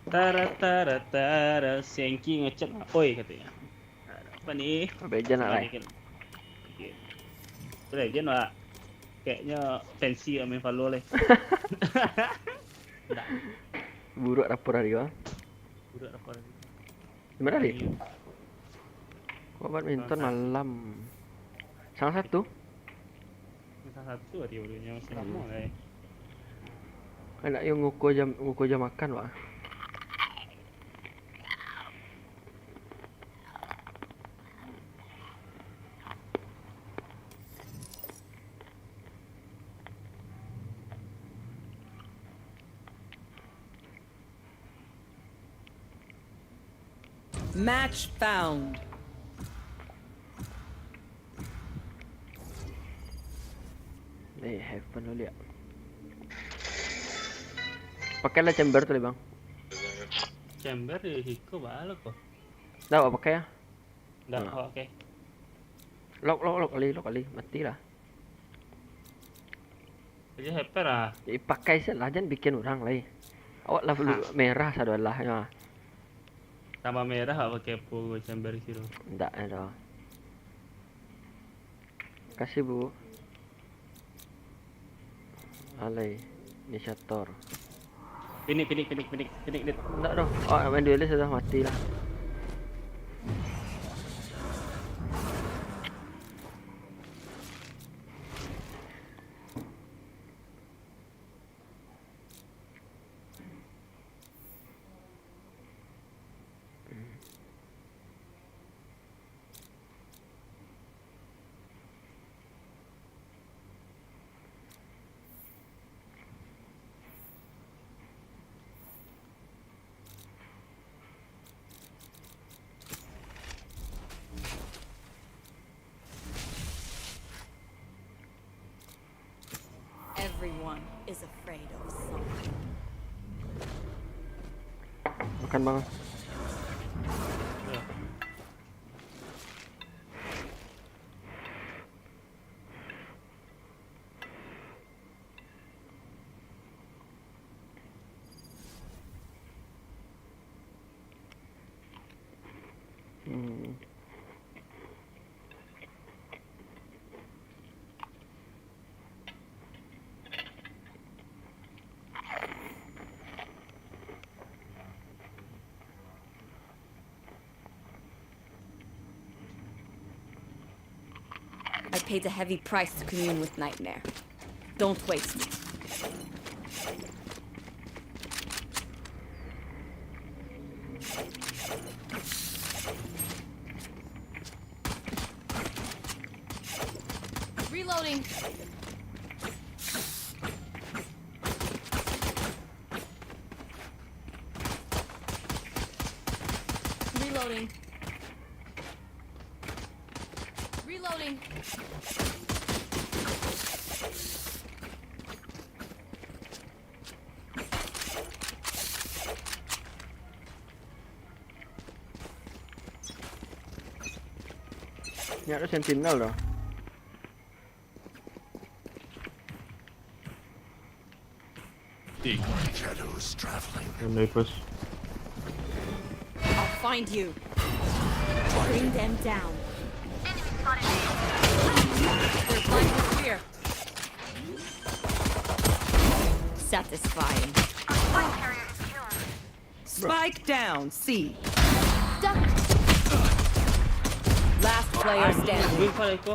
Tara, tara, tara, Sengki ngechat. Oi, katanya. Apa ni? Apa ejen nak, lai? Oke. Apa ejen, Pak? Kayaknya pensi lah main Valo, lai. Ndak. Buruk rapor hari, Bang. Buruk rapor hari. Gimana, Ri? Iya. Kau badminton malam. Salah satu? Salah satu hari udah masih lama, lai. Enak yang ngukur jam, ngukur jam makan, Pak. Match found. Eh, heaven dulu ya. Pakailah chamber tu, Bang. Chamber di siko balo ko. Dah, awak pakai ya? Dah, nah. Oh, oke. Lock, lock, lock kali, lock kali. Matilah. Jadi hyper lah. Jadi pakai salah, jangan bikin orang lai. Awak lah perlu merah sado lah, ya. Tambah merah awak pakai apa chamber siro? Ndak ada. Makasih, Bu. Alai, inisiator. Pinik, pinik, pinik, pinik, pinik, dit. Ndak doh. Oh, main duelist sudah mati lah. Everyone is afraid of something. Makan, Bang. Hmm. I paid a heavy price to commune with Nightmare. Don't waste it. Reloading. Reloading. Nyak ado sentinel doh. Shadows traveling. One day push. I'll find you. Bring them down. We're blind here. Satisfying. Spike down, C. Duck. Last player standing. Anjing, kau iko.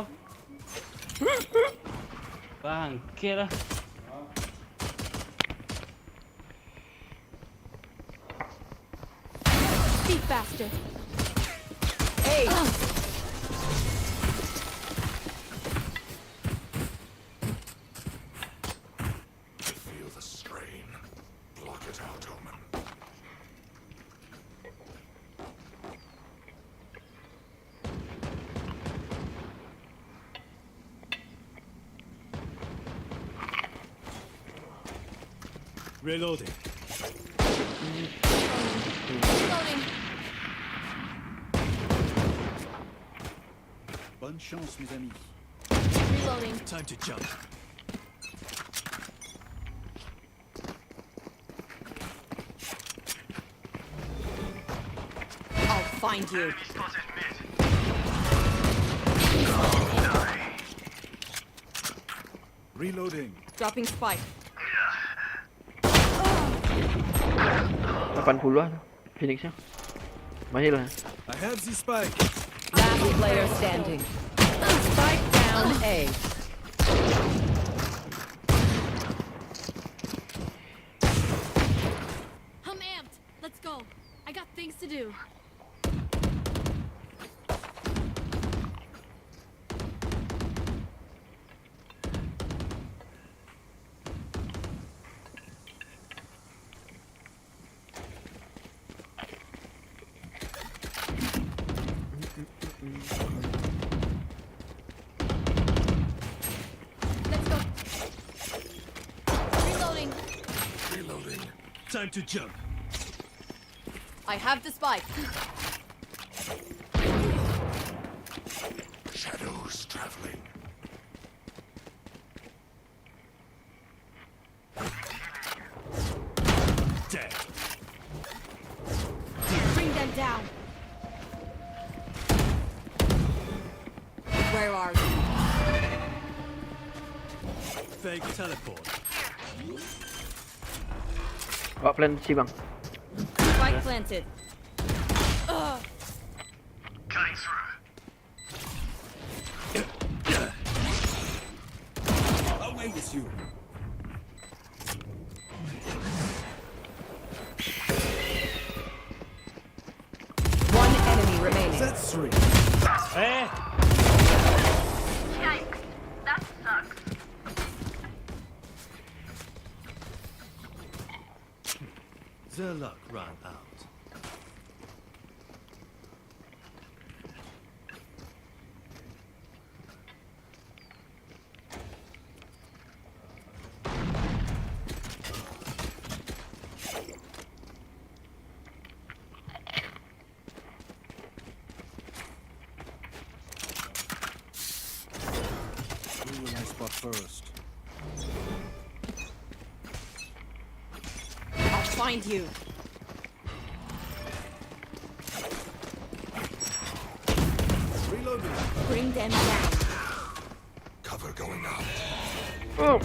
Bangke lah. Be faster. Hey. I feel the strain. Block it out, Omen. Reloading. Reloading. Bonne chance, mes amis. Reloading. Time to jump. I'll find you. Reloading. Dropping spike. Lapan puluh lah tu. Phoenix-nyo. Mahir lah. I have the spike. Last player standing. Spike down A. I'm amped. Let's go. I got things to do. Let's go. Reloading. Reloading. Time to jump. I have the spike. Shadows traveling. Dead. Bring them down. Where are you? Fake teleport. Awak plan C, bang. Spike planted. Cutting through. Away with you. One enemy remaining. That's three. Eh, Yikes. That sucks. The luck ran out. Who will I spot first? I'll find you. Reloading. Bring them down. Cover going out. Oh.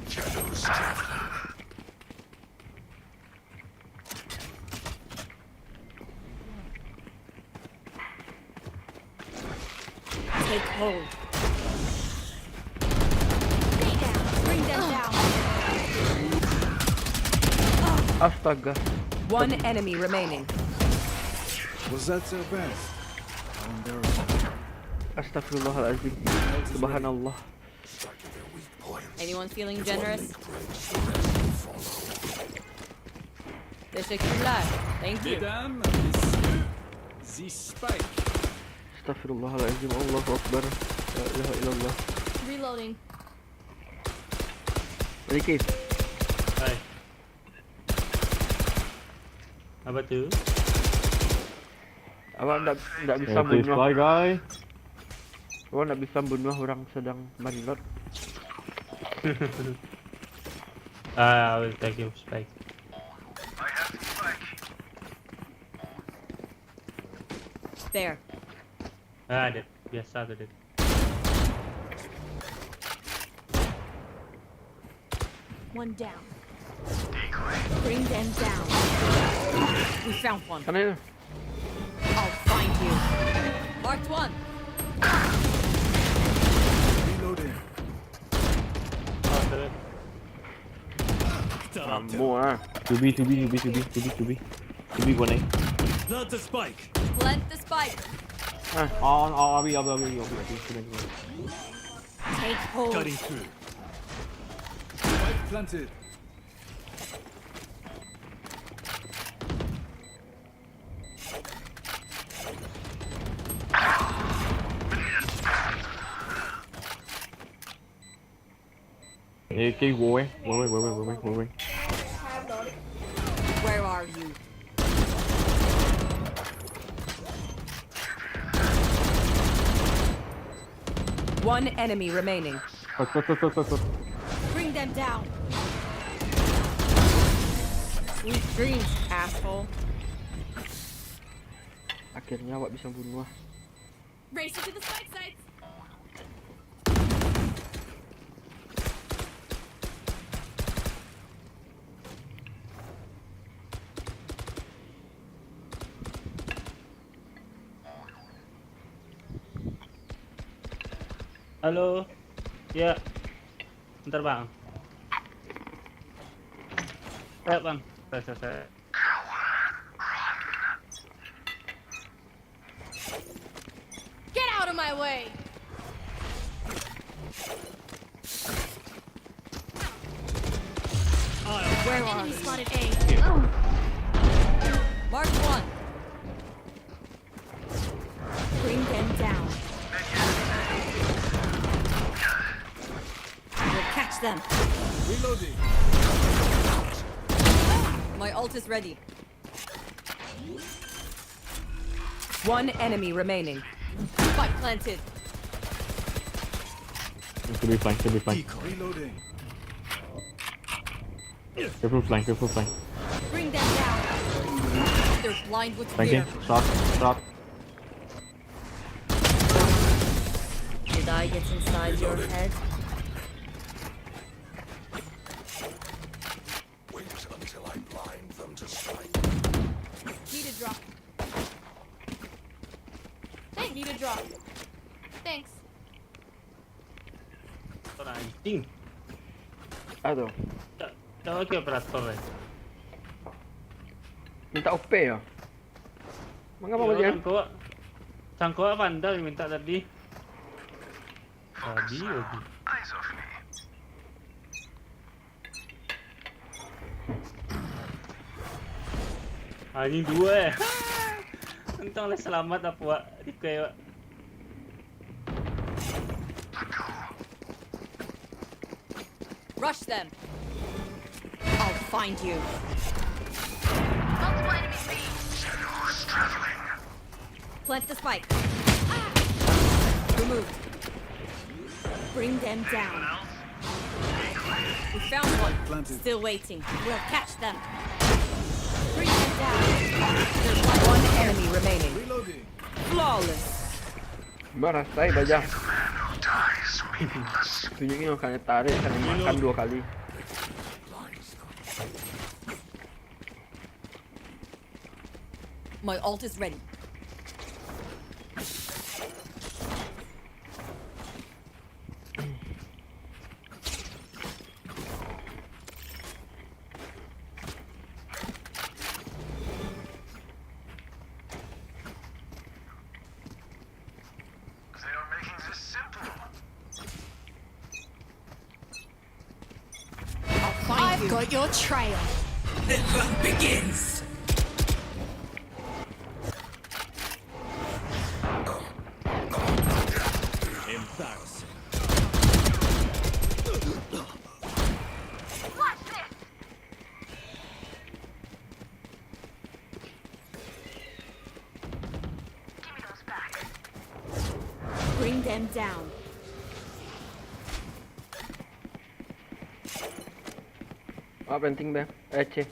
Shadows traveling. Take hold. Stay down. Bring them down. Astaga. One enemy remaining. Was that their best? How embarrassing. Astagfirullahalazim. Subhanallah. Strike at their weak points. Anyone feeling If one generous? link breaks, the rest will follow. Teşekkürler. Thank you. Mesdames, messieurs, the spike. Astagfirullahaladzim, Allahu Akbar. La ilaha illallah. Reloading. Balik, Kev. Hai. Apa tu? Awak ndak, ndak bisa bunuh. Spy guy. Awak ndak bisa bunuh orang sedang mereload. Ah, I will take you, spy. There. Ah, dead. Biasa tu, dead. One down. Bring them down. We found one. Sana itu. I'll find you. Marked one. Reloading. Ah, dead. Rambo ah. Two B, two B, two B, two B, two B, two B. Two B one A. Plant the spike. Plant the spike. Ah. On, on, abi, abi, abi, abi, abi, abi. Take hold. Cutting through. Spike planted. Eh, Kev, go away. Go away, go away, go away, go away. Where are you? One enemy remaining. Stop, stop, stop, stop, stop, stop. Bring them down. Sweet dreams, asshole. Akhirnya awak bisa bunuh. Racing to the spike sites. Halo. Ya. Bentar, Bang. Ya, Bang. Saya, saya, saya. Get out of my way! Where are you? Enemy spotted A. Mark one. Bring them down. We'll catch them. Reloading. My ult is ready. One enemy remaining. Spike planted. It could be flank, could be flank. Decoy. Reloading. Careful flank, careful flank. Bring them down. They're blind with fear. Flanking, short, short. Did I get inside your head? Wait until I blind them to sight. Need a drop. Thanks. Need a drop. Thanks. Orang anjing. Aduh. Tak, tak pakai operator, eh. Minta O P ya? Mangapa? Iya, dia? Sangko, sangko vandal minta tadi. Tadi lagi. Anjing dua, eh. Untung lah selamat apa, Wak. Decoy, Wak. Rush them. I'll find you. Multiple enemies B. Plant the spike. Removed. Bring them down. We found one. Planted. Still waiting. We'll catch them. Bring them down. There's one enemy remaining. Reloading. Flawless. Barasai bajang. Tunjuknya kena tarik, kena makan dua kali. My ult is ready. I'll find you. I've got your trail. Hunt begins. Bring them down. Ah, penting, Bang. Eh, C.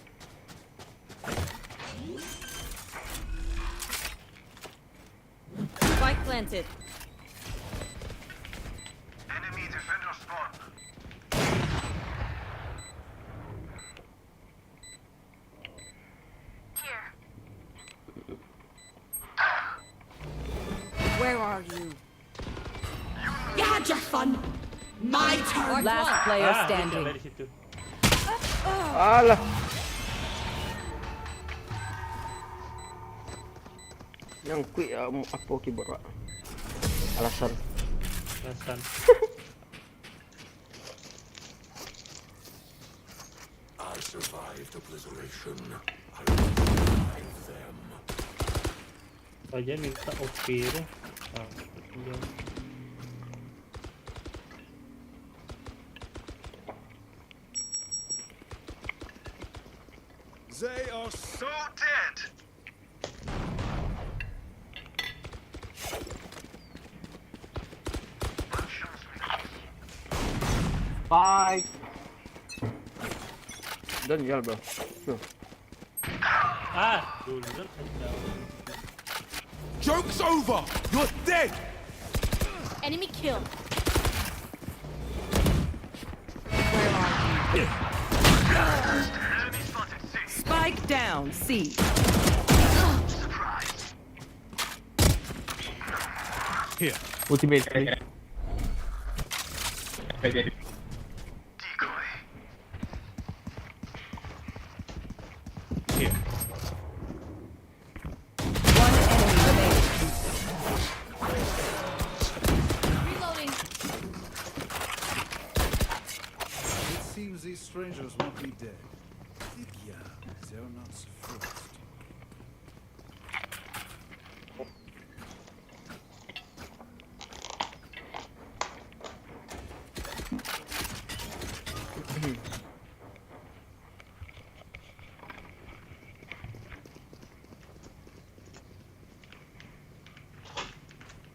Spike planted. Enemy defender spawn. Here. Where are you? You had your fun. My turn. Last player Ah, standing. Dari situ. Alah. Yang quick, um, apa keyboard, Wak? Alasan. Alasan. I survived obliteration. I will revive them. Saja minta O P tu. Ah, iya. They are so dead. Bye. Done, yeah, bro. Sure. Ah, dulu kan. Joke's over! You're dead! Enemy kill. Where are you? Spike down, C. Here. Ultimate. Here. One enemy remaining. Reloading. It seems these strangers won't be dead. Libya, they're not surprised.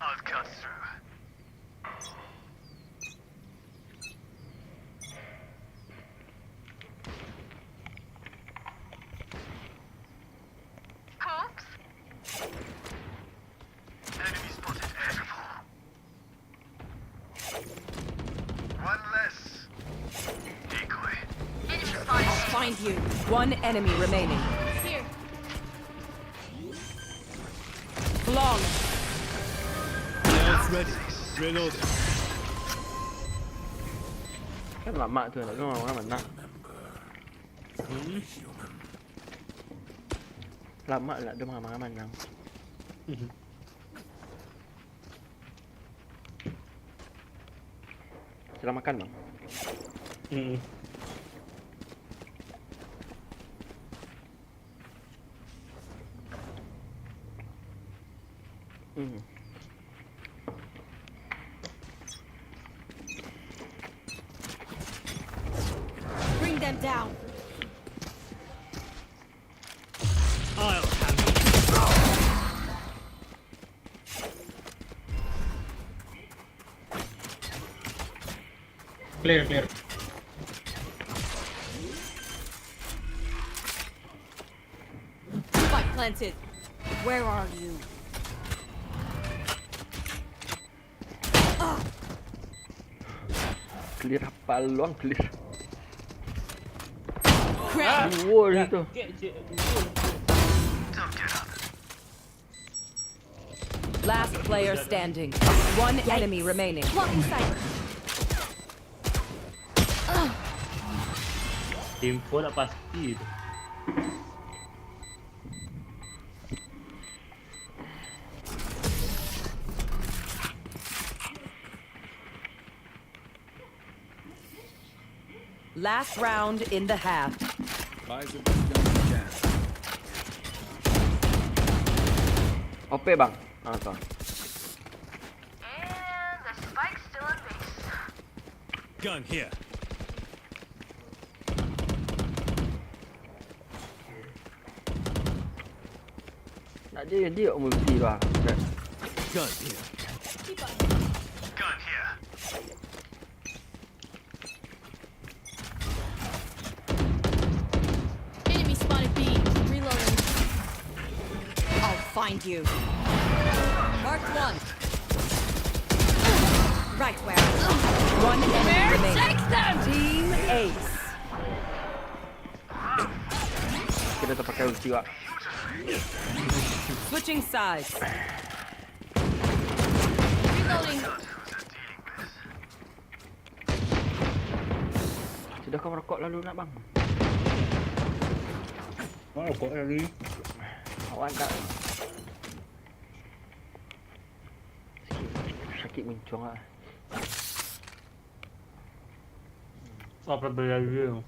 I've cut through. Oops. Enemy spotted. One less. Decoy. Enemy spotted. I'll find you. One enemy remaining. Here. Flawless. Now it's ready. Reloading. Kan lamak tu, nak tengok orang mana. Hmm. Lamak nak dengar manang. Sila makan, Bang. Mm-mm. Mm. Bring them down. I'll handle it. Clear, clear. Spike planted. Where are you? Clear apa luang clear? Crack. Dua itu. Last player standing. One enemy remaining. Blocking sight. Info dah pasti tu. Last round in the half. Eyes of this gun down. Ope, Bang. Ah, tu. And the spike's still on base. Gun here. Tak dia, dia multi, Bang. Gun here. Gun here. Enemy spotted B. Reloading. I'll find you. Marked one. Right where. One enemy remaining. Take them! Team Ace. Kita terpakai ulti, Wak. Switching sides. Reloading. Sudah kau merokok lalu nak, Bang? Mana rokok tadi? Awak tak. Sakit, sakit muncuang ah. Apa beli lagi tu?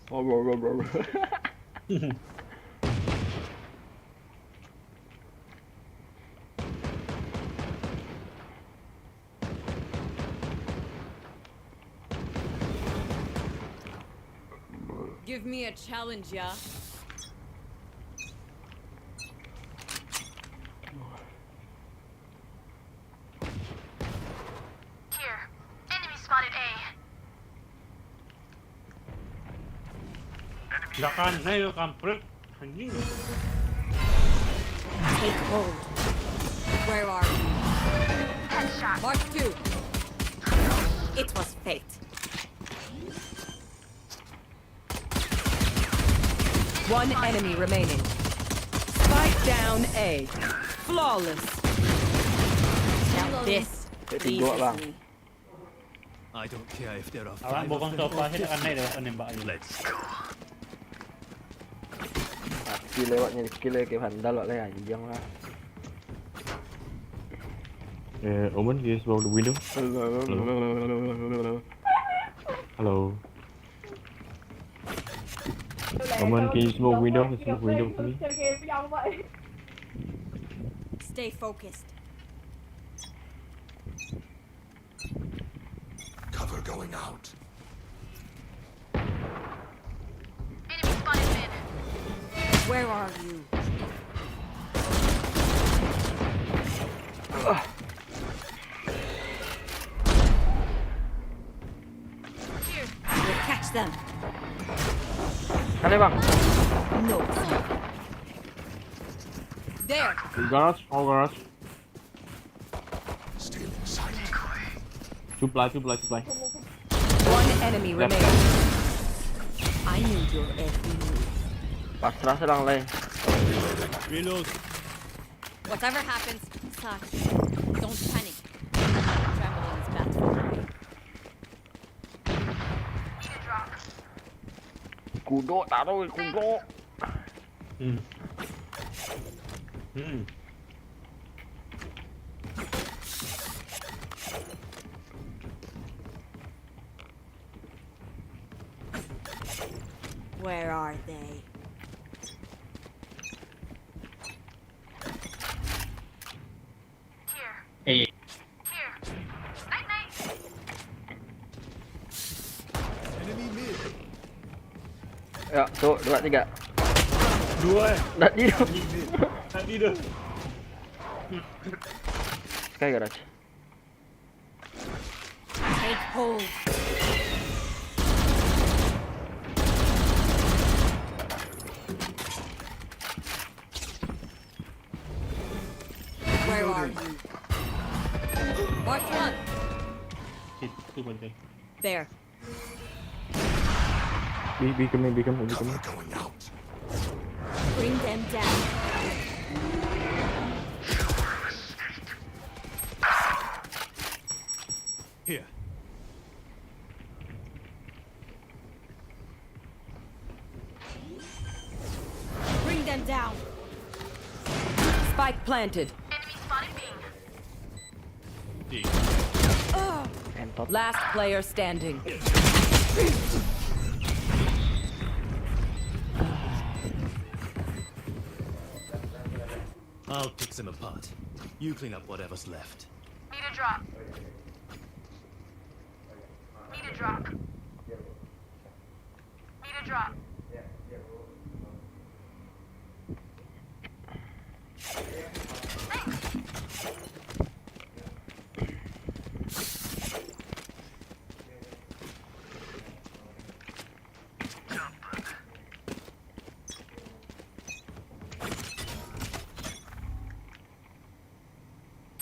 Give me a challenge, yeah? Here. Enemy spotted A. Jangan, hei, kampret. Anjing. Take hold. Where are you? Headshot. Mark two. It was fate. One enemy remaining. Spike down A. Flawless. Now this Tiga, Bang. pleases me. I don't care if there are Awak five bukan of them sofa out sih, there. Anai dah pandai nembak ni. Let's go. Mati lewatnya skill ke vandal, Wak, leh, anjing lah. Uh, Omen, can you smoke the window? Hello. Omen, can you smoke window? Smoke window for me. Stay focused. Cover going out. Enemy spotted mid. Where are you? We'll catch them. Sana, Bang. No. There. Garage, all garage. Still inside. Two ply, two ply, two ply. One enemy remaining. I need your every move. Pasrah sedang, leh. Reload. Whatever happens, suck. Don't panic. Trembling is bad for you. Kudok taruh, kudok. Hmm. Hmm. Where are they? Here. Eh, Here. Night night. Enemy mid. Ya, tu, dua, tiga. Dua eh. Nak di tu. Tadi tu. Sky garage. Take hold. Where are you? Mark one. Shit, tu pantai. There. Be, be coming, be coming, be coming. Cover going out. Bring them down. Here. Bring them down. Spike planted. Enemy spotted B. Dig. Entot. Last player standing. I'll pick them apart. You clean up whatever's left. Need a drop. Need a drop. Need a drop.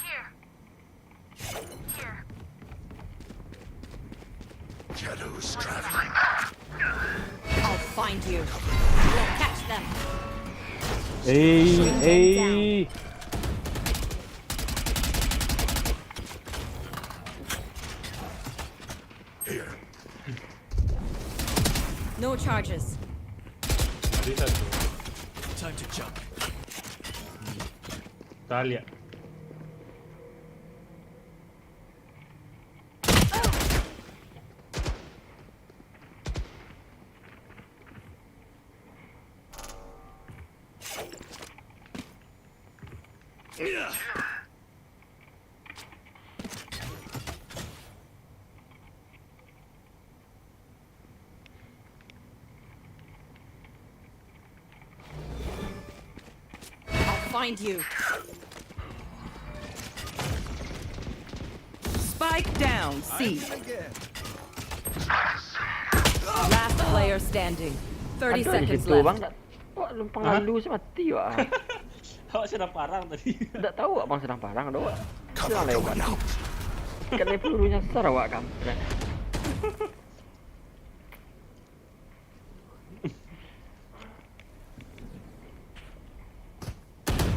Here. Here. Shadows traveling. I'll find you. We'll catch them. Ei, ei. Here. No charges. Ada satu. Time to jump. Talia. I'll find you. Spike down, C. Last player standing. Thirty seconds left. Ada di situ, Bang. Wak, lumpang lalu se mati, wak. Awak sadang parang tadi. Ndak tahu, wak, Bang sadang parang, dah, wak. Cover going out. Kena peluru nyasar, wak, kampret.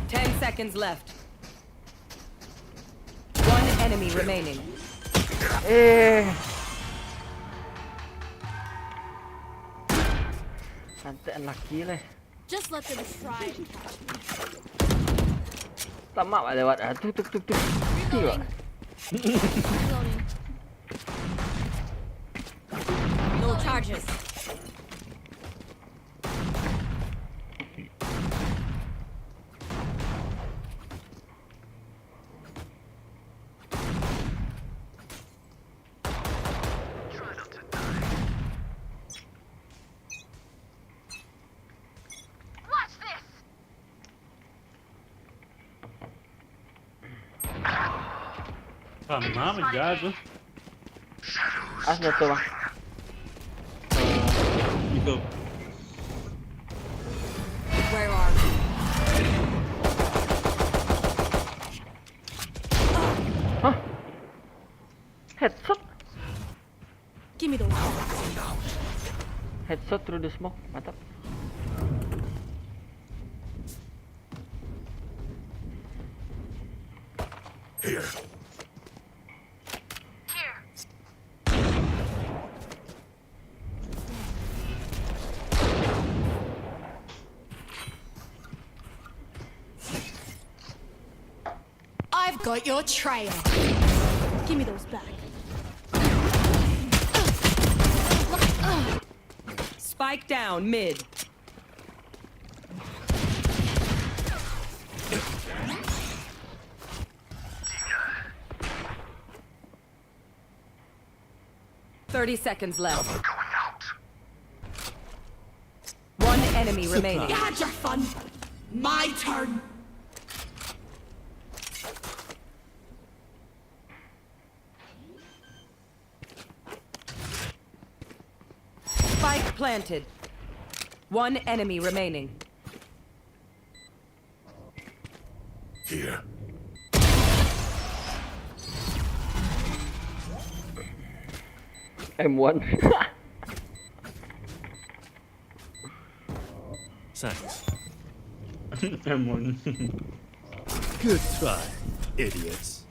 Ten seconds left. One enemy remaining. Eh. Santai laki leh. Just let them try to catch me. Tamak, wak, lewat. Ah, tu, tu, tu, tu. Mati, wak. Reloading. Reloading. No charges. Watch this. Sama aja tu. Ah, jatuh, Bang. Itu. Where are you? Hah? Headshot? Give me those. Headshot through the smoke, mantap. Here. Here. I've got your trail. Give me those back. Spike down mid. Thirty seconds left. Cover going out. One enemy remaining. You had your fun. My turn. Spike planted. One enemy remaining. Here. M one. Thanks. M one. Good try, idiots.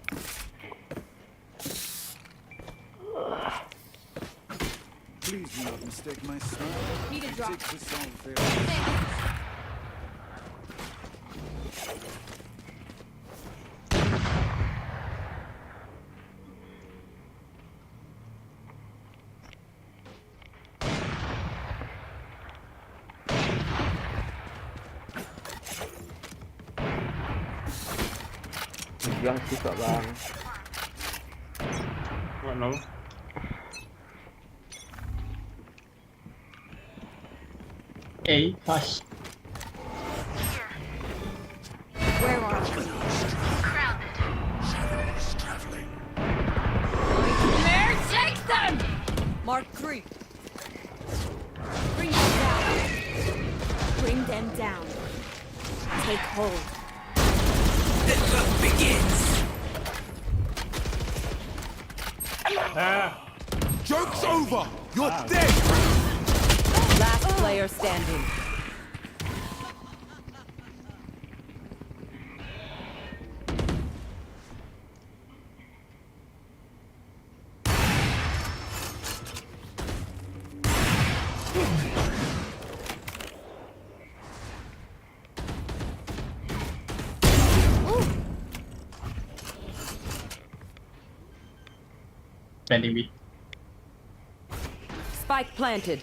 Please do not mistake my smile. Need a drop. Take this unfair. Thanks. Bilang sikok, Bang. What, no? Hey, hush. Where are you? Crowded. There, take them! Mark three. Bring them down. Bring them down. Take hold. The hunt begins! Ah, Joke's over! You're dead! Last player standing. Standing B. Spike planted.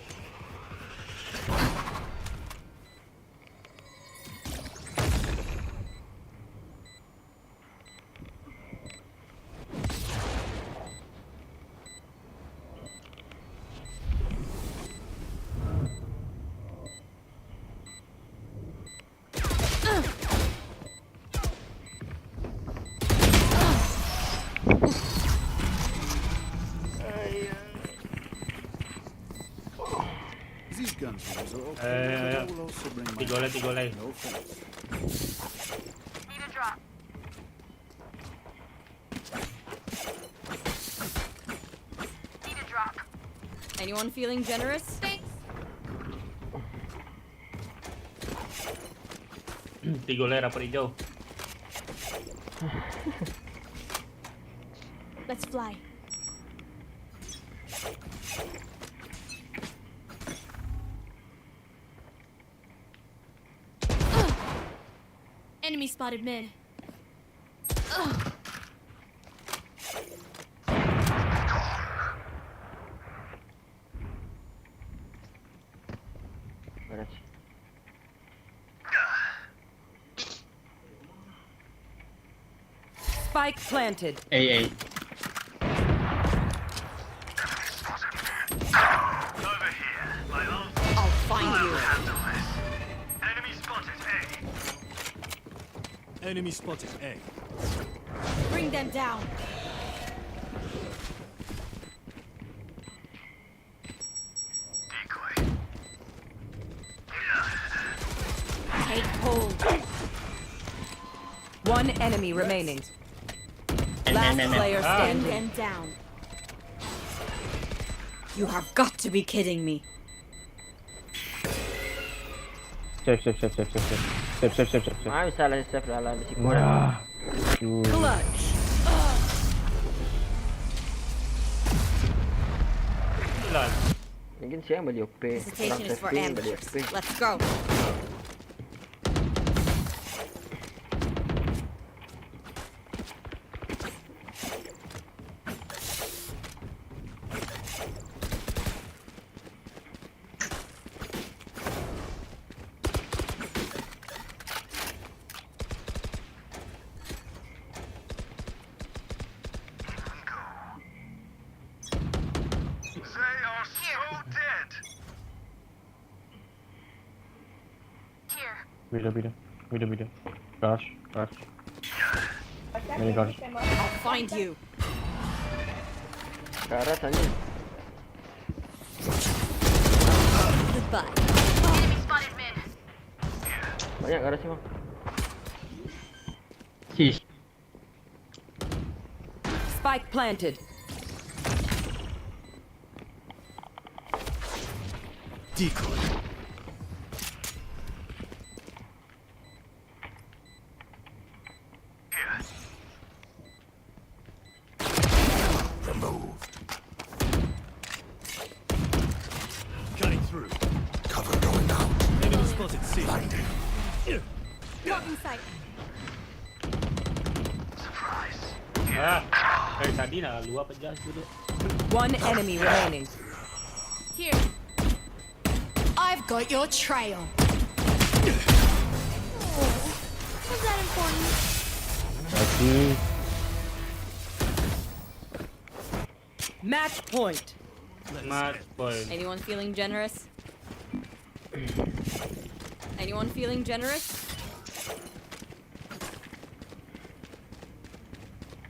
These guns will also Eh, they will also bring my tiga lai, tiga lai. No offense. Need a drop. Need a drop. Anyone feeling generous? Thanks. Tiga lai rapor hijau. Let's fly. Enemy spotted mid. Garage. Spike planted. A, A. I'll find you. Enemy spotted A. Bring them down. Take hold. One enemy remaining. M, Last M, M, M. Player Ah. Bring standing. Them down. You have got to be kidding me. Save, save, save, save, save, save. Save, save, save, save, save. Ah, bisa lah save lah, lah, bisi kuat. Wah. Dude. Clutch. Lol. Mungkin siang beli O P. Orang Hesitation is for saving beli amateurs. O P. Let's go. They are so dead. Here. Bida, bida. Bida, bida. Garage, garage. Mini garage. I'll find you. Garage anjing. Goodbye. Enemy spotted mid. Banyak garage ni, Bang. Sis. Spike planted. Decoy. Removed. Cutting through. Cover going out. Enemy spotted C. Blinded. Blocking sight. Ah, dari tadi nak luar pejam tu dek. One enemy remaining. Here. I've got your trail. Was that important? Mati. Match point. Match point. Anyone feeling generous? Anyone feeling generous?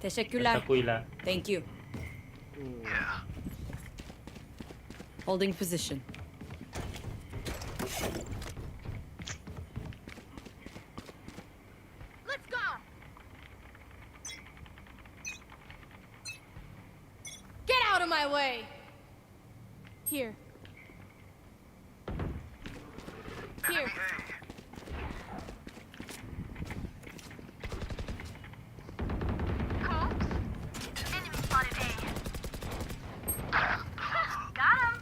Teşekkürler. Takuilah. Thank you. Holding position. Let's go! Get out of my way! Here. Here. Cops? Enemy spotted A. Got him!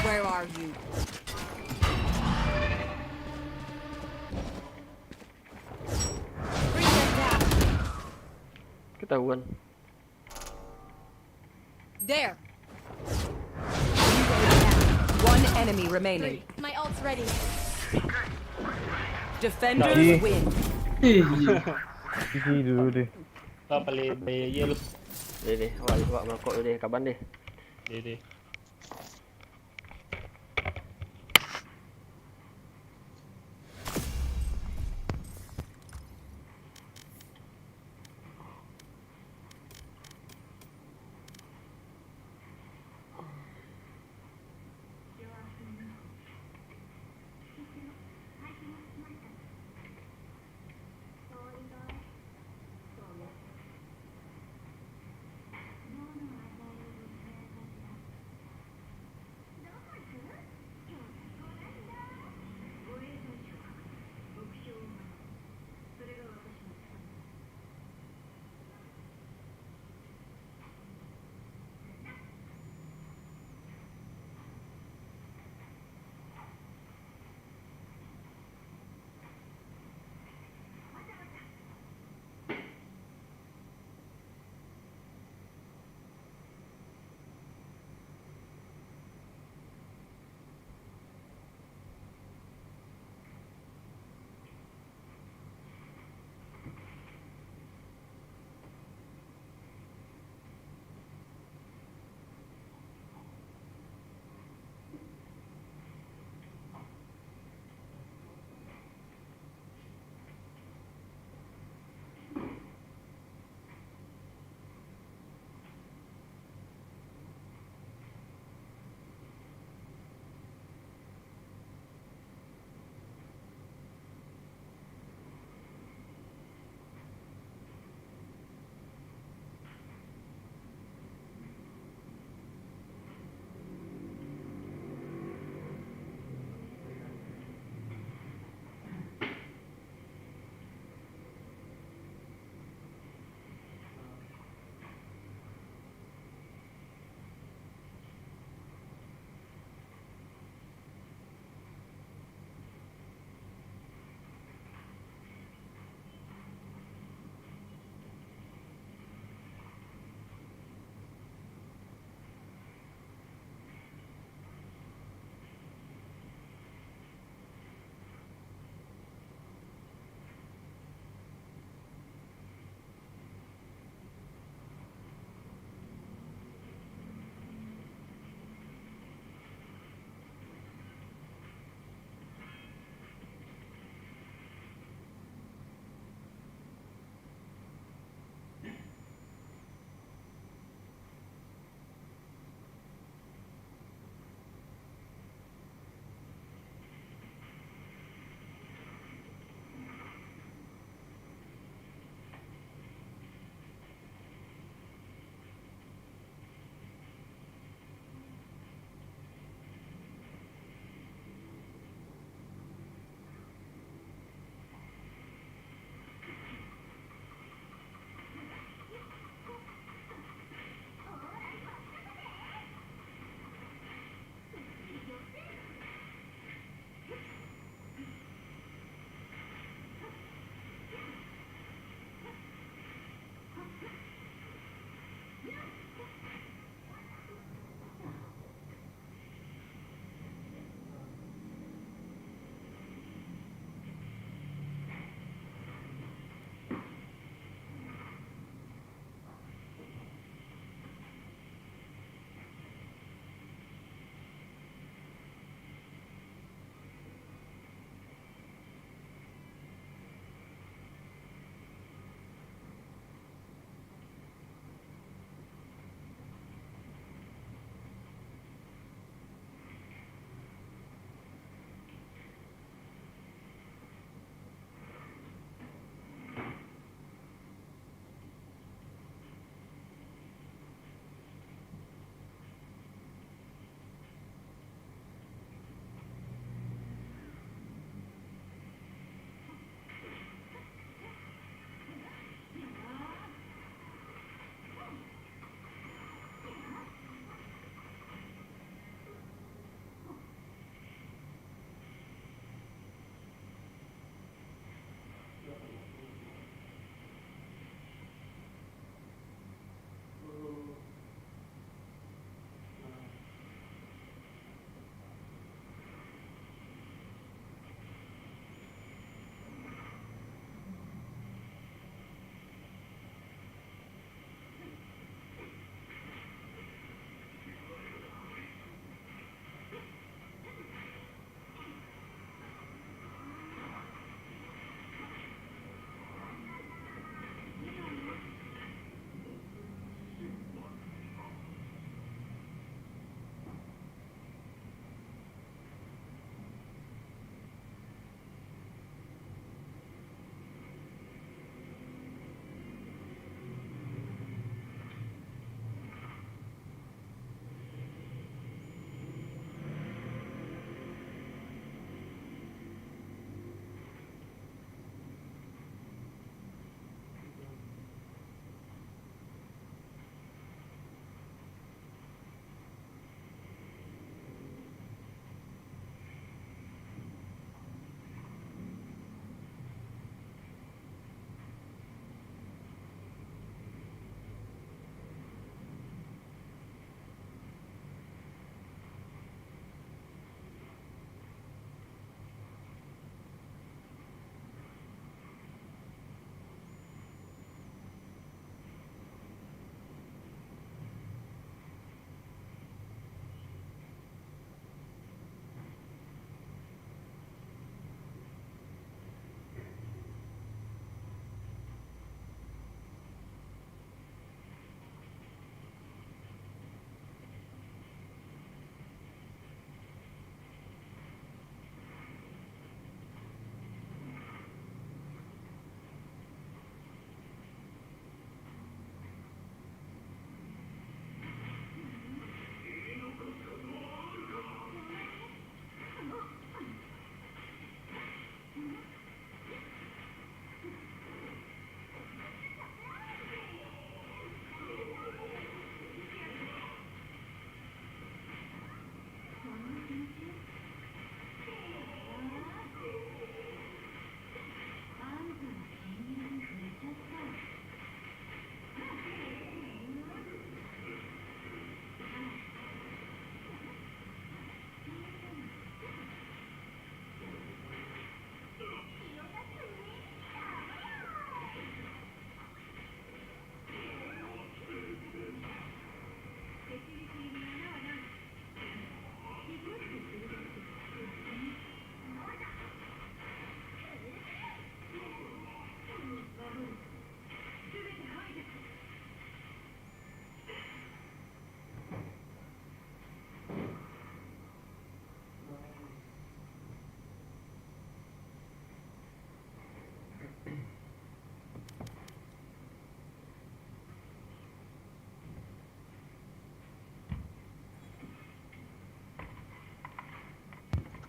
Where are you? Ketahuan. There. One enemy remaining. My ult's ready. Defenders win. G G dulu deh. Kau paling bayar lu. Deh, deh, awak, awak merokok dulu deh, kaban deh. Deh, deh.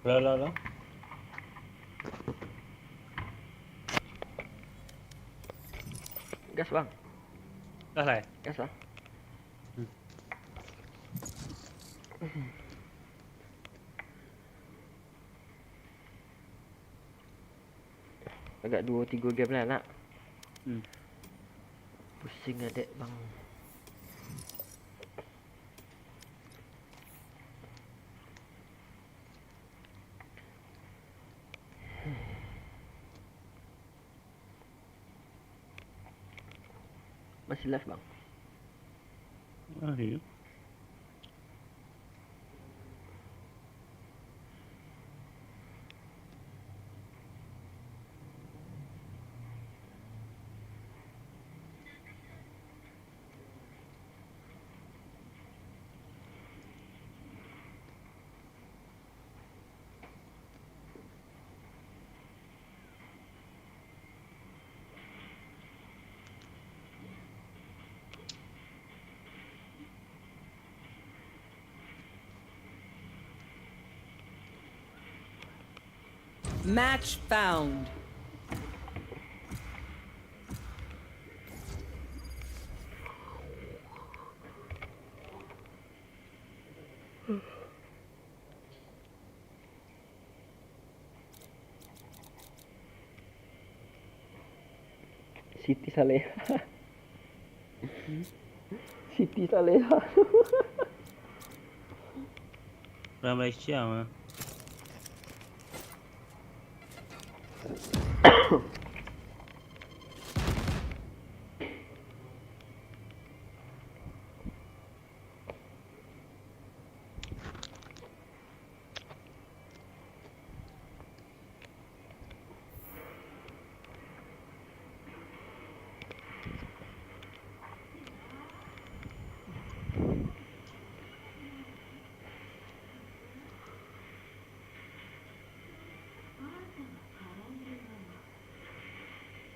Lah, lah, lah. Gas, Bang. Gas lah, eh? Gas lah. Hmm. Agak duo tigo game lah, nak. Hmm. Pusing adek, Bang. Masih live, Bang? Ah, iyo. Match found. Siti Saleha. Siti Saleha. Orang Malaysia mah.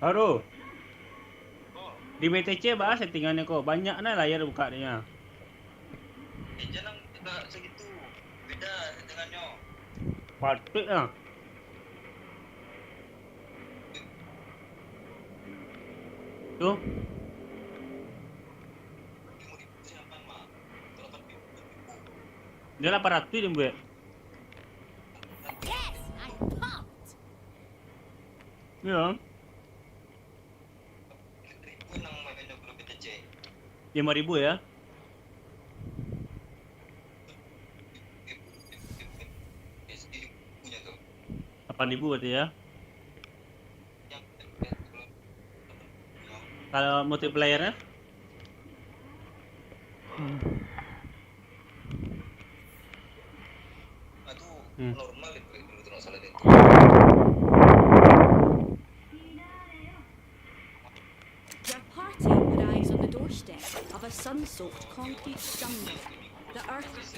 Aduh. Di B T C baa settingan ko, banyak nah layar buka dek nyo. Eh, jangan kita segitu. Beda settingan nyo. Patuik lah. Tu. Dia lapan ratus dia buat. Yes, I'm pumped. Yo. Limo ribu yo? Lapan ribu berarti yo? Kalau multiplayer-nyo? Hmm. Your party arrives on the doorstep of a sun-soaked concrete jungle. The earth is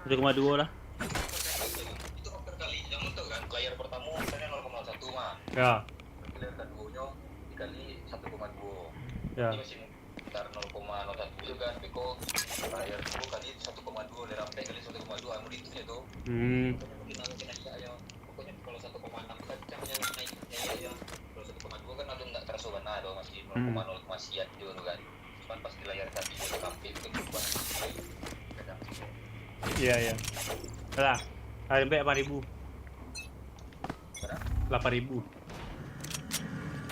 Satu koma duo lah. Itu overkali, yang untuk kan, player pertama misalnya nol koma satu mah. Ya. Player keduanya dikali satu koma dua. Ya. Jadi masih sekitar nol koma nol satu juga, tapi kok player sepuluh kali satu koma dua, layer ampek kali satu koma dua, anu itu ya tuh. Hmm. Pokoknya makin lama makin naik ya. Pokoknya kalau satu koma enam kan cahnya naik, naik ya. Kalau satu koma dua kan alun nggak terasa bana doh, masih nol koma nol koma sekian juga tuh kan. Cuman pas di layar tadi dia sampai ke perubahan. Iya, iya. Lah, sampai delapan ribu. Berapa? Delapan ribu.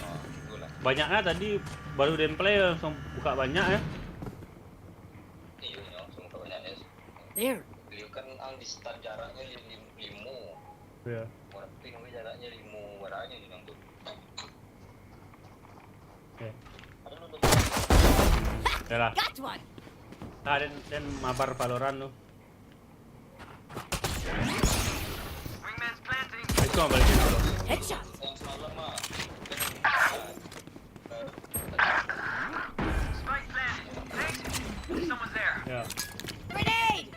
Oh, itulah. Banyaknya tadi baru gameplay langsung buka banyak ya. Iya, iya, langsung buka banyak ya. There. Beliau kan ang di start jaraknya li-, lim-, limo. Iya. Orang ping jaraknya limo, baranya ni nang tu. Oke. Yalah. Got one. Ah, den, den mabar Valorant tu. Itu abang balik dulu. Headshot. Ya. Grenade.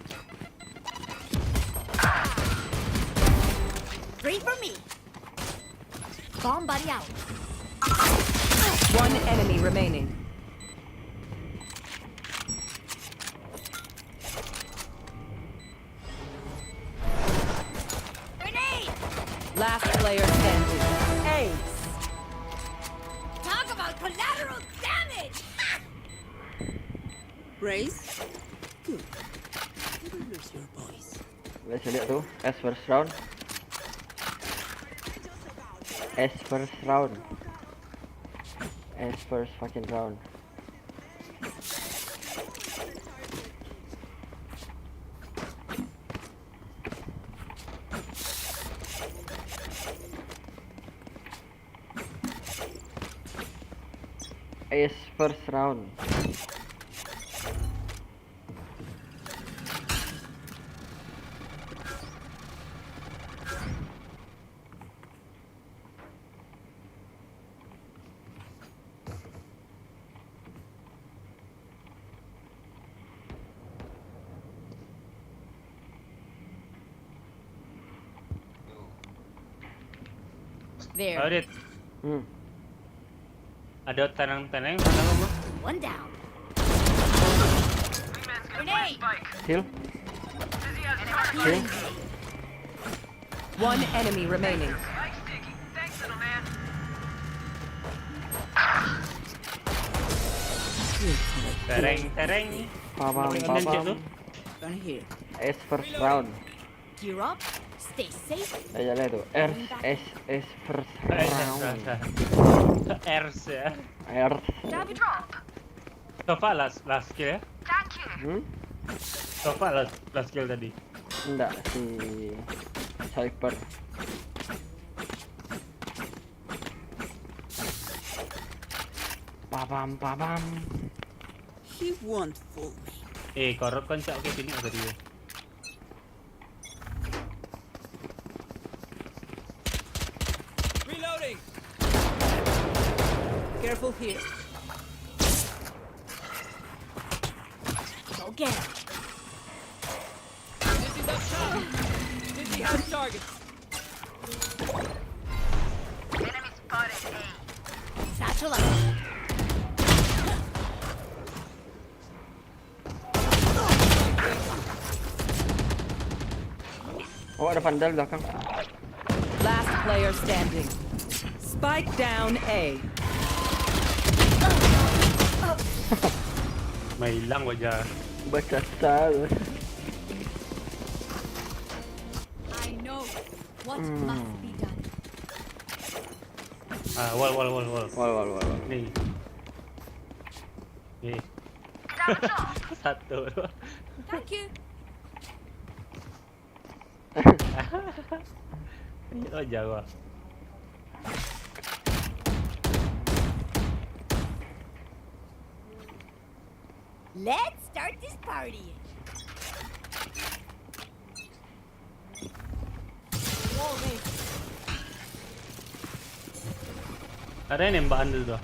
Three for me. Bomb buddy out. One enemy remaining. Last player standing. Ace. Talk about collateral damage! Raze? Good. Never lose your boys. Boleh caliak tu. Ace first round. Ace first round. Ace first fucking round. Ace first round. There. Audit. Hmm. Ada tanang-tanang, tanang apa? One down. Grenade. Heal. Heal. One enemy remaining. Tereng, tereng. Pabam, Tereng, pabam. Situ. Gonna heal. Ace first round. Gear up, stay safe. Ayo lah tu. Ace, Ace, Ace first round. Ace ya. Ace. Drop. So far last, last kill ya? Hmm? So far last, last kill tadi. Enggak, si Cypher. Pabam, pabam. He won't fool me. Eh, korok kan cak ke sini tadi ya. Reloading. Careful here. Go get him. This is up top. Dizzy has targets. Enemy spotted. Satchel out. Oh, ada Vandal belakang. Last player standing. Spike down A. Main hilang wajah. Baca sal. I know what must be done. Ah, wall, wall, wall, wall. Wall, wall, wall, wall. Ni. Ni. Satu. Thank you. Ini lo jauh ah. Let's start this party. Ada yang nembakan dulu tu.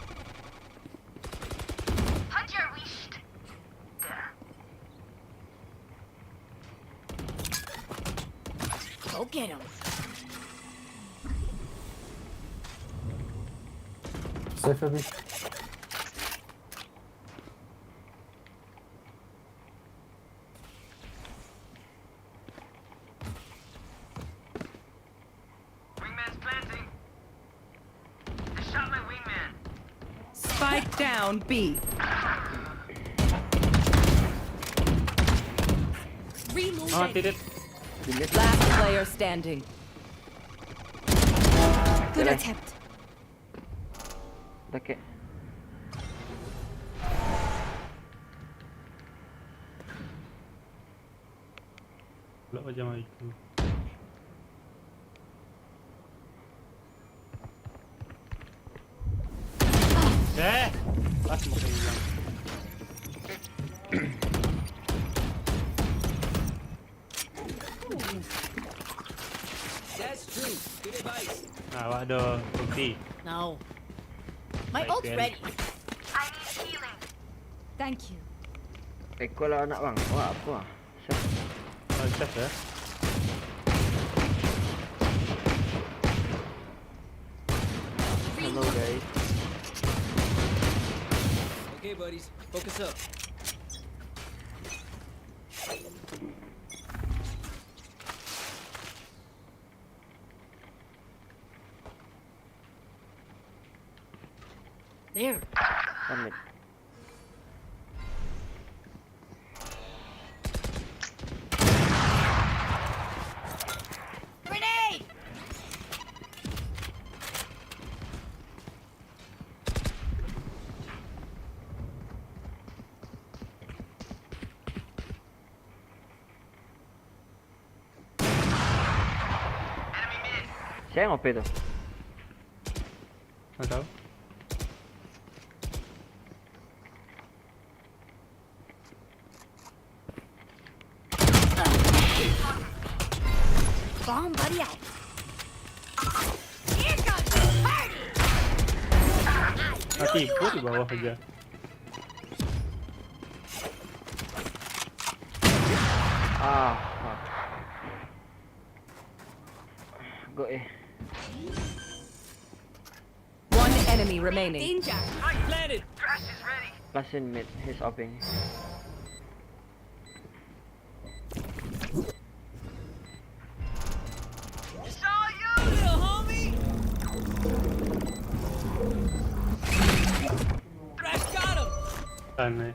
Go get him. Safe habis. Wingman's planting. They shot my wingman. Spike down B. Reloading. Ah, tidak. Last player standing. Good attempt. Dakek. Pula macam itu. Eh, pas makin hilang. That's true. Good advice. Nah, awak ada ulti. Now. My ult's ready. I need healing. Thank you. Eko lah anak bang. Awak apa? Siap. Oh, siap ya. Hello guys. Okay, buddies, focus up. There. One mid. Grenade! Siapa yang O P tu? Nggak tahu. Bomb buddy out. Here comes the party. Mati, gua di bawah aja. Ah, fuck. Go eh. One enemy remaining. Danger. Last in mid, he's opening. Saw you, little homie. Crash got him. Sana.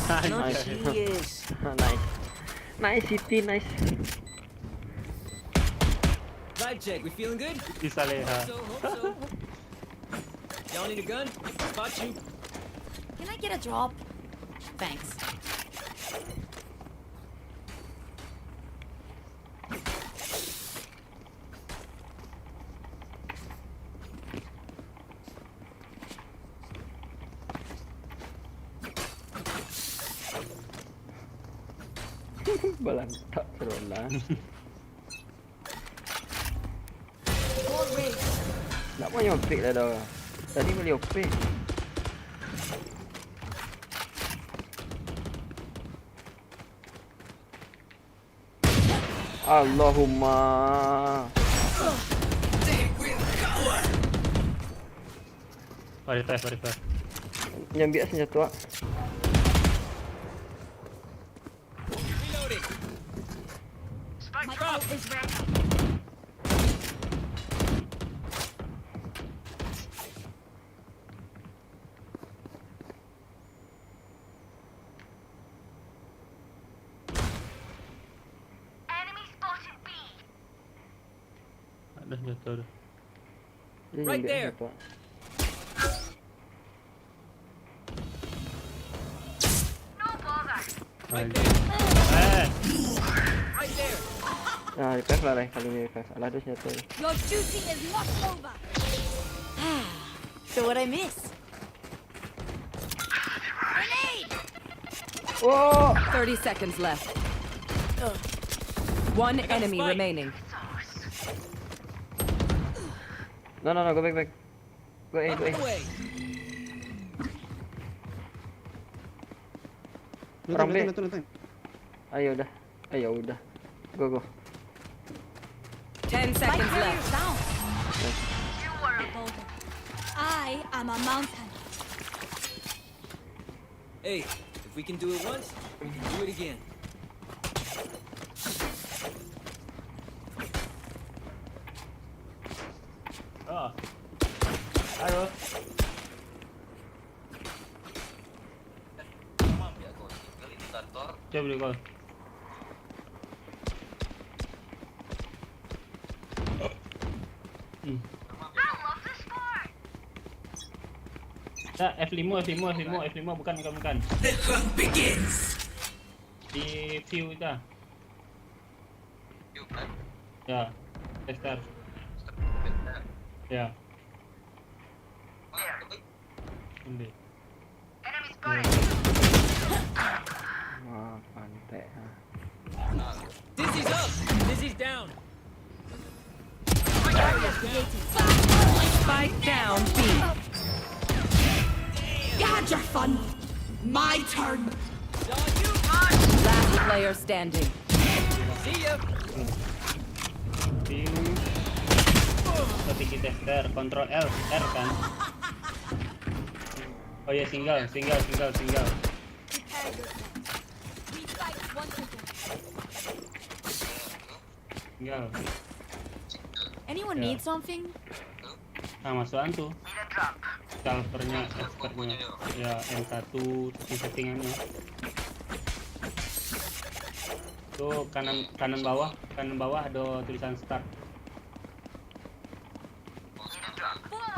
Nice. Nice. Nice city, nice. Vibe check, we feeling good? Bisa leha. So, hope so. Y'all need a gun? Spot you. Can I get a drop? Thanks. Balantak corona. More rage. Nak main opik lah dah. Tadi boleh opik. Allahumma. Body flash, body flash. Nyambiak senjata ah. Reloading. My ult is ready. Enemy spotted B. Ada senjata dah. Dia Right nyambiak there. Senjata. No bother. Right Nice. there. Eh, Right there. Ah, revive lah, Rai. Kalau ni revive. Alah, ada senjata ni. Your duty is not over. So what I miss? Grenade! Oh! Thirty seconds left. One enemy Spike. Remaining. No, no, no, go back, back. Go A, Up go and A. away. Orang B. Ayo dah. Ayo udah. Go, go. Ten seconds left. Down. You were a boulder. I am a mountain. Hey, if we can do it once, we can do it again. Oh. Halo. Coba dulu kau. Hmm. Tak, F lima, F lima, F lima, F lima, bukan, bukan, bukan. The hunt begins. Di view itu. Ya. Tester. Ya. Ambil. Wah, pantek ah. Dizzy's up. Dizzy's down. Spike down B. You had your fun. My turn. Last player standing. See ya. View. Atau tinggi tester, control L, R kan. Oh ya, single, single, single, single. Prepare yourself. We fight once again. Single. Anyone Yeah. Need something? Nah, masukan tu. Stalkernya, expertnya. Ya, M satu, setting-settingannya. Tuh, kanan, kanan bawah, kanan bawah ada tulisan start.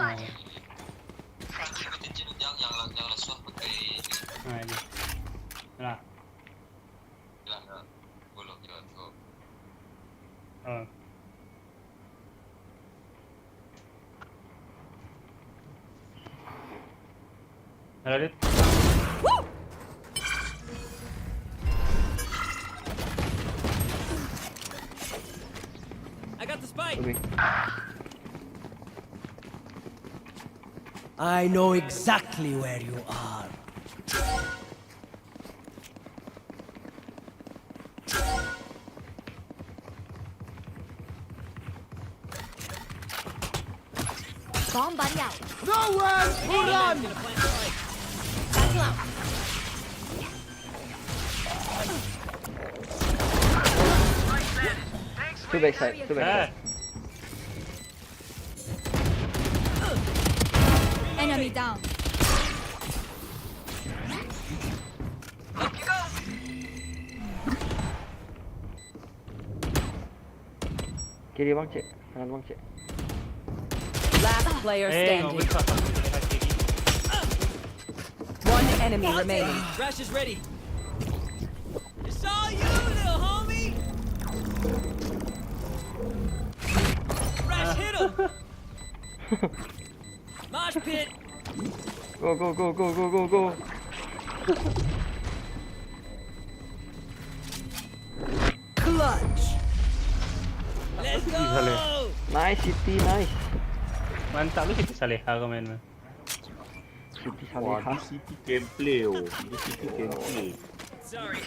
Nah. Nah, ini. Lah. Oh. Halo, Dit. I got the spike. Oke. I know exactly where you are. Bomb buddy out. Nowhere to run! Battle out. Two backside, two backside. Enemy down. Kiri bang, cek. Kanan bang, cek. Last player standing. One enemy remaining. Rush is ready. It's all you, little homie. Rush, hit him. Mosh pit. Go, go, go, go, go, go, go. Clutch. Let's go. Nice, Siti, nice. Mantap lu, Siti Saleha kau main, man. Siti Saleha. Wah, di Siti gameplay, oh. Di Siti gameplay. Sorry.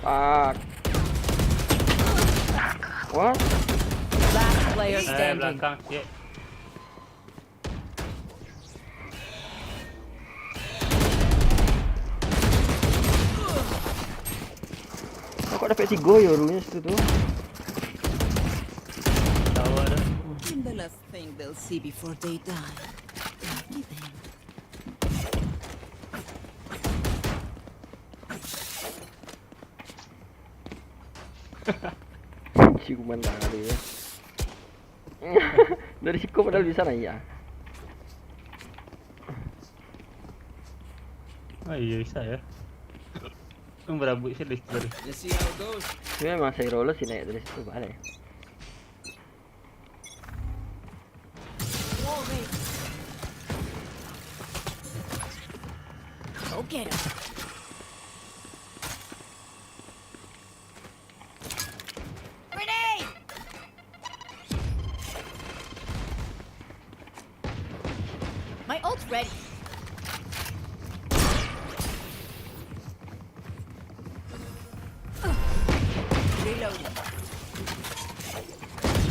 Fuck. What? Last player standing. Eh, belakang, cek. Kok dapat tiga yo rulenya situ tu? Tower. And the last thing they'll see before they die. Love me then. Ciuman tangan dia. Dari siko padahal bisa naik ya. Oh iya, bisa ya. Kan berabut sih dari situ tadi. Let's see how it goes. Ini memang saya roller sih naik dari situ, balik. Go get him. Grenade! My ult's ready. Reloading.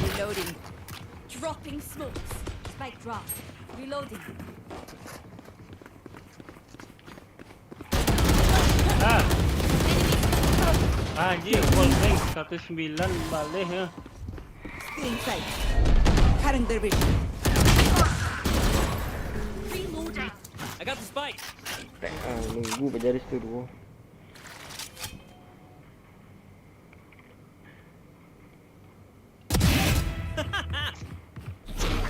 Reloading. Dropping smokes. Spike drop. Reloading. Ah. Anjir, wall blank seratus sembilan baleh ya. Stay inside. Current division. Reloading. I got the spike. Ah, nunggu bajaris tu dua.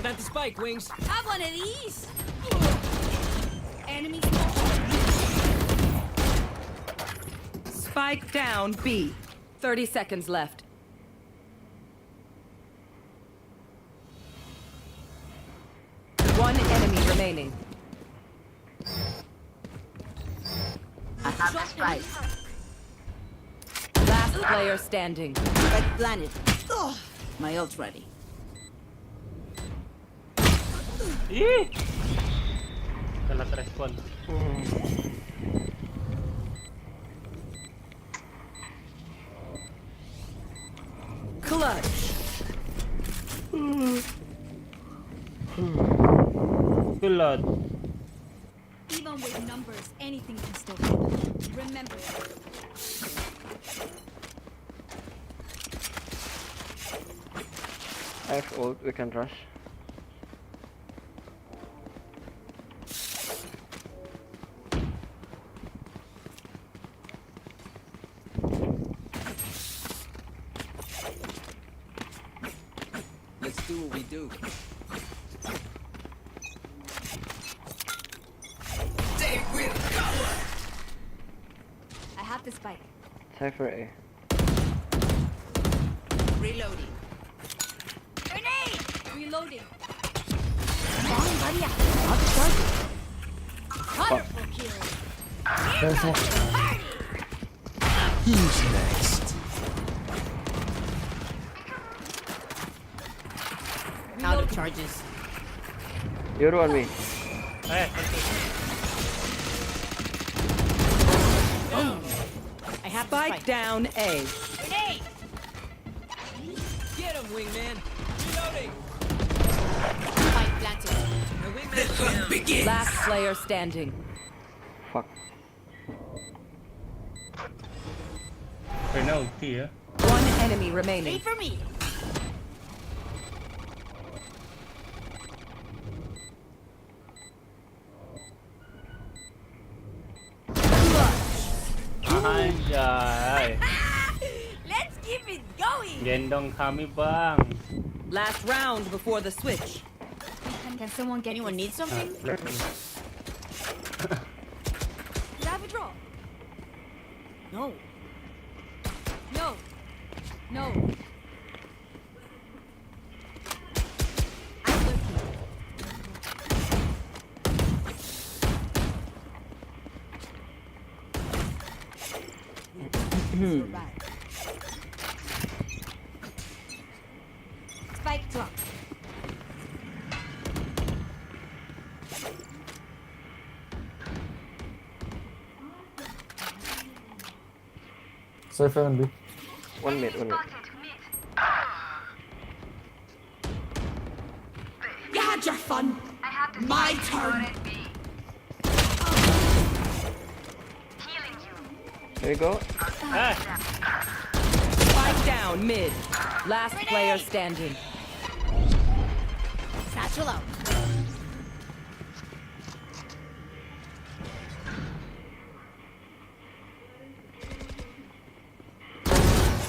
Plant the spike, Wings. Have one of these. Enemy spotted. Spike down B. Thirty seconds left. remaining. I have the spike. Last player standing. Spike planted. Ugh. My ult ready. Ih. Telat respon. Clutch. Telat. Even with numbers, anything can still happen. Remember that. I have ult, we can rush. Let's do what we do. I have the spike. Cypher A. Reloading. Grenade! Reloading. Not the target. Wonderful kill. There's one. Who's next? Out of charges. You're on me. Eh, I have the Spike spike. Down A. Grenade! Get him, wingman. Reloading. Spike planted. The wingman's down. Last player standing. Fuck. Penalti ya. One enemy remaining. Wait for me. Anjay. Let's keep it going. Gendong kami, Bang. Last round before the switch. Can someone get Anyone need something? Nah, Grab a draw. No. No. No. I'm looking. Spike drop. Cypher and B. One mid, one mid. You had your fun. My turn. There we go. Spike down mid. Last player standing. Satchel out.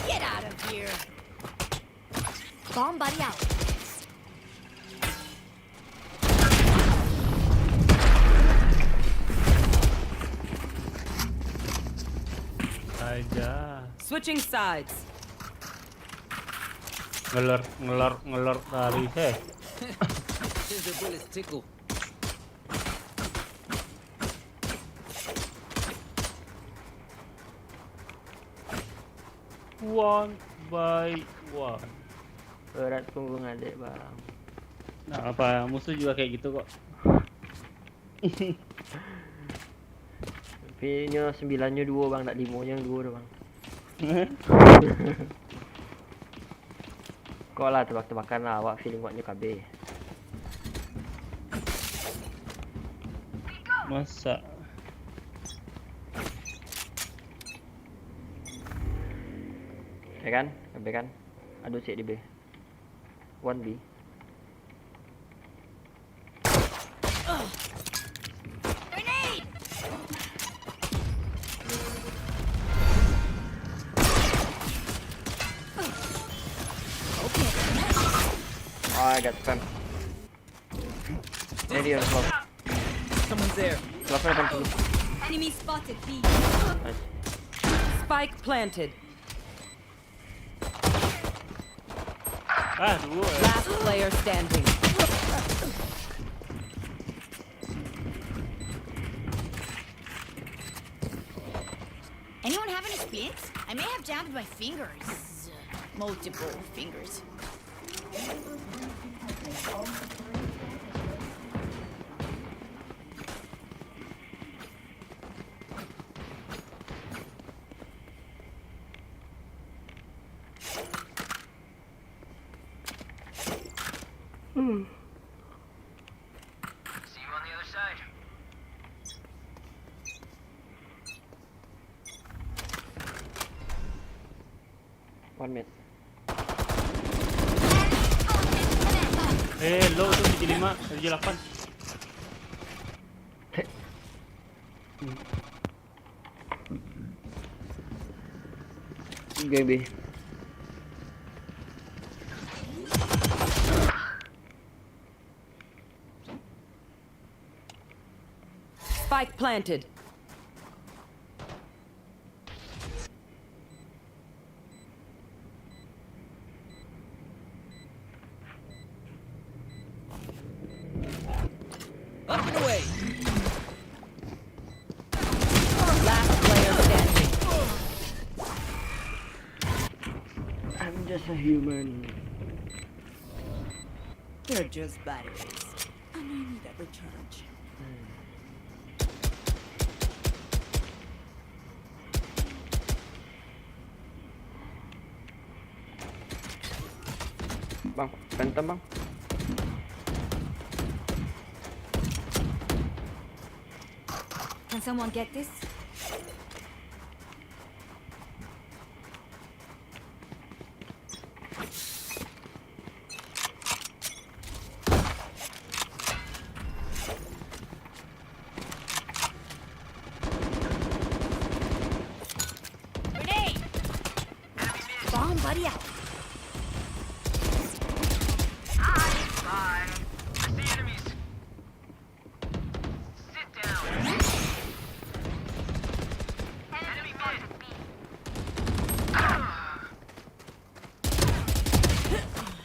Get out of here. Bomb buddy out. Aja. Switching sides. Ngelor, ngelor, ngelor tali, heh. Scissor bullets tickle. One by one. Berat punggung adek, Bang. Nah, apa musuh juga kayak gitu kok. Tapi nyo sembilan nyo duo, Bang, ndak limo nyo duo tu, Bang. Kok lah tebak-tebakan lah, awak feeling kuat nyo kabeh. Masa? Ya kan? Kabeh kan? Aduh, cek di B. One B. Grenade! Ah, I got spam. Ready on clock. Someone's there. Clock na depan dulu. Enemy spotted, B. Nice. Spike planted. Ah, dua. Last player standing. Bit? I may have jammed my fingers. Multiple fingers. One mid. Eh, low tu, tujuh lima, tujuh lapan. Game B. Spike planted. Up and away. Last player standing. I'm just a human. They're just batteries. And I need a recharge. Bang, Phantom, Bang. Can someone get this? Grenade! Bomb buddy out.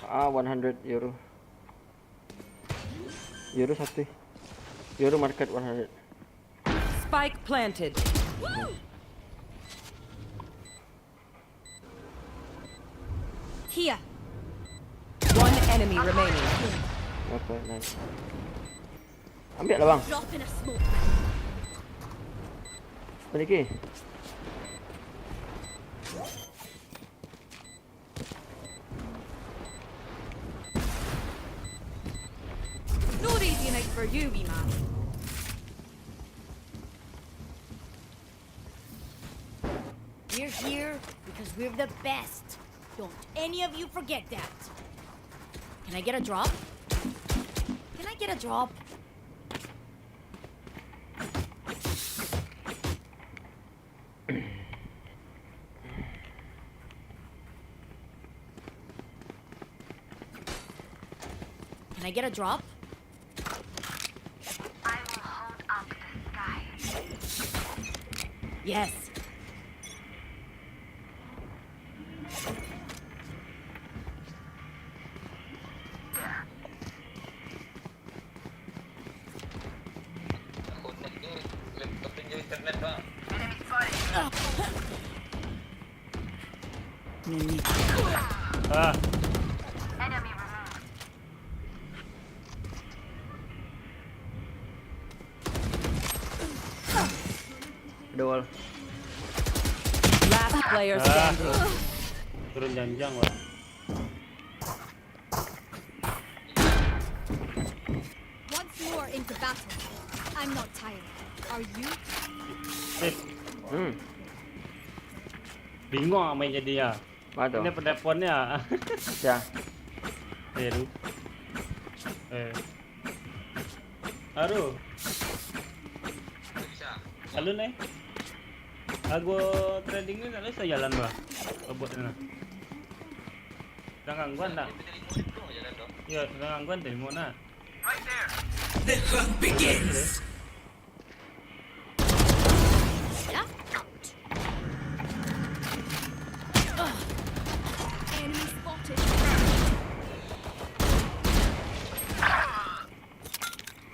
Ah, one hundred euro. Euro satu. Euro market one hundred. Spike planted. Here. One enemy remaining. Okay, nice. Ambil lah, Bang. Drop in a smoke. Balik ke? Not easy night for you, Bima. We're here because we're the best. Don't any of you forget that. Can I get a drop? Can I get a drop? Can I get a drop? I will hold up the sky. Yes. Laptop injak internet, Bang. Ah. Ada wall. Last player standing. Turun janjang, Bang. Once more into battle. I'm not tired. Are you? Eh. Hmm. Bingung ah main jadi ya. Apa tu? Ini penelponnya. Siapa? Eh, lu. Eh. Aduh. Lalu nih. Algo trading ni tak bisa jalan bah. Robot ni. Sedang gangguan tak? Ya, sedang gangguan dari mana? The hunt begins. Enemy spotted.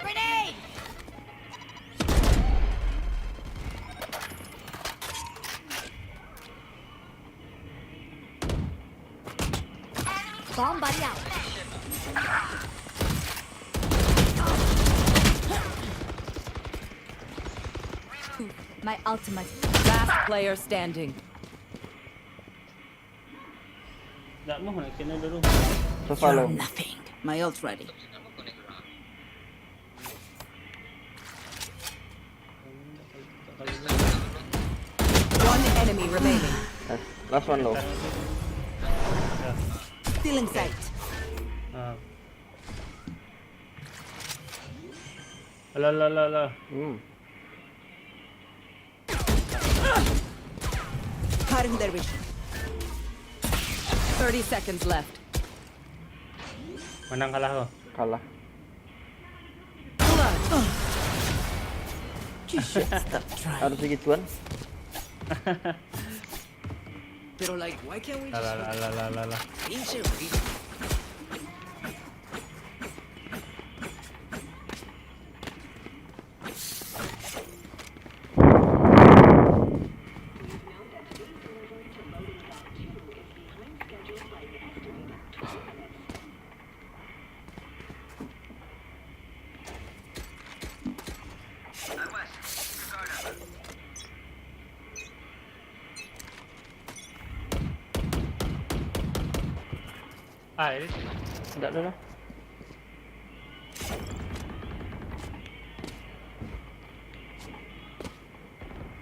Grenade! Bomb buddy out. My ultimate. Last player standing. Tak mau nak kena dulu. Sofa You're low. Nothing. My ult ready. One enemy remaining. Nice. Last one low. Still in sight. Ah. Alah, alah, alah, alah. Hmm. Cutting their vision. Thirty seconds left. Menang kalah ko. Kalah. Blood. You should stop trying. Harus segituan. Pero like, why can't we Alah, just alah, alah, alah, alah. pinche Rita? Ah, ini Tidak ada lah.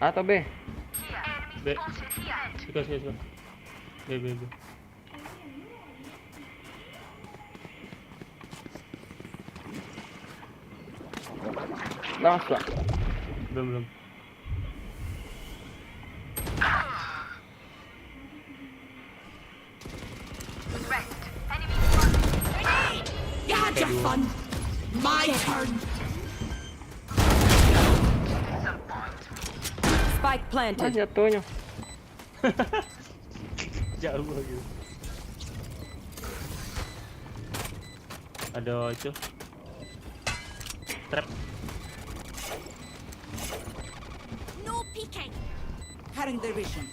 A atau B? B. Suka, suka, suka. B, B, B. Dah masuk. Belum, belum. You had your fun. My turn. Spike Ah, planted. Jatuhnya. Jauh lagi. Ada itu. Trap. No peeking. Cutting their vision.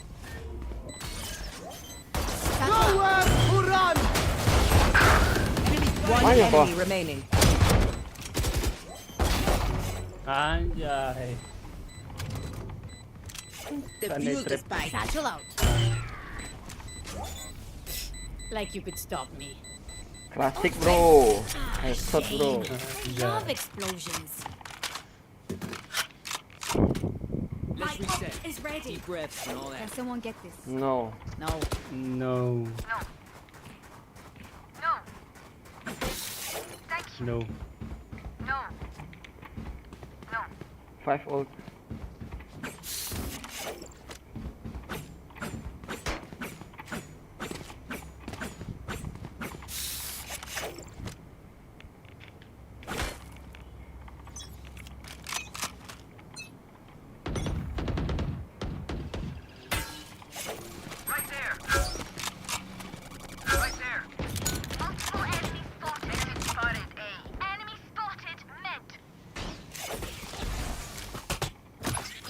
One Mana, enemy Pak? Remaining. Anjay. Defuse the spike. Satchel out. Like you could stop me. Klasik, bro. Headshot, bro. Love explosions. My Let's reset. Is ready. Deep breaths and all Can that. Someone get this. No. No. No. No. Five ult.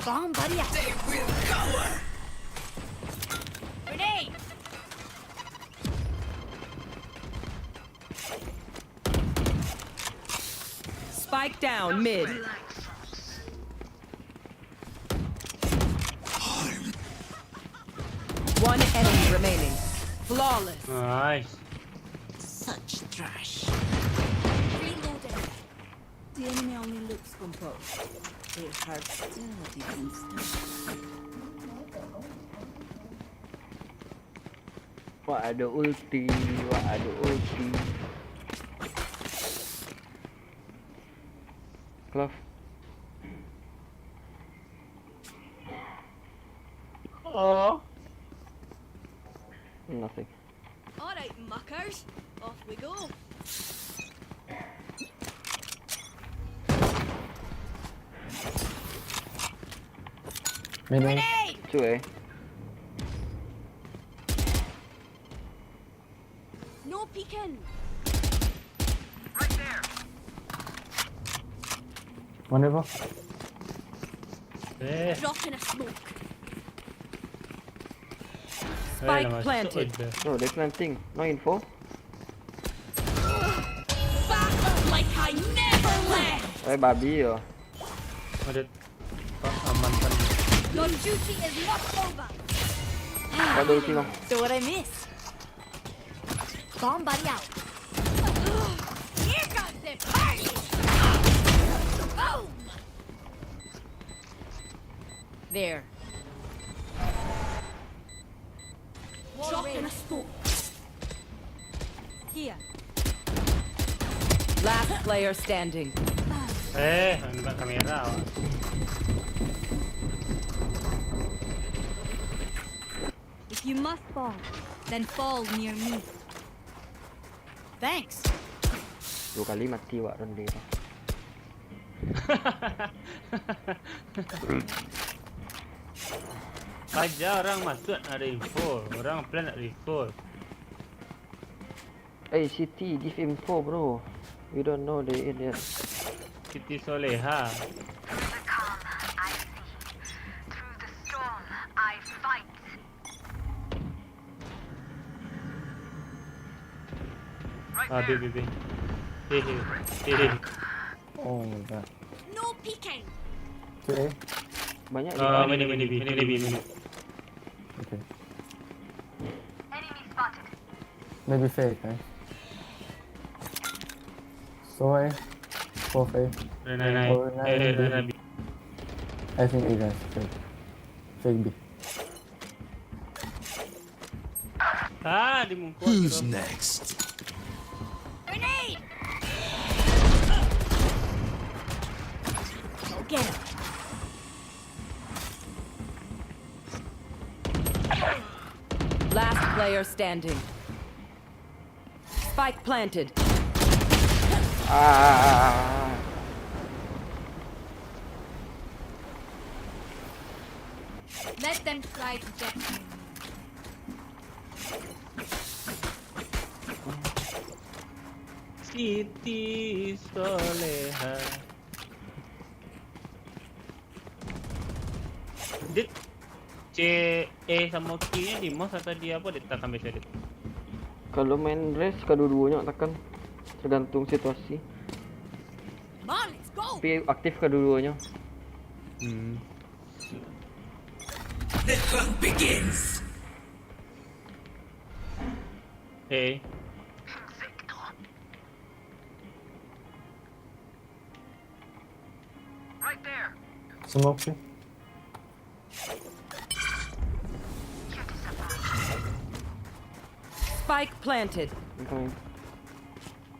Bomb buddy out. Grenade. Spike down mid. One enemy remaining. Flawless. Nice. Such trash. Reloading. The enemy only looks composed. Their hearts still a different story. Wak ado ulti, wak ado ulti. Clove. Oh. Nothing. All right, muckers. Off we go. Mid, mid. Two A. No peeking. One level. Eh. Drop in a smoke. Spike Planted. Udah. No, they planting. No info. Saya babi yo. Ada. Pak, amankan. Your duty is not over. Ada ulti, Bang. So what I miss? Bomb buddy out. Here comes the party. Boom. There. Drop in a smoke. Here. Last player standing. Eh, nampak kamera. Awak. If you must fall, then fall near me. Thanks. Dua kali mati wak ronde tu. Aja orang masuk ada info, orang plan nak record. Hey, Siti, give info, bro. We don't know the area. Siti Soleha. Through the calm, I see. Through the storm, I fight. Ah, B, B, B. Hehe. Hehe. Oh my god. No peeking. Okay. Banyak Ah, di mini, mini, B, mini, B, mini. Okay. Enemy spotted. Maybe fake, eh? So, eh? Four fake. Rena, Rena, Oh, Rena, eh, Rena. Rena B. I think A, guys. Fake. Fake B. Ah, di muka. Who's next? Grenade. Go get him. Last player standing. Spike planted. Ah. Let them try to get me. Siti Soleha. Dit. C, E sama Q-nya di mouse atau di apa, Dit? Takkan bisa, Dit. Kalau main race, kadua-duanya tekan. Tergantung situasi. Come on, let's go. Tapi aktif kadua-duanya. Hmm. The hunt begins. Hey. Right there. Smoke sih. Spike planted. I'm coming.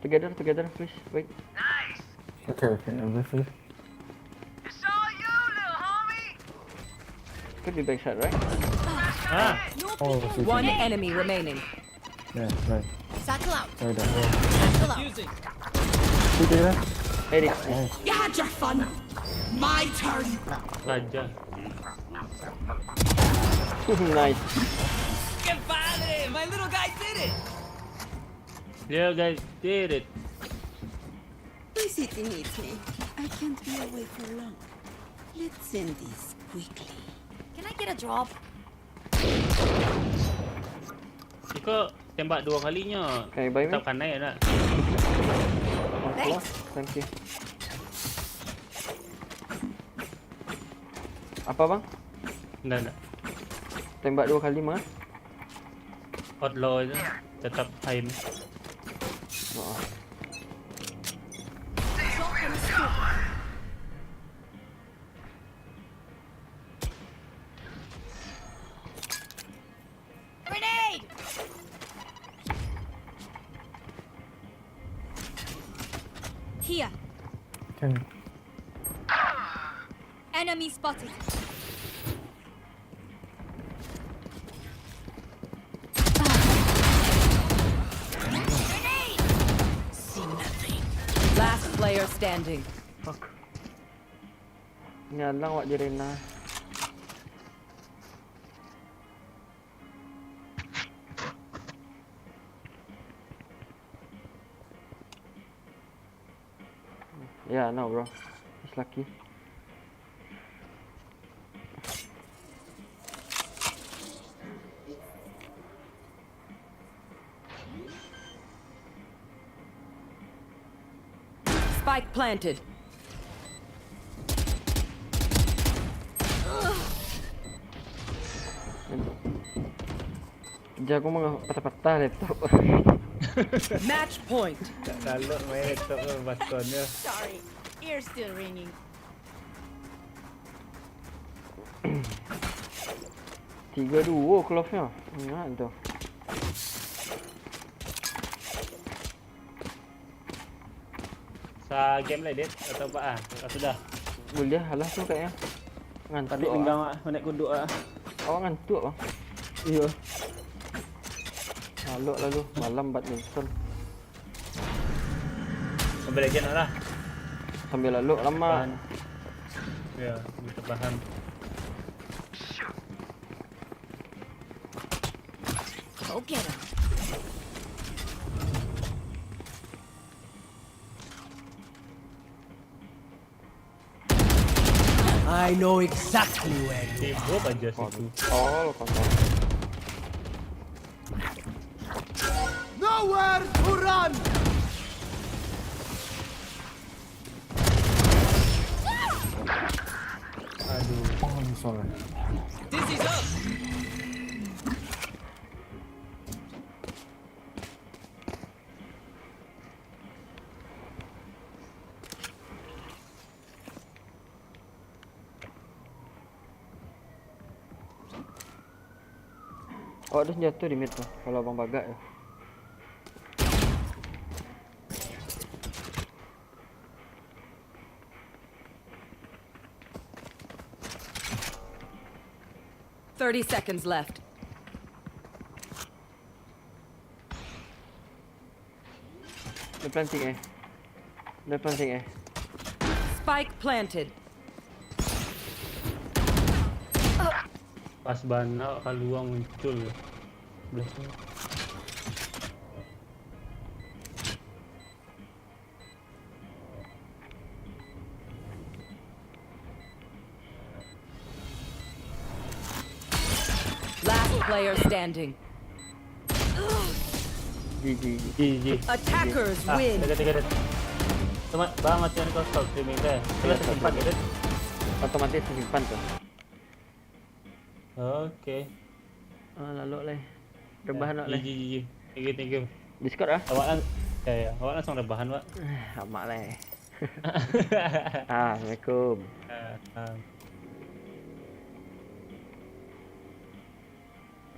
Together, together, please. Wait. Nice. Okay, okay, I'm with you. It's all you, little homie. Could be backside, right? Ah, No Oh, peeking. shit. One enemy remaining. Yeah, right. Satchel out. Right there. Satchel out. Shoot there. Hey, Rick. Nice. You had your fun. My turn. Raja. Nice. Get violent. My little guy did it. Yeah, guys, did it. My city needs me. I can't be away for long. Let's end this quickly. Can I get a drop? Iko tembak dua kalinya. Can you buy me? Tetap kanai nak. Thank you. Apa, Bang? Ndak, ndak. Tembak dua kali mah. Outlaw itu tetap aim. Oh. Grenade! Here. Can Enemy spotted. Grenade! Last player standing. Fuck. Nyalang wak di Rena. Yeah, no, bro. It's lucky. Spike planted. Jago mah patah-patah laptop. Match point. Kalau main laptop tu batuannyo. Sorry, ear's still ringing. Tiga duo clove-nyo. Ingat tu. Sa game lah, Dit, atau apa ah? Atau sudah? Boleh, alah tu kayaknya. Ngantuk Tadi ah. Pinggang ah, menek kuduk ah. Awak ngantuk bang. Iyo. Lalok lalu malam badminton. Mobile Legend lah. Sambil lalok lama. Tahan. Ya, boleh tahan. Go get him. I know exactly where you are. Sibuk aja situ. Kontol, kontol. Nowhere to run! Aduh. Oh, I'm sorry. Dizzy's up. Awak ada senjata di mid tu, kalau abang bagak ya. Thirty seconds left. Dia planting eh. Dia planting eh. Spike planted. Pas bana kalua muncul. Belah sini. Last player standing. G G. G G. Attackers Ah, win. dekat, dekat, dekat. Cuma bang macam kau stop streaming teh. Kita Iya, tersimpan stop. gitu. Otomatis tersimpan tu. Oke. Ah, lalok lah. Rebahan awak lah. G G, G G. Thank you, thank you. Discord ah. Awak lang, ya, ya. Awak langsung rebahan, Pak. Ah, amak lah. Ah, Assalamualaikum. Ah, ah.